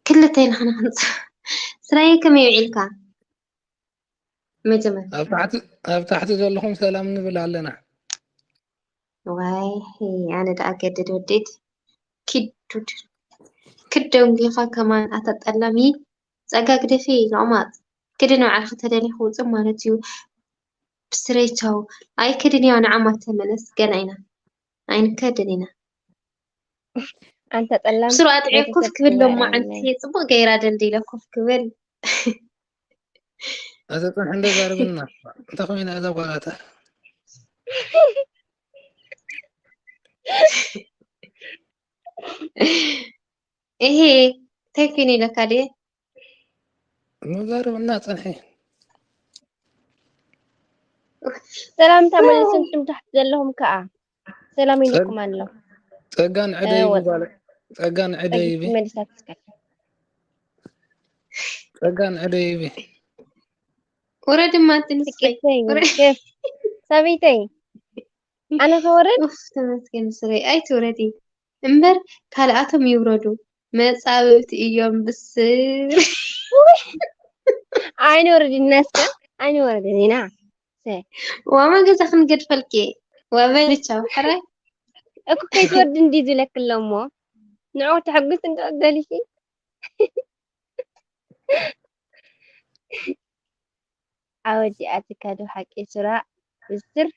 ክልተ ኢልካ ንክንፅ ስራየ ከመይ ውዒልካ መጀመር ኣብ ታሕቲ ኣብ ታሕቲ ዘለኹም ሰላም ንብል ኣለና ዋይ ኣነ ደኣ ገድድ ወዴት ኪድ ዱድ ክደንጉኻ ከማን ኣታ ጠላሚ ጸጋ ግደፊ ሎቕማጽ ክዲ ንባዕልኺ ተደሊኺ ውጽእ ማለት እዩ። ብስረይ ቻው ኣይክድን ያው ንዓማ ተመለስ ገና ኢና ኣይንከድን ኢና። ኣንተ ጠላም ብስሩ ኣጥዕዮ ኮፍ ክብል ሎማ ዓንቲ ጽቡቕ ገይራ ደልዲለ ኮፍ ክብል እዛ ጸንሐ እንደ ዛረብና እንታይ ኮይና እዛ ጓላታ እሄ እንታይ ኮይኑ ኢለካ ድየ መዛረብና ጸንሐ ሰላምታ መለስን ሽም ታሕቲ ዘለኹም ከዓ ሰላም ኢልኩም ኣሎ ጸጋ ንዕደ ይቢ ጓለ ጸጋ ንዕደ ይቢ መሊሳትስካ ጸጋ ንዕደ ይቢ ውረድማ ትንስይ ሰበይተይ ኣነ ከወርድ ተመስገን ስረይ ኣይትውረዲ እምበር ካልኣቶም ይውረዱ መጻብብቲ እዮም ብስር ኣይንወርድ እናስከ ኣይንወርድ ኢና ዋማ ገዛ ክንገድፈልኪ ወበልቻው ሕራይ እኮ ከይትወርድ እንዲ ዝለክ ኣለሞ ንዑ ተሐጉስ እንዲ ደሊኪ ኣወዲኣትካ ዶ ሓቂ ስራ ብስር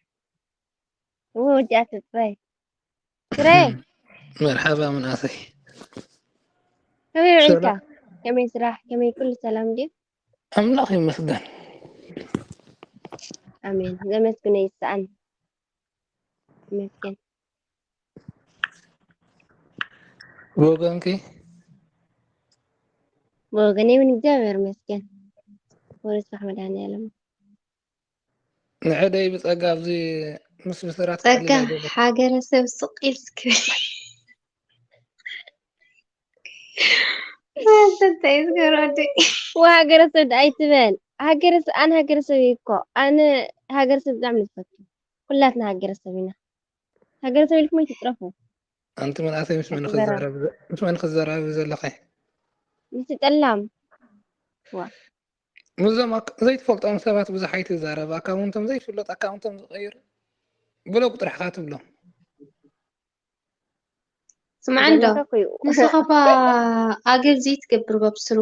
ወዲኣት ጥራይ ስረ መርሓባ ምናሰይ ከመይ ውዒልካ ከመይ ስራሕ ከመይ ኩሉ ሰላም ድዩ ኣምላኽ ይመስገን ኣሜን ዘመስግኖ ይሰኣን ይመስገን ብወገንኪ ብወገነይ እውን እግዚኣብሔር ይመስገን ወደ ስራሕ መድሃኒዓለም ንዕደይ ብጸጋ ኣብዚ ምስ ብስራት ጸጋ ሃገረሰብ ስቕ ኢልስ ክብል እንታይ ዝገርም ወዲ ወሃገረሰብ ደኣ ኣይትበል ሃገረሰብ ኣነ ሃገረሰብ እየ እኮ ኣነ ሃገረሰብ ብጣዕሚ ዝፈቱ ኩላትና ሃገረሰብ ኢና ሃገረሰብ ኢልኩም ኣይትጥረፉ ኣንቲ መንእሰይ ምስ መን ክዘራረብ ዘ- ምስ መን ክዘራረብ ዘለኸ ምስ ጠላም ምስዞም ኣክ- ዘይትፈልጦም ሰባት ብዙሕ ኣይትዛረብ ኣካውንቶም ዘይፍለጥ ኣካውንቶም ዝቀይር ብሎክ ጥራሕካ ትብሎም ስማዕ እንዶ ንስኻ ባ ኣገብ ዘይትገብር በብስሩ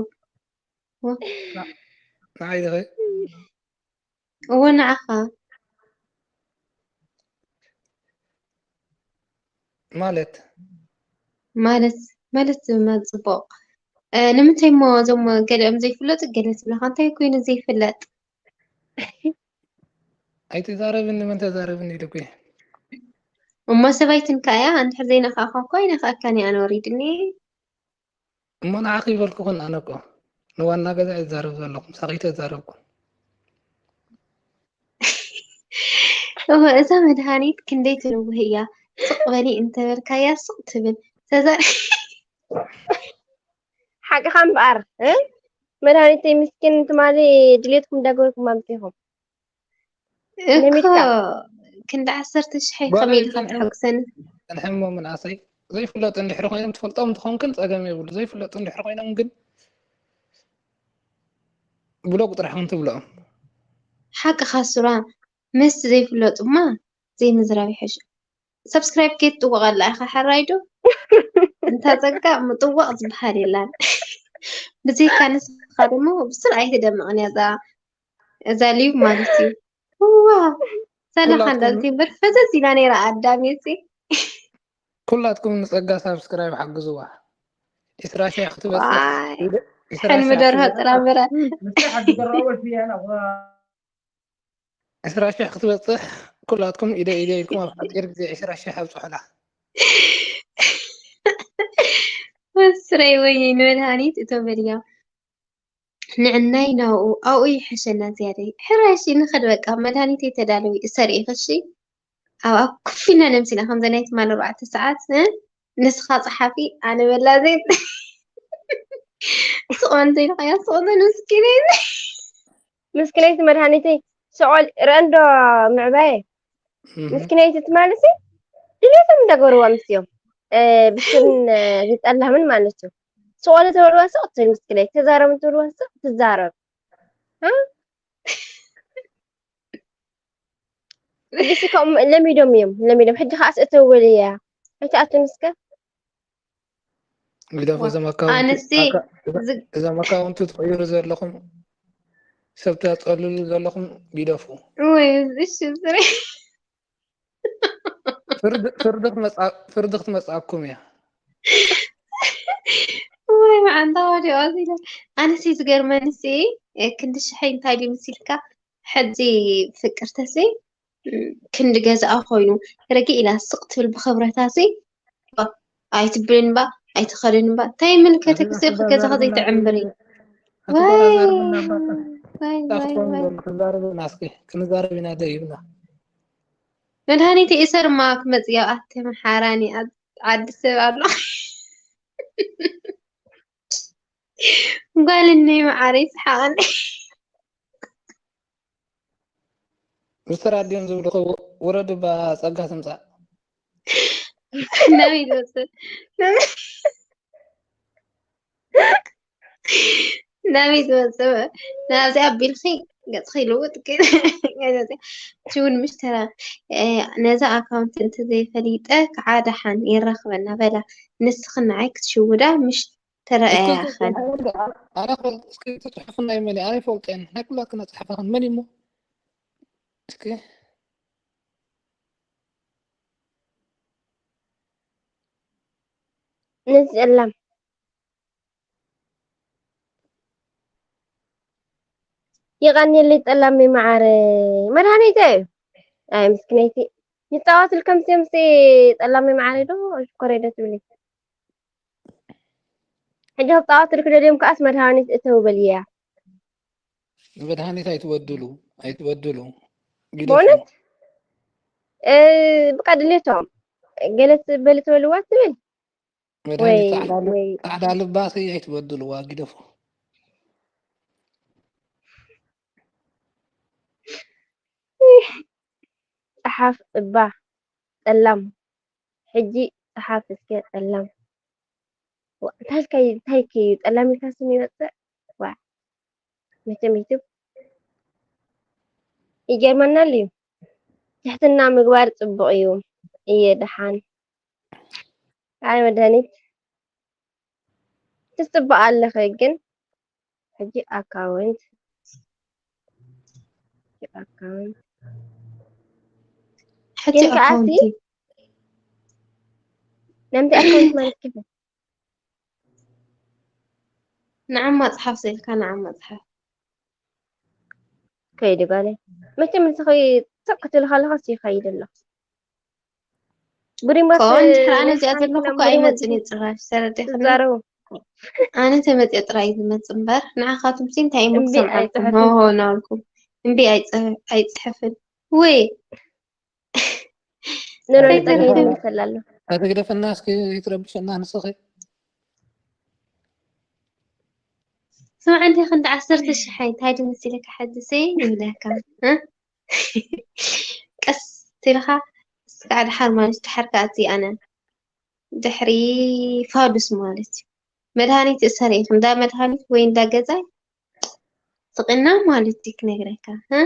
ንዓይ ዝኸ እወ ንዓኻ ማለት ማለት ማለት ድማ ጽቡቕ እ፣ ንምንታይ እሞ እዞም ገሊኦም ዘይፍለጡ ገለ ትብለኻ እንታይ ኮይኑ ዘይፍለጥ ኣይትዛረብኒ መን ተዛረብኒ ኢሉ እኮ እሞ ሰባይትን ከኣ እያ እንድሕር ዘይነኻእኻ እኮ ኣይነኻእካን እየ ኣነ ወሪድኒ እሞ ንዓኺ ይበልኩኽን ኣነ እኮ ንዋና ገዛ እየ ዝዛረብ ዘለኹ ምሳኺ ተዛረብኩ እወ እዛ መድሃኒት ክንደይ ትንውህ እያ ስቕ በሊ እንተበልካያ ስቕ ትብል ተዛ ሓቅኻ እምበኣር እ? መድሃኒተይ ምስኪን ትማሊ ድሌትኩም እንዳገበርኩም ኣምፂኹም እኮ ነሚትካ ክንዲ ዓሰርተ ሽሕ ከመይ ኢልካ ተሐጉሰኒ ጸንሐሞ ምንኣሰይ ዘይፍለጡ እንድሕሪ ኮይኖም ትፈልጦም እንትኾንክን ጸገም የብሉ ዘይፍለጡ እንድሕሪ ኮይኖም ግን ብሎክ ጥራሕ ክንትብልኦም ሓቅኻ ሱራ ምስቲ ዘይፍለጡማ ዘይምዝራብ ይሕሽ subscribe ከይትጥውቕ ኣላ ኢኻ ሕራይ ዶ እንታ ጸጋ ምጥዋቕ ዝበሃል የላን ብዘይካ ንስኻ ደሞ ብስር ኣይትደምቕን እያ እዛ እዛ ሊብ ማለት እዩ ዋ ሰላኻ እንዳልቲ እምበር ፈዘዝ ኢላ ነይራ ኣዳሜ ሲ ኩላትኩም ንጸጋ ሳብስክራይብ ሓግዝዋ ኢስራ ሺሕ ክትበጽሕ ዋይ ኢደ- ኢስራ ሕልሚ ሺሕ ደርሆ ክትበጽሕ- ጥራምረ ዕስራ ሺሕ ክትበፅሕ ኩላትኩም ኢደ ኢደ ኢልኩም ኣብ ሓፂር ግዜ ዕስራ ሺሕ ኣብፅሑላ መስረይ ወይ ንመድሃኒት እቶ በልያ ንዕናይ ናብኡ ኣብኡ ይሕሸና ዝያደይ ሕራሽ ንኸድ በቃ መድሃኒት የተዳለዊ እሰርኢ ክሺ ኣብ ኣብ ኩፊና ነምሲና ከምዘ ናይ ትማል ኣርባዕተ ሰዓት እ? ንስኻ ጸሓፊ ኣነ መላዘይ ስቆን ዘይልኸያ ስቆን ምስኪነይ ምስክነይቲ መድሃኒተይ ስቆል ርአንዶ ምዕባየ ምስክነይቲ ትማልሲ ድሌቶም እንዳገበርዋ ምስዮም ብስን ዝጠላምን ማለት እዩ ስቆል ተበልዋ ስቅ ትብል ምስክነይቲ ተዛረቡ ትብልዋ ስቅ ትዛረብ እ? ሕጂ ከምኡ ለሚዶም እዮም፣ ለሚዶም። ሕጂ ከዓስ እተው በልያ። ኣይትኣቱን እስከ። ግደፉ። እዞም ኣካውንቲ ኣነሲ ኣካ- እዞ- እዞም ኣካውንቲ ትቕይሩ ዘለኹም፣ ሰብ ተፀልሉ ዘለኹም ግደፉ። ወይ እሺ ዝረ ፍርዲ ፍርዲ ክትመፅኣ- ፍርዲ ክትመፅኣኩም እያ። ወይ መዓንታ ወዲኦ ኢለ። ኣነሲ ዝገርመኒ ሲ ክንዲ ሽሐይ እንታይ ድዩ ምስ ኢልካ፣ ሕጂ ፍቅርተሲ ክንዲ ገዛኣ ኮይኑ ረጊ ኢላ ስቕ ትብል ብኽብረታሲ ኣይትብልን ባ ኣይትኸድን ባ እንታይ ምልከትክ ሲ ገዛኻ ዘይትዕምብሪ። ኣትቆራዘርና ባካ ወይ ወይ ጣፍትኮን ወይ ክንዛረብ ኢና እስኪ፣ ክንዛረብ ኢና ደይብና። መድሃኒት እሰር ማ ክመጽእ ኣብ ኣተ መሓራኒ ኣብ ዓዲ ሰብ ኣሎ። ጓል እነይ መዓረይ ሰሓቐኒ። ምስቲ ራድዮን ዝብሉ ከ ውረድ ባ ጸጋ ትምጻእ። ናበይ ዝወፅእ ናበይ ዝወፅእ ናብዚ ኣቢልኺ ገፅኺ ልውጥ ግን እቲ እውን ምሽ ተራ ነዛ ኣካውንት እንተዘይፈሊጠ ከዓ ደሓን የራኽበና በላ። ንስኽን ንዓይ ክትሽውዳ ምሽ ተረኣያ ኸን ኣነ ፈልጥ እስኪ እቲ ጽሑፍ ናይ መን እዩ? ኣነ ይፈልጦ እየ። ናይ ኩላትና ጽሓፋኽን መን እዩ እሞ? እስኪ ነዚ ጸላም የቐንየለይ ጸላመይ መዓረይ መድሃኒተይ እዩ። ኣይ ምስኪነይቲ ይጻወትልከም ሲ ምሲ ጸላመይ መዓረይ ዶ ሽኮረይ ዶ ትብሊ? ሕጂ ክጻወትልኪ ደልዮም ከኣስ መድሃኒት እተው በልያ። መድሃኒት ኣይትበድሉ፣ ኣይትበድሉ። ግደፉ። በእውነት እ፣ ብቃ ድሌቶም ገለ ትበሊ ትበልዋ ትብል መድሃኒት ወይ ጻዕዳ ል- ወይ ጻዕዳ ልባሲ ኣይትበድልዋ፣ ግደፉ። ጸሓፍ እባ ጸላም ሕጂ ጸሓፍ እስከ ጸላም ዋ፣ እንታይ ከይ እንታይ ከዩ ጸላም ኢልካ ስም ይወጽእ ዋ መቸም ዩቱብ ይገርመናል እዩ። ትሕትና ምግባር ጽቡቕ እዩ። እየ ደሓን ኣይ መድሃኒት ትጽብቕ ኣለኺ ግን ሕጂ ኣካውንት ኣካውንት ሕጂ ግን ከኣ ኣካውንቲ ነምቲ ኣካውንት ማለት ከ ንዓማ ጽሓፍ ዘልካ ንዓማ ጽሓፍ ከይዲ ጓለይ መቸም ንስኺ ስቕ ክትብል ከለኻስ ይኸይድ ኣሎ ብሪሞት ከውን ድሕሪ ኣነ እዚኣ ሓንቲ ዘለኹ ናብ እኮ ኣይመፅን ብሪሞት እዩ ጭራሽ ተረዲኽኒ ትዛረቡ ኣነ ተመፅኦ ጥራይ እዩ ዝመፅእ እምበር ንዓኻትም ሲ እንታይ እሞ እምቢ ክሰምዓልኩም ኣይፅሕፍን ሆሆ ናበልኩም እምቢ ኣይፅ- ኣይፅሕፍን ወይ ንሮ እንታይ ንፀገ ተረዲኹ ይመሰል ኣሎ ኣይትግደፈና እስኪ፣ ኣይትረብሸና ንስኺ። ስማዕ እንዲ ክንዲ ዓሰርተ ሽሕ እንታይ ድምስ ኢለካ ሕጂ ሲ ይብለካ እ? ቀስ ኢልካ እስካ ድሓር ማለት ድሓር ከኣቲ ኣነ ድሕሪ ፋዱስ ማለት እዩ መድሃኒት እሰር ኢኺ እንዳ መድሃኒት ወይ እንዳ ገዛይ ስቕና ማለት እዩ ክነግረካ እ?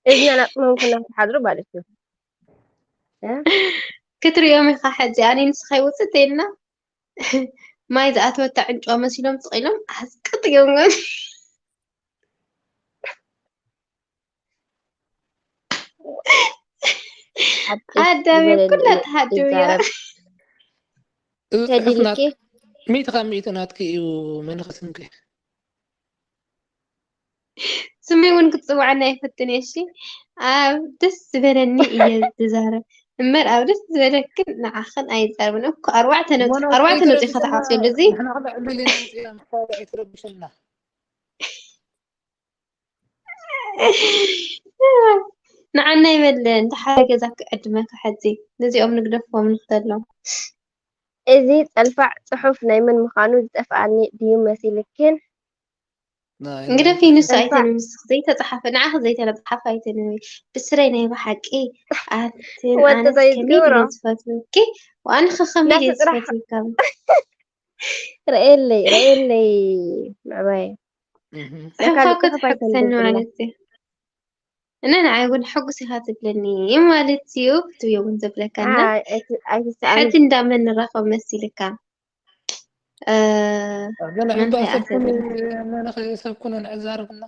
እዝና ናፅመም ኩና ትሓድሩ ማለት እዩ እ? ክትሪኦም ኢኻ ሕጂ ኣነ ንስኻ ይውፅእ ተይልና ማይ ዝኣተወታ ዕንጭዋ መሲሎም ስቕ ኢሎም ኣስቅጥ እዮም ሓቂ ኣዳሚ ዝበለኒ ኩላ እዩ ተሃድው እያ ይዛረብ እዚ ጽሑፍ ናት ተዲልኪ ሚእቲ ካብ ሚእቲ ናትኪ እዩ። መን ኸስምኪ? ስመይ እውን ክትፅውዓኒ ኣይፈትን እየ እሺ ኣብ ደስ ዝበለኒ እየ ዝዛረብ እምበር ኣብ ደስ ዝበለክን ንዓኽን ኣይዛረብን እኮ ኣርባዕተ ነጥቢ እሞና ኣርባዕተ ነጥቢ ኣይትረብሸና፣ ከተዓፅሉ እዚ ንሕና ክልዕልል ኢና፣ ንስኻ ኣይትረብሸና። ንዓና ይበለ እንተ ሓደ ገዛ ክዕድመካ ሕዚ ነዚኦም ንግደፎም ንክተሎም እዚ ጸልፋዕ ጽሑፍ ናይ መን ምዃኑ ዝጠፍኣኒ ድዩ መሲልክን? ናይ እንግዲህ ናይ ፊኑስ ጸልፋዕ ኣይተንብስ ዘይተጻሓፈ ንዓኺ ዘይተጻሓፈ ኣይተንብቢ ብስረይ ናይ ብሓቂ ኣትን ወዲ ኣነስ ከመይ ዘይትገብሮ ድየ ዝፈትወኪ ወኣንኺ ከመይ ናቱ ድየ ጽራሕ ዝፈትወካ ረኤለይ ረኤለይ ምዕባየ እህ። ናይ ጽሑፍካ ካልእ እኮ ጽሑፍ ጽሕፍተኒ ኣይተንብብላ ማለት እዩ እና ንዓይ እውን ሕጉስ ኢኻ ትብለኒ ማለት እዩ ክትብዮ እውን ዘብለካ እና ኣይ ኣይቲ- ኣይትስኣኒ ሕጂ እንዳመን ንራኸብ መሲልካ እ፣ ገና መን እባ ሰብ ከይኣተና ኩነ መን ኸ ሰብ ኩነ ንዕዛረብ እና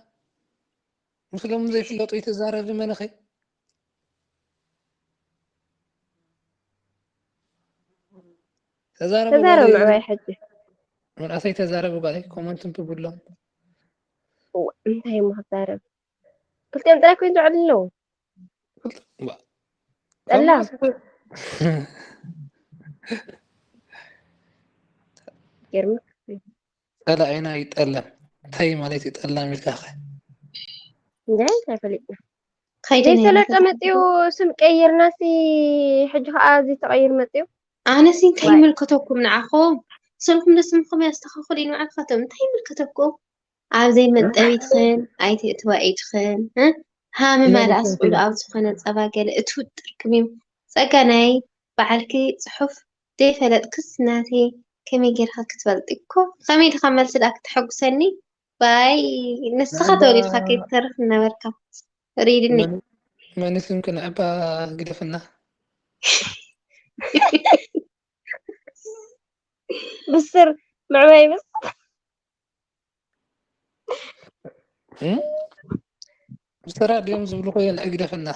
ምስ ሎም ዘይፍለጡ ይትዛረብ መን ኸ ተዛረቡ ተዛረብ ጓለይ ምዕባይ ሕጂ መንእሰይ ተዛረቡ ጓለይ ኮመንት እንብብሎም እዋ፣ እንታይ እሞ ክዛረብ ክልቲኦም ጥራይ ኮይኑ ዝውዕሉ ኣለዉ ዋ። ጠላ ካብ ገርምክ ጸላኢና ይጠለም እንታይ ማለት እዩ ጠላም ኢልካ ኸ እንደ ኣይፈሊጥና ከይደ ዘይሰለጠ መፅኡ ስም ቀይርና ሲ ሕጂ ከዓ እዚ ተቐይር መፅኡ ኣነሲ እንታይ ዋይ ይምልከተኩም ንዓኹም ስልኩም ንስምኩም ያስተኻኽሉ እዩ ንባዕልካቶም እንታይ ይምልከተኩም ኣብ ዘይመጠቢትኽን ኣይትእትዋ ኢድኽን እ? ሃመማ ናይ ደኣ ርክብ ስቕ ኢሉ ኣብ ዝኾነ ጸባ ገለ እትውጥር ቅሚም ጸጋ ናይ በዓልኪ ጽሑፍ ዘይፈለጥክስ ናተይ ከመይ ጌርካ ክትፈልጢ እኮ ከመይ ድኻ መልሲ ደኣ ክተሐጉሰኒ ባይ ንስኻ ንዕባ ተወሊድካ ከይትተርፍ ነበርካ ሪድኒ መን- መን ስምኪ ንዕባ ግደፍና ብስር ምዕባይ ምስ እም? ብስራ ድዮም ዝብሉ ኮይን ግደፍና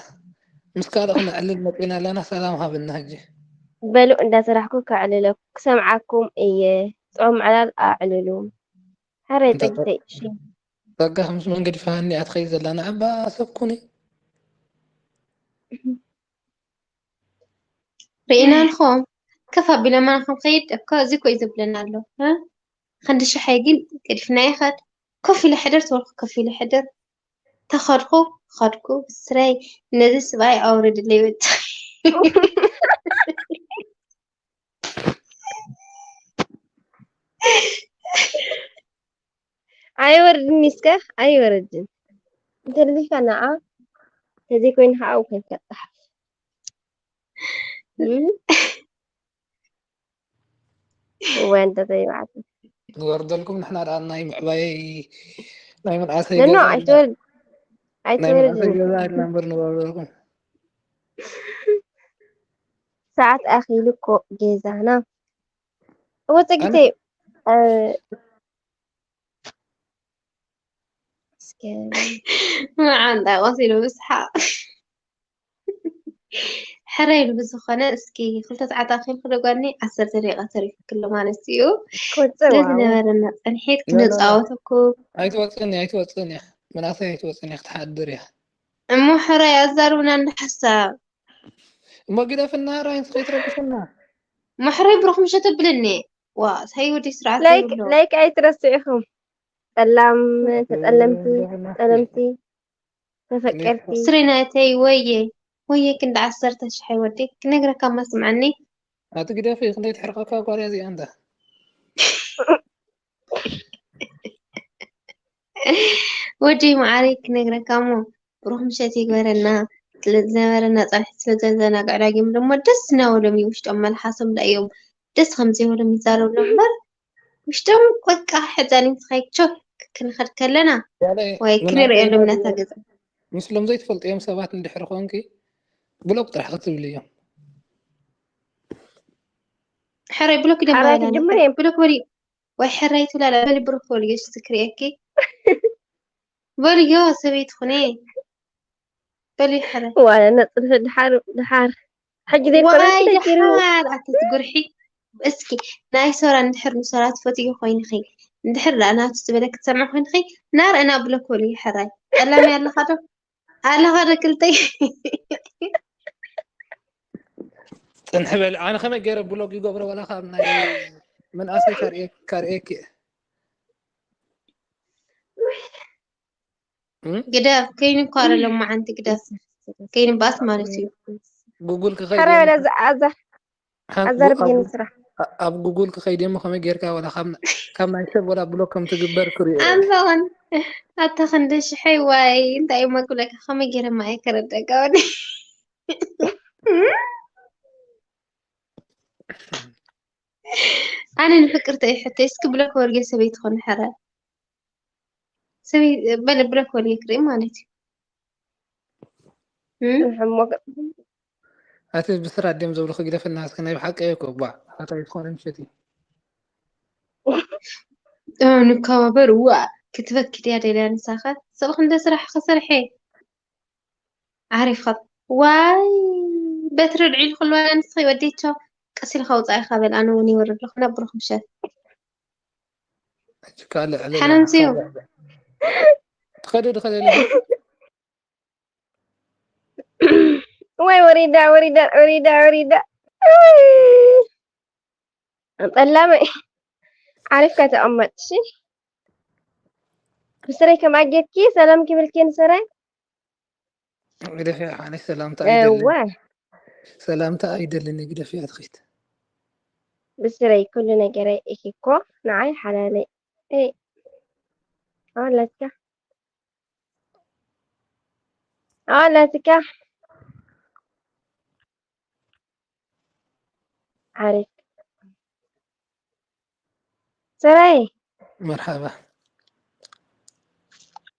ምስ ካልእ ክነዕልል መፂና ኣለና ሰላም ሃብና ሕጂ በሉ እንዳሰራሕኩ ከዕልለኩ ክሰምዓኩም እየ ጥዑም ምዕላል ኣዕልሉ ሓራይ እንተ ፀጊተይ እሺ ጸጋ ምስ መንገዲ ፈሃኒ ኣትኸይ ዘላ ንዕባ ሰብ ኩኒ ርኢና ኣለኹም ከፍ ኣቢሎማ ንክንኸይድ እኮ እዚ ኮ እዩ ዘብለና ኣሎ እ? ክንዲ ሽሓይ ግን ገዲፍና ይኸድ ኮፍ ኢለ ሕደር ተበልኩ ኮፍ ኢለ ሕደር ተኸድኩ ኸድኩ ብስረይ ነዚ ስብኣይ ኣውርድለይ ወዲ ኣይወርድን እስከ ኣይወርድን እንተልካ ንዓ ተዘይኮይኑ ከዓ ኣብ ኮይንካ ፃሓፍ እም? እወ እንተ ዘይበዓል ንወርደልኩም ንሕና ደኣ ናይ ምዕባይ ናይ መንእሰይ ነኖ ገዛ ኢልና ኣይትወርድ ናይ መንእሰይ ኣይትወርድን ገዛ ኢልና እምበር ንወርደልኩም ሰዓት ኣኺሉ እኮ ጌዛና እወ ኣነ ፀጊተይ እ፣ እስከ መዓንጣ ቆሲሉ ብስሓቕ ሕራይ ኢሉ ብዝኾነ እስኪ ክልተ ሰዓት ኣኺልኩ ዶ ጓኒ ዓሰርተ ደቂቃ ተሪፉክሎ ማለት እዩ ክወፅእ ስለ ዋው ዝነበረና ፃንሒት ኖ ኖ ኖ ክነፃወተኩም ኣይትወፅእን እያ ኣይትወፅእን እያ መናእሰይ ኣይትወፅእን እያ ክትሓድር እያ እሞ ሕራይ ኣዛርብና እንደ ሓሳብ እሞ ግደፍና ራይንስ ከይትረብሽና ማሕረይ ብሩኽ ምሸት ኣብለኒ ዋ ሳይ ወዲ ስርዓት ላይክ ይብሎ ላይክ ኣይትረስዑ ኢኹም ጠላም ተጠለምቲ ግደፍና ጠለምቲ ተፈቀርቲ ስሬ ናተይ ወየ ወየ ክንዲ ዓሰርተ ሽሕ ወዲ ክነግረካ ማ ስምዓኒ ኣቲ ግደፊ ክንደይ ትሕርቀካ ጓል እያ እዚኣ እንዳ ወዲ መዓረይ ክነግረካ እሞ ብሩኽ ምሸት ይግበረና ስለ ዝነበረና ፃንሒት ስለ ዘዘናግዕ ዳጊም ድማ ደስ እናበሎም እዩ ውሽጦም መልሓሶም ዳ እዮም ደስ ከም ዘይበሎም ይዛረብሎም እምበር ውሽጦም ቆቃ ሕዛኒት ኸይድ ቾክ ክንኸድ ከለና ጓለይ ወይ መናእሰይ ክንርእየሎም ጓለይ ነታ ገዛ ምስሎም ዘይትፈልጥዮም ሰባት እንድሕር ኮንኪ ብሎክ ጥራሕ ክትብልዮም ሕራይ ብሎክ ደማ ሓራይ ይላኒ ክጅምር እየ ብሎክ በሊ ወይ ሕራይ ትብላላ በሊ ብሩክ በልዮ እስቲ ክርእየኪ በልዮ ሰበይቲ ኩነ በሊ ሕራይ ዋላ ነፅንሒ ድሓር ድሓር ሕጂ ዘይኮነ ዋይ ተደቂርዎ ድሓር ኣቲ ትጉርሒ እስኪ ናይ ሶራ እንድሕር ንሶራ ትፈትዮ ኮይንኺ እንድሕር ደኣ ናቱ ዝበለ ክትሰምዕ ኮይንኺ ናርእና ብሎክ በልዮ ሕራይ ጠላሚ ኣለኻ ዶ ኣለኻ ዶ ክልተይ ፅንሕ በል ኣነ ከመይ ገይረ ብሎግ ይገብሮ ወላ ካብ ናይ መንኣሰይ ካርእየኪ እየ እም? ግደፍ ከይኑ እኳ ሎ መዓንቲ ግደፍ ከይኑ ባስ ማለት እዩ ጉጉል ክኸይድ ሓራ እየ ወላ እሞ- ኣዛ ሓ- ኣዛርብ ኣብ- የኒ ስራሕ ኣብ ጉጉል ክኸይድ እየ እሞ ከመይ ጌርካ ወላ ካብ ና- ካብ ናይ ሰብ ወላ ብሎክ ከም ትግበር ክሪኦ እየ። ኣንፈቐን ኣታ ክንዲ ሽሐይ ዋይ እንታይ እሞ ክብለካ ከመይ ገይረ ማየ ከረደጋ ወዲ ኣነ ንፍቅርተ ይሕተይ እስኪ ብሎክ ወርጌ ሰበይቲ ኮነ ሕረ ሰበይ በለ ብሎክ ወርጌ ክርኢ ማለት እዩ እም? ሕሞቅ ኣቲ ብስራ ድዮም ዝብሉ ክግደፈና እስከ ናይ ብሓቂ እኮ ባ ኣታ ይኮነ ምሸት እዩ። እ፣ ንከባበር ዋ ክትበኪ ድያ ደልያ ንሳኸ ስብኽ እንደ ስራሕ ክሰርሐ ዓሪፍኻ ዋይ በትሪ ድዒል ክልዋ ንስኺ ወዲቾ ቀስ ኢልካ ውፃኢ ካ በል ኣነ እውን ይወርድ ኣለኹ ናብ ብሩክ ምሸት እጅ ካልዕ ዕለል ሓናንስዮ ትኸደ ድኸደ ወይ ወሪዳ ወሪዳ ወሪዳ ወሪዳ ጠላመ ዓሪፍካ ተቐመጥ እሺ ብስረይ ከም ኣጌትኪ ሰላም ክብልኪ ንስረይ ግደፊ ሓኒ ሰላምታ እወ ኣይደልን ሰላምታ ኣይደልን ግደፊ ኣትኺት ብስረይ ኩሉ ነገረይ ኢኺ እኮ ንዓይ ሓላለይ እይ ኣወላትካ ኣወላትካ ዓሪፍ ስረይ መርሓባ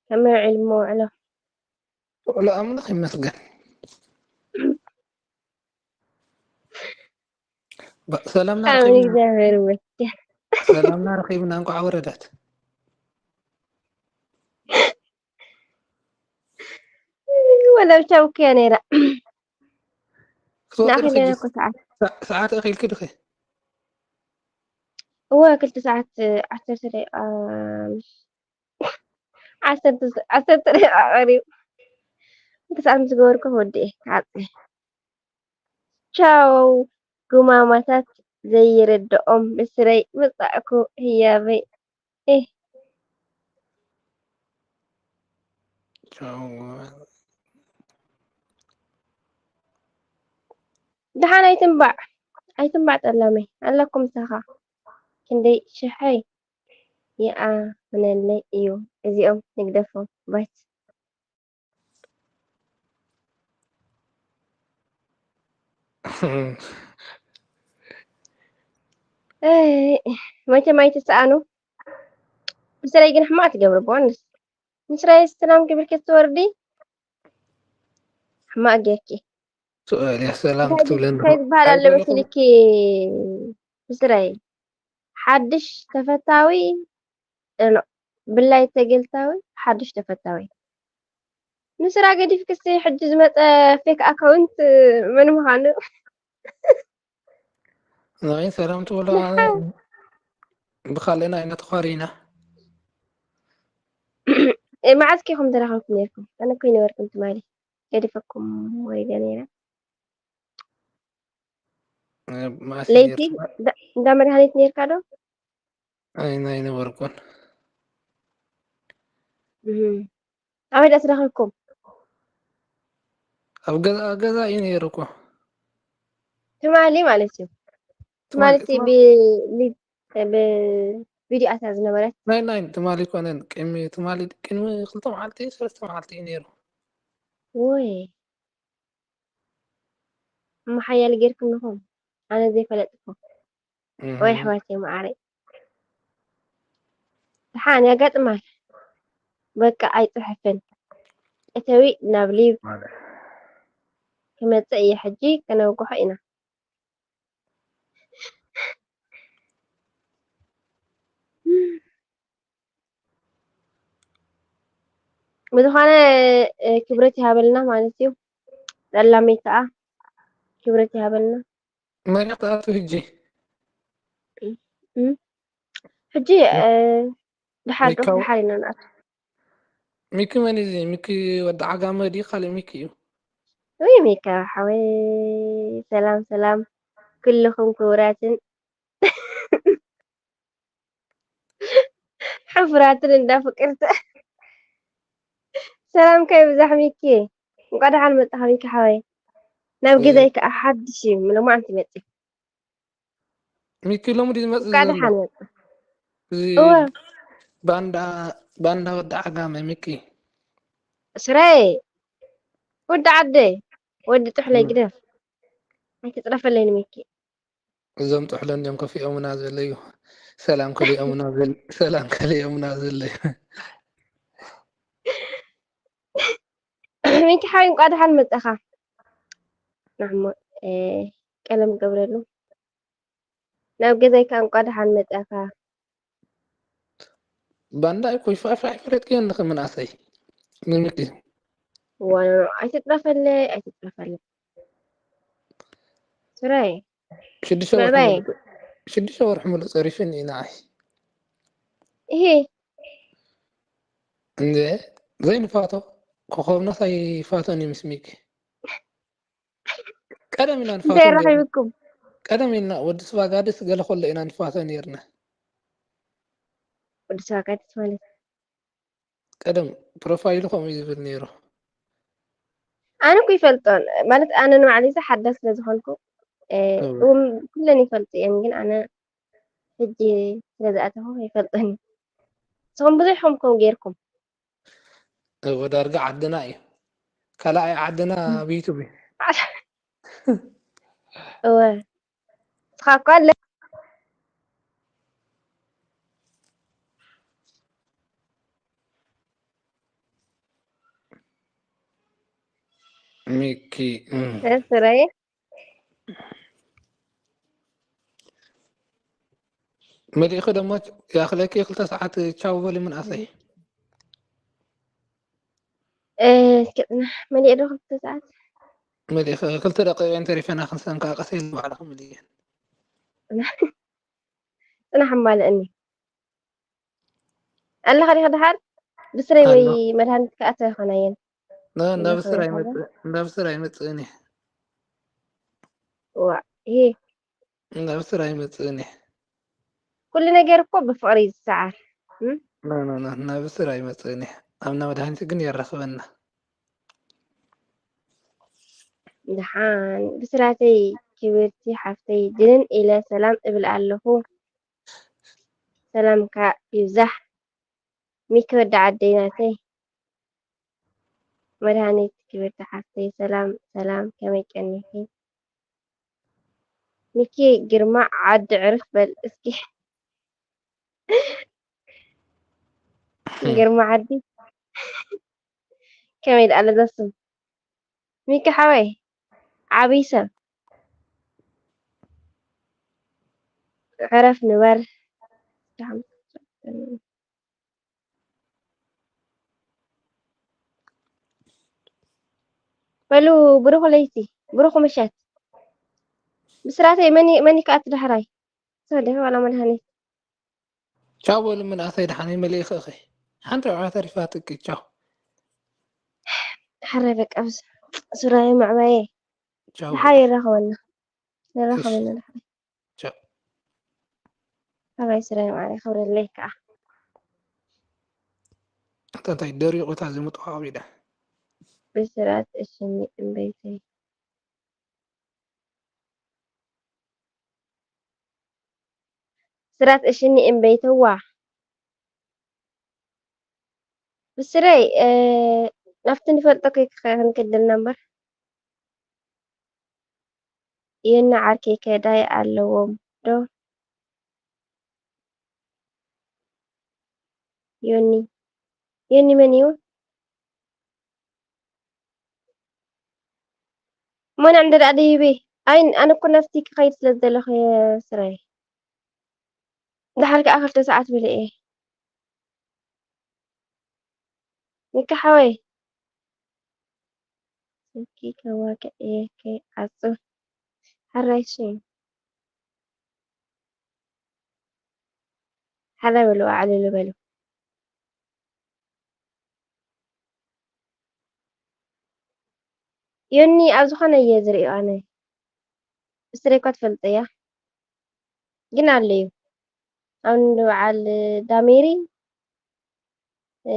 ከመይ ውዒሉ መውዕሎ ውዕሎ ኣምላኽ ይመስገን ባ- ሰላምና ኣሜን ረኺብና እግዚኣብሔር ይመስገን ሰላምና ረኺብና እንኳዕ ወረዳት ወላ ብቻ ውክያ ነይራ ክትወፅእ ንኣኺ ዲኺ ነይራ ጅስ እኮ ሰዓት ሰ- ሰዓት ኣኺልኪ ዲኺ እወ ክልተ ሰዓት ዓሰርተ ደቂቃ ዓሰርተ ዓሰርተ ደቂቃ ቀሪቡ ክልተ ሰዓት ምስ ገበርኩ ክወድእ እየ ክዓጽ እየ ቻው ጉማማታት ዘይርድኦም ብስረይ መጻእኩ ህያበይ እህ ቻው። ደሓን ኣይትንባዕ ኣይትንባዕ ጠላመይ ኣለኩም ምሳኻ ክንደይ ሽሐይ ይኣምነለይ እዩ እዚኦም ንግደፎም ባት መቸም ኣይትሰኣኑ ምስለይ ግን ሕማቅ ትገብሪ ቦንስ ምስለይ ስትናም ክብል ክትወርዲ ሕማቅ ጌርኪ ሱኣል እያ ሰላም ክትብለኒ እንታይ ዝበሃል ኣሎ ኣይበለኹም። መስልኪ ምስለይ ሓድሽ ተፈታዊ ኖ ብላይ ተገልታዊ ሓድሽ ተፈታዊ ንስራ ገዲፍክሲ ሕጂ ዝመፀ ፌክ ኣካውንት መን ምዃኑ ናይ ሰላም ትብሎ ብካልእና ኣይነተኳሪና መዓዝ ኪኹም ተራኸብኩም ነርኩም ኣነ ኮይ ነበርኩም ትማሊ ገዲፈኩም ወሪደ ነይረ መዓስ ለይቲ ነርኩ? እንዳ መድሃኒት ነርካ ዶ ኣይና ኣይነበርኩን እህ። ኣበይ ዳ ተራኸብኩም ኣብ ገዛ ኣብ ገዛ እዩ ነይሩ እኮ ትማሊ ማለት እዩ ትማሊ ትማሊ- ብቪዲዮ ኣታ ዝነበረት ናይ ናይ ትማሊ ኮነን ቅድሚ ትማሊ ቅድሚ ክልተ መዓልቲ ሰለስተ መዓልቲ እዩ ነይሩ ወይ እሞ ሓያል ጌርክምኹም ኣነ ዘይፈለጥኩም ወይ ኣሕዋተይ መዓረይ ደሓን የጋጥማል በቃ ኣይፅሕፍን እተዊ ናብ ሊቭ ክመፅእ እየ ሕጂ ከነውግሖ ኢና ብዝኾነ ክብረት ይሃበልና ማለት እዩ ጠላመይ ከዓ ክብረት ይሃበልና መን እዩ ክትኣቱ ሕጂ ሕጂ ድሓር ዶ ድሓር ኢና ንኣቱ ሚኪ መን እዚ ሚኪ ወዲ ዓጋመ ድዩ ካልእ ሚኪ እዩ ወይ ሚካ ሓወይ ሰላም ሰላም ኩልኹም ክቡራትን ሕፉራትን እንዳ ፍቅርቲ ሰላምካ ይብዛሕ ሚኪ እንኳ ደሓን መጣኻ ሚኪ ሓወይ ናብ ገዛይ ከዓ ሓድሽ እዩ ምለማዓንቲ መፂ ሚኪ ሎሚ ድዩ ዝመፅእ እንኳ ዘሎ ደሓን መጣ እዚ እወ ባንዳ ባንዳ ወዲ ዓጋመ ሚኪ ስራይ ወዲ ዓደይ ወዲ ጥሕለይ ግደፍ ኣይትፅረፈለይ ንሚኪ እዞም ጥሕሎ እንዲዮም ከፊኦምና ዘለዩ ሰላም ከሊኦምና ዘል- ሰላም ከሊኦምና ዘለዩ ሚኪ ሓወይ፣ እንቋዕ ደሓን መጻኻ። ናዕሞ፣ እ፣ ቀለም ገብረሉ። ናብ ገዛይ ከኣ እንቋዕ ደሓን መጻኻ። ባንዳ እኮ ይፋ-፣ ይፋ-፣ ይፈለጥክዮ ኣለኺ ምንኣሰይ። ንምኪ። ዋኖ፣ ኣይትጥረፈለይ፣ ኣይትጥረፈለይ። ስራይ። ሽዱሽተ ወርሒ ምዕባይ። ሙሉእ፣ ሽዱሽተ ወርሒ ሙሉእ ጸሪፍኒ እዩ ንዓይ። እሂ። እንዴ፣ ዘይንፋቶ፣ ኮኾብናስ ኣይፋቶን እዩ ምስ ሚኪ። ቀደም ኢና ንፋቶ እንታይ ነርና። ረኺብኩም? ቀደም ኢልና ወዲ ስባጋድስ ገለ ከሎ ኢና ንፋቶ ነርና። ወዲ ስባጋድስ ማለት? ቀደም ፕሮፋይሉ ከምኡ እዩ ዝብል ነይሩ። ኣነ እኮ ይፈልጦን፣ ማለት ኣነ ንባዕለይ ሓዳስ ስለ ዝኾንኩ፣ እ፣ እወ። እውን ኩለን ይፈልጡ እየን፣ ግን ኣነ ሕጂ ስለ ዝኣተኹ ይፈልጦን እዩ። ንስኹም ብዙሕኹም ከምኡ ጌርኩም። እወ፣ ዳርጋ ዓድና እዩ። ካልኣይ ዓድና እም። ኣብ ዩቱብ እዩ። እወ። ንስኻ እኮ ኣለ። ሚኪ፣ እም። እ፣ ስረይ። መሊእኺ ደሞ ያኽለኪ ክልተ ሰዓት ቻው በሊ ምንኣሰይ። እ፣ እስኪ ጽናሕ፣ መሊእ ዶ ክልተ ሰዓት? መሊእኺ ክልተ ደቂቕ እየን ተሪፈና፣ ክንሰን ከኣ ቀስ ኢለ ባዕልኺ ምልእየን። ጽናሕ እማልእኒ። ኣለኻ ዲኻ ደሓር? ብስረይ ወይ ኣሎ። መድሃኒት ክኣትዋ ኣይኾናየን። ነ-፣ እንዳ እንዳብስር ከመይ ኣይመጽእ-፣ እንዳብስር ኣይመጽእን እየ። ዋእ፣ ይሄ እንዳብስር ኣይመጽእን እየ። ኩሉ ነገር እኮ ብፍቕሪ እዩ ዝሰዓር። እም? ኖ፣ ኖ፣ ኖ፣ እንዳብስር ኣይመጽእን እየ። ኣብ እንዳ መድሃኒት ግን የራኽበና። ደሓን፣ ብስራተይ ክብርቲ ሓፍተይ፣ ድንን ኢለ ሰላም እብል ኣለኹ። ሰላምካ ይብዛሕ። ሚኪ ወዲ ዓደይ ናተይ። መድሃኒት ክብርቲ ሓፍተይ፣ ሰላም፣ ሰላም፣ ከመይ ቀኒኺ? ሚኪ ግርማ ዓዲ ዕርፍ በል እስኪ። ግርማ ዓዲ። ከመይ ደኣ ለዛ ስም? ሚኪ ሓወይ፣ ዓብይ ሰብ። ዕረፍ ንበር። በሉ፣ ብሩኽ ለይቲ፣ ብሩኽ ምሸት። ብስራተይ፣ መን ይ-፣ መን ይከኣት ዳሕራይ? ሰው ደህ ዋላ መድሃኒት። ቻው በሉ ምንኣሰይ፣ ደሓን መሊእኺ ኢኺ። ሓንቲ ቆልዓ ተሪፋትኪ። ቻው። ሕራይ በቃ፣ ብስ-፣ ስራየ ምዕባየ። ቻው ደሓን በሉ። ይራኸበና። እሺ። ይራኸበና ደሓን። ቻው። ሕራይ ስራየ ምዕባየ፣ ክብረለይ ከኣ። ኣታ እንታይ ደሪቑ እታ ዝምጥዋቕ ቢዳ? ብስራት እሽኒ እምበይተይ። ስራት እሽኒ እምበይተዋ። ብስረይ፣ እ፣ ናብቲ ንፈልጦ ከይክ-፣ ክንክድልና እምበር። የኒ ዓርከይ ከዳይ ኣለዎም ዶ? ዮኒ። ዮኒ መን እዩ? መን እንደ ደኣ ደይቤ? ኣይ፣ ኣነ እኮ ናብቲ ክኸይድ ስለ ዘለኹ እየ ስራይ። ደሓር ከኣ ክልተ ሰዓት ብለ እየ። ሚኪ ሓወይ። ስልኪ ከዋግዕ እየ ከይዓጹ። ሓራይ ሽም። ሓራይ በሉ፣ ኣዕልሉ በሉ። ዮኒ ኣብ ዝኾነ እየ ዝርእዮ ኣነ። ብስረይ እኳ ትፈልጠያ። ግን ኣሎ እዩ። ኣብ እንዳ በዓል ዳሜሪ፣ እ፣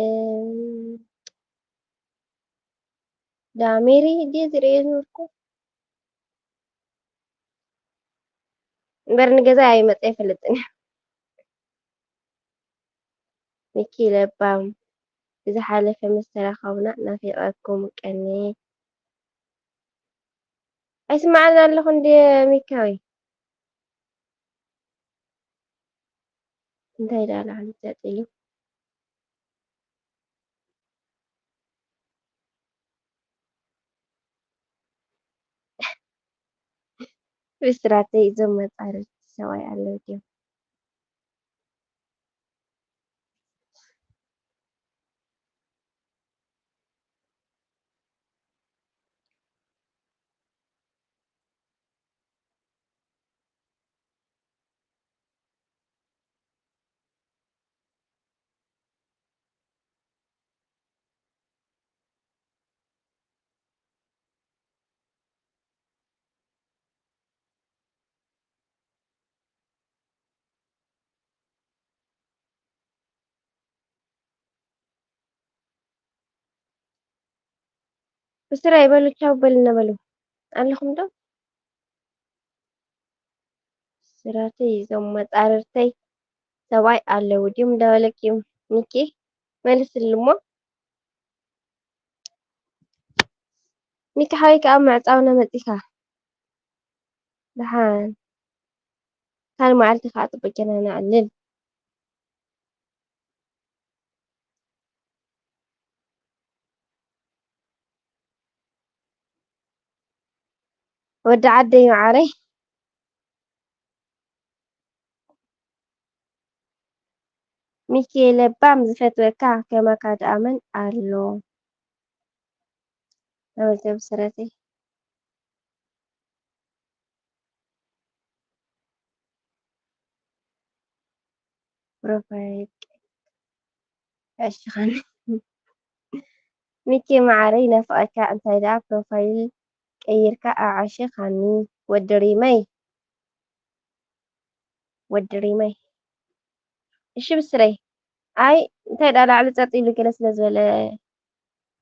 ዳሜሪ ድየ ዝርእዮ ዝነበርኩ? እምበር ንገዛይ ኣይመጸ ኣይፈልጥን። ሚኪ ለባም፣ ብዝሓለፈ ምስ ተራኸብና ናፊቐኩም ቀኒ። ኣይስምዓን ኣለኹ እንድየ ሚካዊ። እንታይ ደኣ ላዕሊ ተጢሉ? ብስራተይ እዞም መጻርርቲ ሰብኣይ ኣለዉ ድዮም? ብስራይ በሉ ቻው በልና በሉ። ኣለኹም ዶ? ስራተይ እዞም መጻርርተይ ሰብኣይ ኣለዉ ድዮም እንዳበለኪ ሚኪ መልስልሞ። ሚኪ ሓወይ ከኣ መዕጻውና መጺኻ። ደሓን። ካልእ መዓልቲ ከኣ ጽቡቅ ጌርና ነዕልል። ወዲ ዓደይ መዓረይ። ሚኪ ለባም ዝፈትወካ ከማካ ደኣ መን ኣሎ? ተወልደ ብስረተይ። ፕሮፋይል ቀይርካ ኣዕሽኻኒ። ሚኪ መዓረይ ናፍቐካ እንታይ ደኣ ፕሮፋይል ቀይርካ ኣዕሽኻኒ ወዲ ሪመይ። ወዲ ሪመይ። እሺ ብስረይ። ኣይ እንታይ ደኣ ላዕሊ ጸጥ ኢሉ ገለ ስለ ዝበለ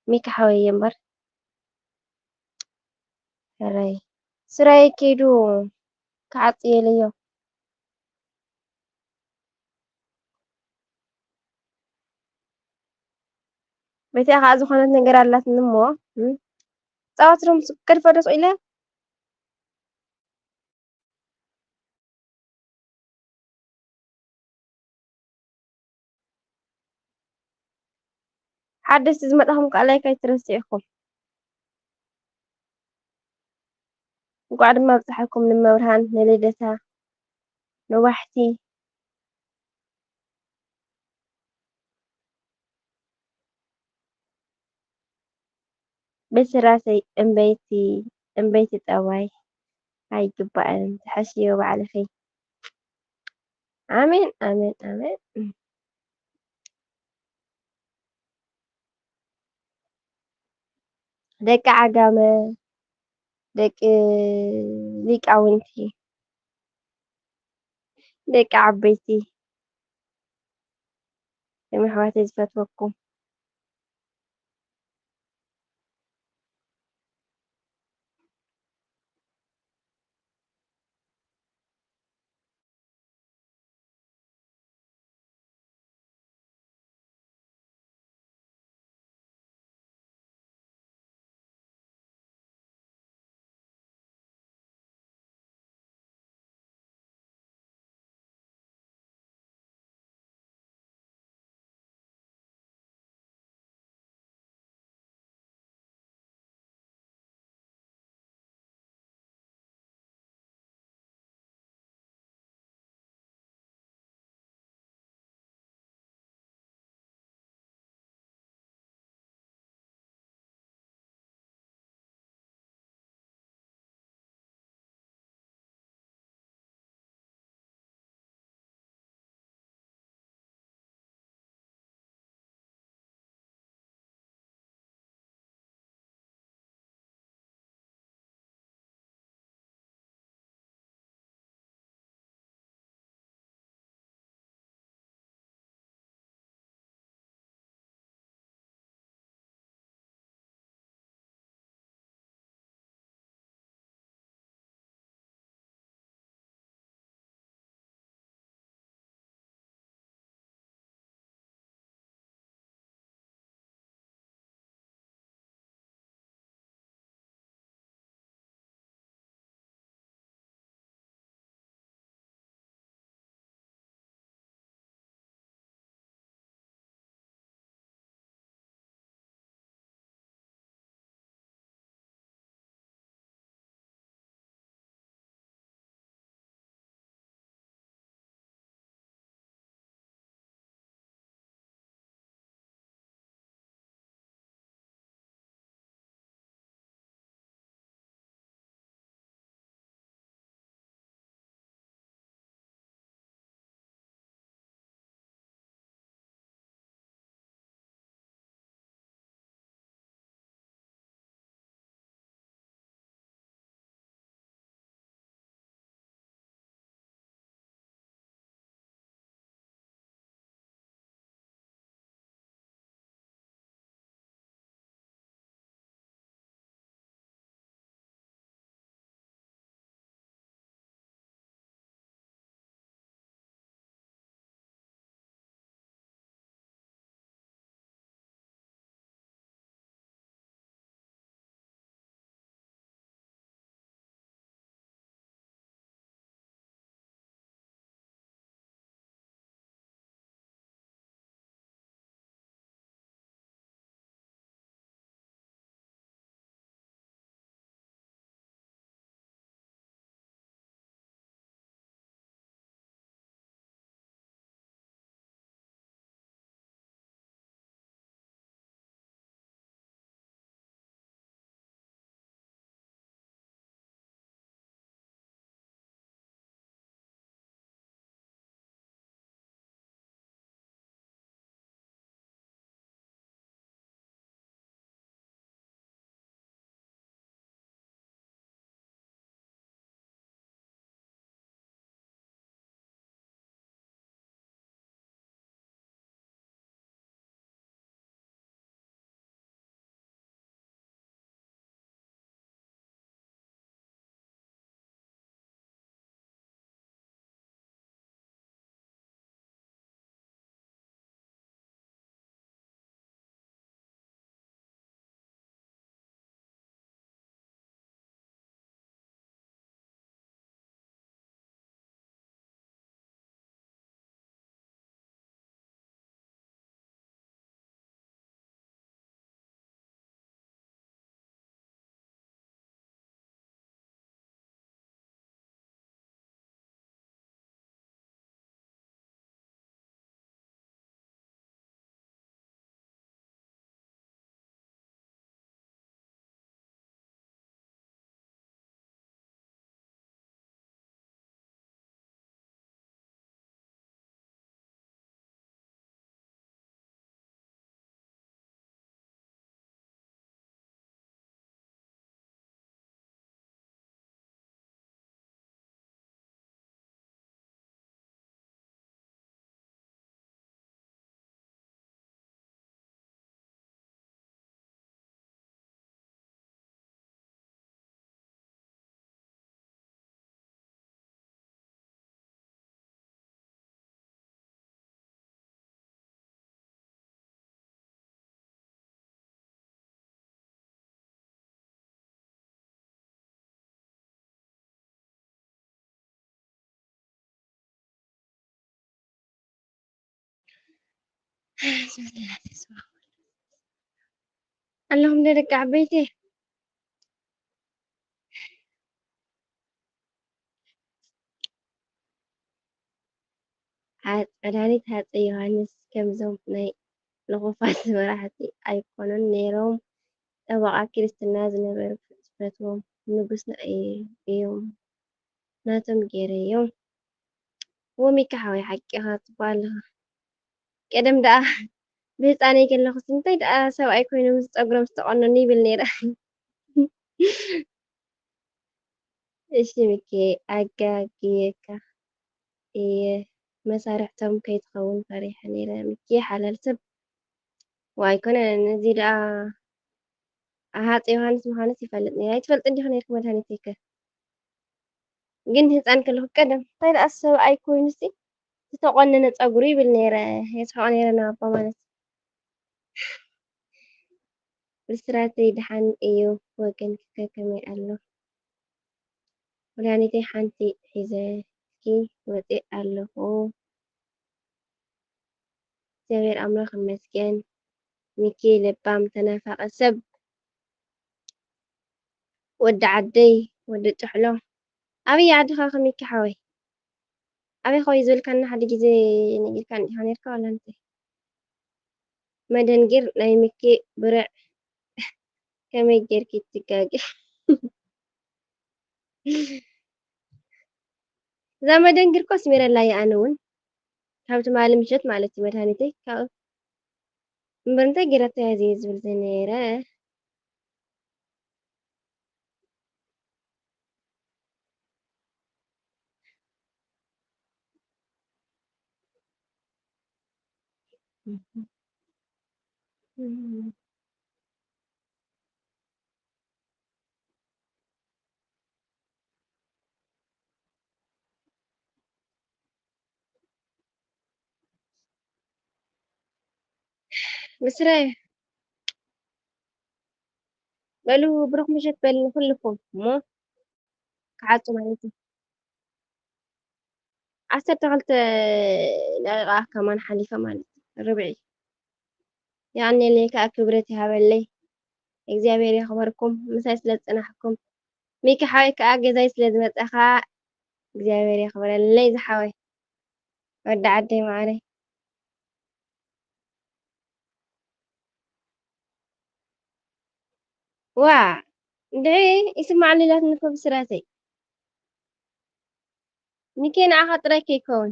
ሚኪ ሓወይ እምበር። ሕራይ ስራይ ከይዱ ክዓጽየለዮ። በቲኣ ከኣ ዝኾነት ነገር ኣላትኒ እሞ፣ እም፣ ጻወት ዶ ምስ ገድፎ ዶ ስቕ ኢለ? ሓደስቲ ዝመጻኹም ከኣ ላይክ ኣይትረስዑ ኢኹም። እንቋዕ ድማ ኣብጽሓኩም ንመብርሃን ንልደታ ነዋሕቲ። ብስራተይ እምበይቲ እምበይቲ ጠባይ ኣይግባእን፣ ትሕሽዮ ባዕልኺ። ኣሜን፣ ኣሜን፣ ኣሜን። ደቂ ዓጋመ፣ ደቂ ሊቃውንቲ፣ ደቂ ዓበይቲ፣ ሎም ኣሕዋተይ ዝፈትወኩም። ኣለኹም ዶ ደቂ ዓበይቲ? መድሃኒት ሃፀይ ዮሃንስ ከምዞም ናይ ልኹፋት መራሕቲ ኣይኮኑን ነይሮም። ጠበቓ ክርስትና ዝነበሩ ዝፈትዎም ንጉስና እዮም ናቶም ገይረዮም። ወሚካ ሓወይ ሓቂኻ ትብሃል ኣለኻ። ቀደም ደኣ ብህፃነይ ከለኹስ እንታይ ደኣ ሰብኣይ ኮይኖም ምስ ፀጉሮም ዝተቆነኑ ይብል ነይረ። እሺ ሚኪ ኣጋግየካ እየ መሳርሕቶም ከይትኸውን ፈሪሐ ነይረ። ሚኪ ሓላል ሰብ ዋይ ኮነ ነዚ ደኣ ኣሃፀ ዮሃንስ ምዃኑስ ይፈልጥ ነይረ። ኣይትፈልጥ እንዲኹ ነይርክ መድሃኒተይከ ግን ህፃን ከለኹ ቀደም እንታይ ደኣ ሰብኣይ ኮይኑሲ ዝተቆነነ ፀጉሩ ይብል ነይረ። የስሕቆ ነይረ ናብ ኣቦ ማለት ብስራተይ ደሓን እዩ ወገንኪ ከ ከመይ ኣሎ? መድሃኒተይ ሓንቲ ሒዘልኪ መፂእ ኣለኹ። እግዚኣብሔር ኣምላኽ ይመስገን። ሚኪ ለባም ተናፋቂ ሰብ ወዲ ዓደይ ወዲ ጭሕሎ ኣበይ ዓድኻ ከሚኪ ሓወይ ኣበይ ኸው ዝበልካና ሓደ ግዜ ነጊርካ እንዲኻ ነርካ ዋላ እንታይ መደንጊር ናይ ሚኪ ብርዕ ከመይ ጌርኪ ትጋጊ እዛ መደንጊር ኮ ስሚረላ እየ ኣነ እውን ካብ ትማሊ ምሸት ማለት እዩ መድሃኒተይ ካብ እምበር እንታይ ጌረታ እያ ዝብል ዝነበረ ብስራይ በሉ ብሩኽ ምሸት በልኒ ኩልኩም እሞ ክዓጹ ማለት እዩ። ዓሰርተ ክልተ ደቂቃ ከማን ሓሊፈ ማለት እዩ። ርብዒ የቐንየለይ ከዓ ክብረት ይሃበለይ እግዚኣብሔር የኽበርኩም ምሳይ ስለ ዝፀናሕኩም ሚኪ ሓወይ ከዓ ገዛይ ስለ ዝመፀኻ እግዚኣብሔር የኽብረለይ ዝሓወይ ወዲ ዓደይ ማዓረይ ዋእ እንድዒ ይስማዓኒ ኢላትኒ እኮ ብስራተይ ሚኪ ንዓኻ ጥራይ ከይከውን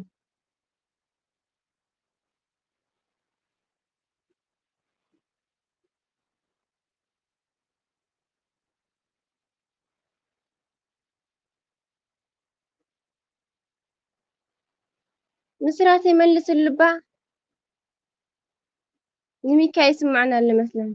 ብስራተይ መልስሉ እባ ንሚኪ ኣይስማዕን ኣሎ መስለኒ።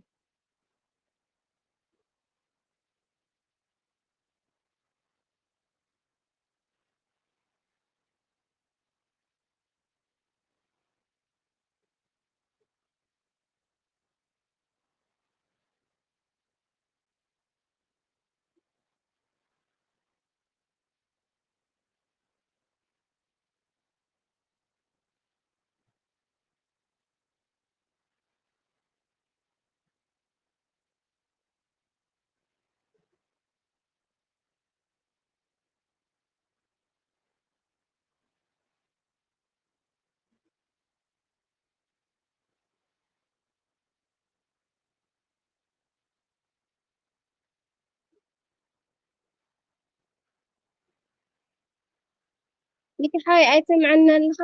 ጌታሓወይ ኣይትሰምዓንን ኣለኻ?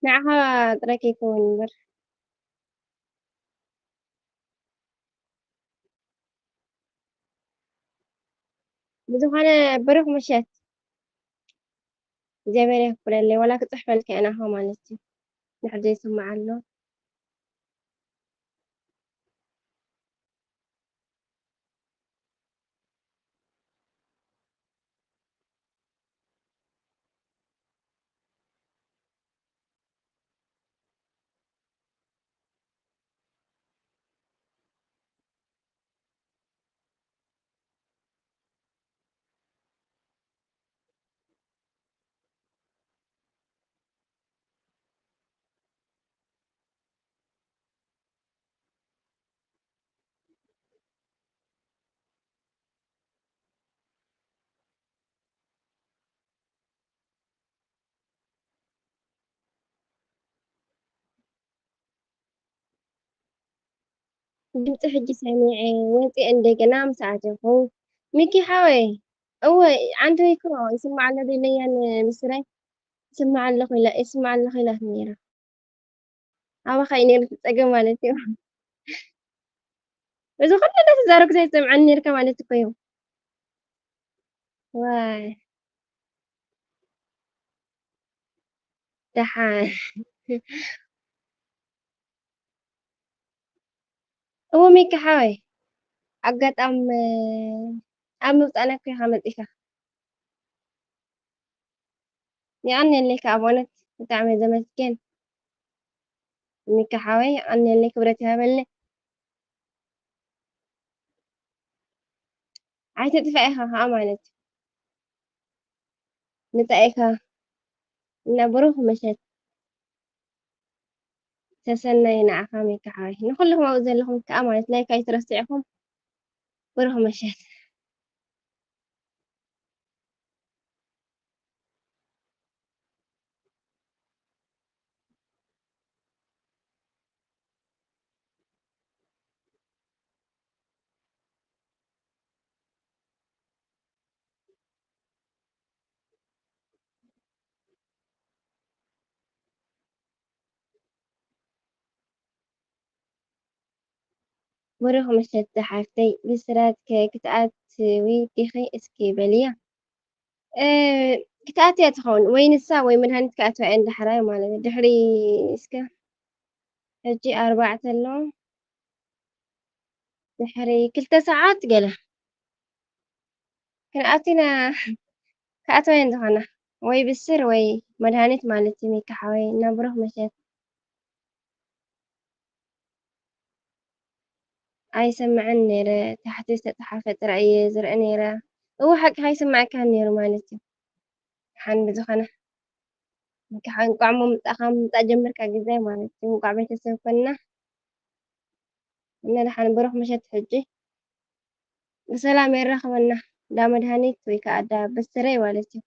ንዓኻ ጥራይ ከይከውን እምበር። ብዝኾነ ብሩኽ ምሸት እግዚኣብሔር የኽብረለይ። ዋላ ክፅሕፈልካ እየ ናኻ ማለት እዩ። ንሕድ ዘይስማዕ ኣሎ። ድምፂ ሕጂ ሰሚዐ ወፂአ እንደገና ምስ ኣተኹ። ሚኪ ሓወይ፣ እወ፣ ዓንተይ እኮ ይስማዕ ኣሎ ዶ ኢለያ ንብስራይ? ይስማዕ ኣለኹ ኢላ፣ ይስማዕ ኣለኹ ኢላት ነይራ። ኣባኻ እዩ ነይሩ እቲ ፀገም ማለት እዩ። እዚ ኩሉ እንዳተዛረብኩ ዘይትሰምዓኒ ነይርካ ማለት እኮ እዩ። ዋይ። ደሓን። እወ ሚኪ ሓወይ፣ ኣጋጣም ኣብ ምብጻእና እኮ ኢኻ መጺኻ። የቐንየለይ ከኣ ብእውነት ብጣዕሚ እየ ዘመስግን። ሚኪ ሓወይ የቐንየለይ ክብረት ይሃበለይ። ኣይትጥፋእ ኢኻ ከኣ ማለት እዩ። ምጻእ ኢኻ እና ብሩኽ ምሸት። ሰሰናዩ ንዓኻ ሚኪ ሓወይ። ንኹልኹም ኣብኡ ዘለኹም ከኣ ማለት ላይክ ኣይትረስዕኹም። ብሩኽ ምሸት። ብሩኽ ምሸት ዝሓፍተይ፣ ብስራት ከ ክትኣትዊ ዲኺ እስኪ በልያ። እ፣ ክትኣትያ ትኸውን ወይ ንሳ ወይ መድሃኒት ክኣትዋ እየን ዳሕራይ ማለት እዩ። ድሕሪ እስከ ሕጂ ኣርባዕተ ኣሎ። ድሕሪ ክልተ ሰዓት ገለ ክንኣቱ ኢና። ክኣትዋ እየን ዝኾና ወይ ብስር ወይ መድሃኒት ማለት እዩ። ሚኪ ሓወይ እና ብሩኽ ምሸት። ኣይሰምዕን ነይረ፣ ታሕቲ ዝተጻሓፈ ጥራይ እየ ዝርኢ ነይረ። እወ ሓቅኻ ኣይስማዓካን ነይሩ ማለት እዩ። ደሓን ብዝኾነ እንኳዕ እንኳዕ እሞ ምጻእካ ምምጻእ ጀመርካ ግዜ ማለት እዩ። እንኳዕ ቤተሰብ ኮንና እና ደሓን ብሩኽ ምሸት ሕጂ ብሰላም የራኽበና እንዳ መድሃኒት ወይ ከኣ እንዳ በስረይ ማለት እዩ።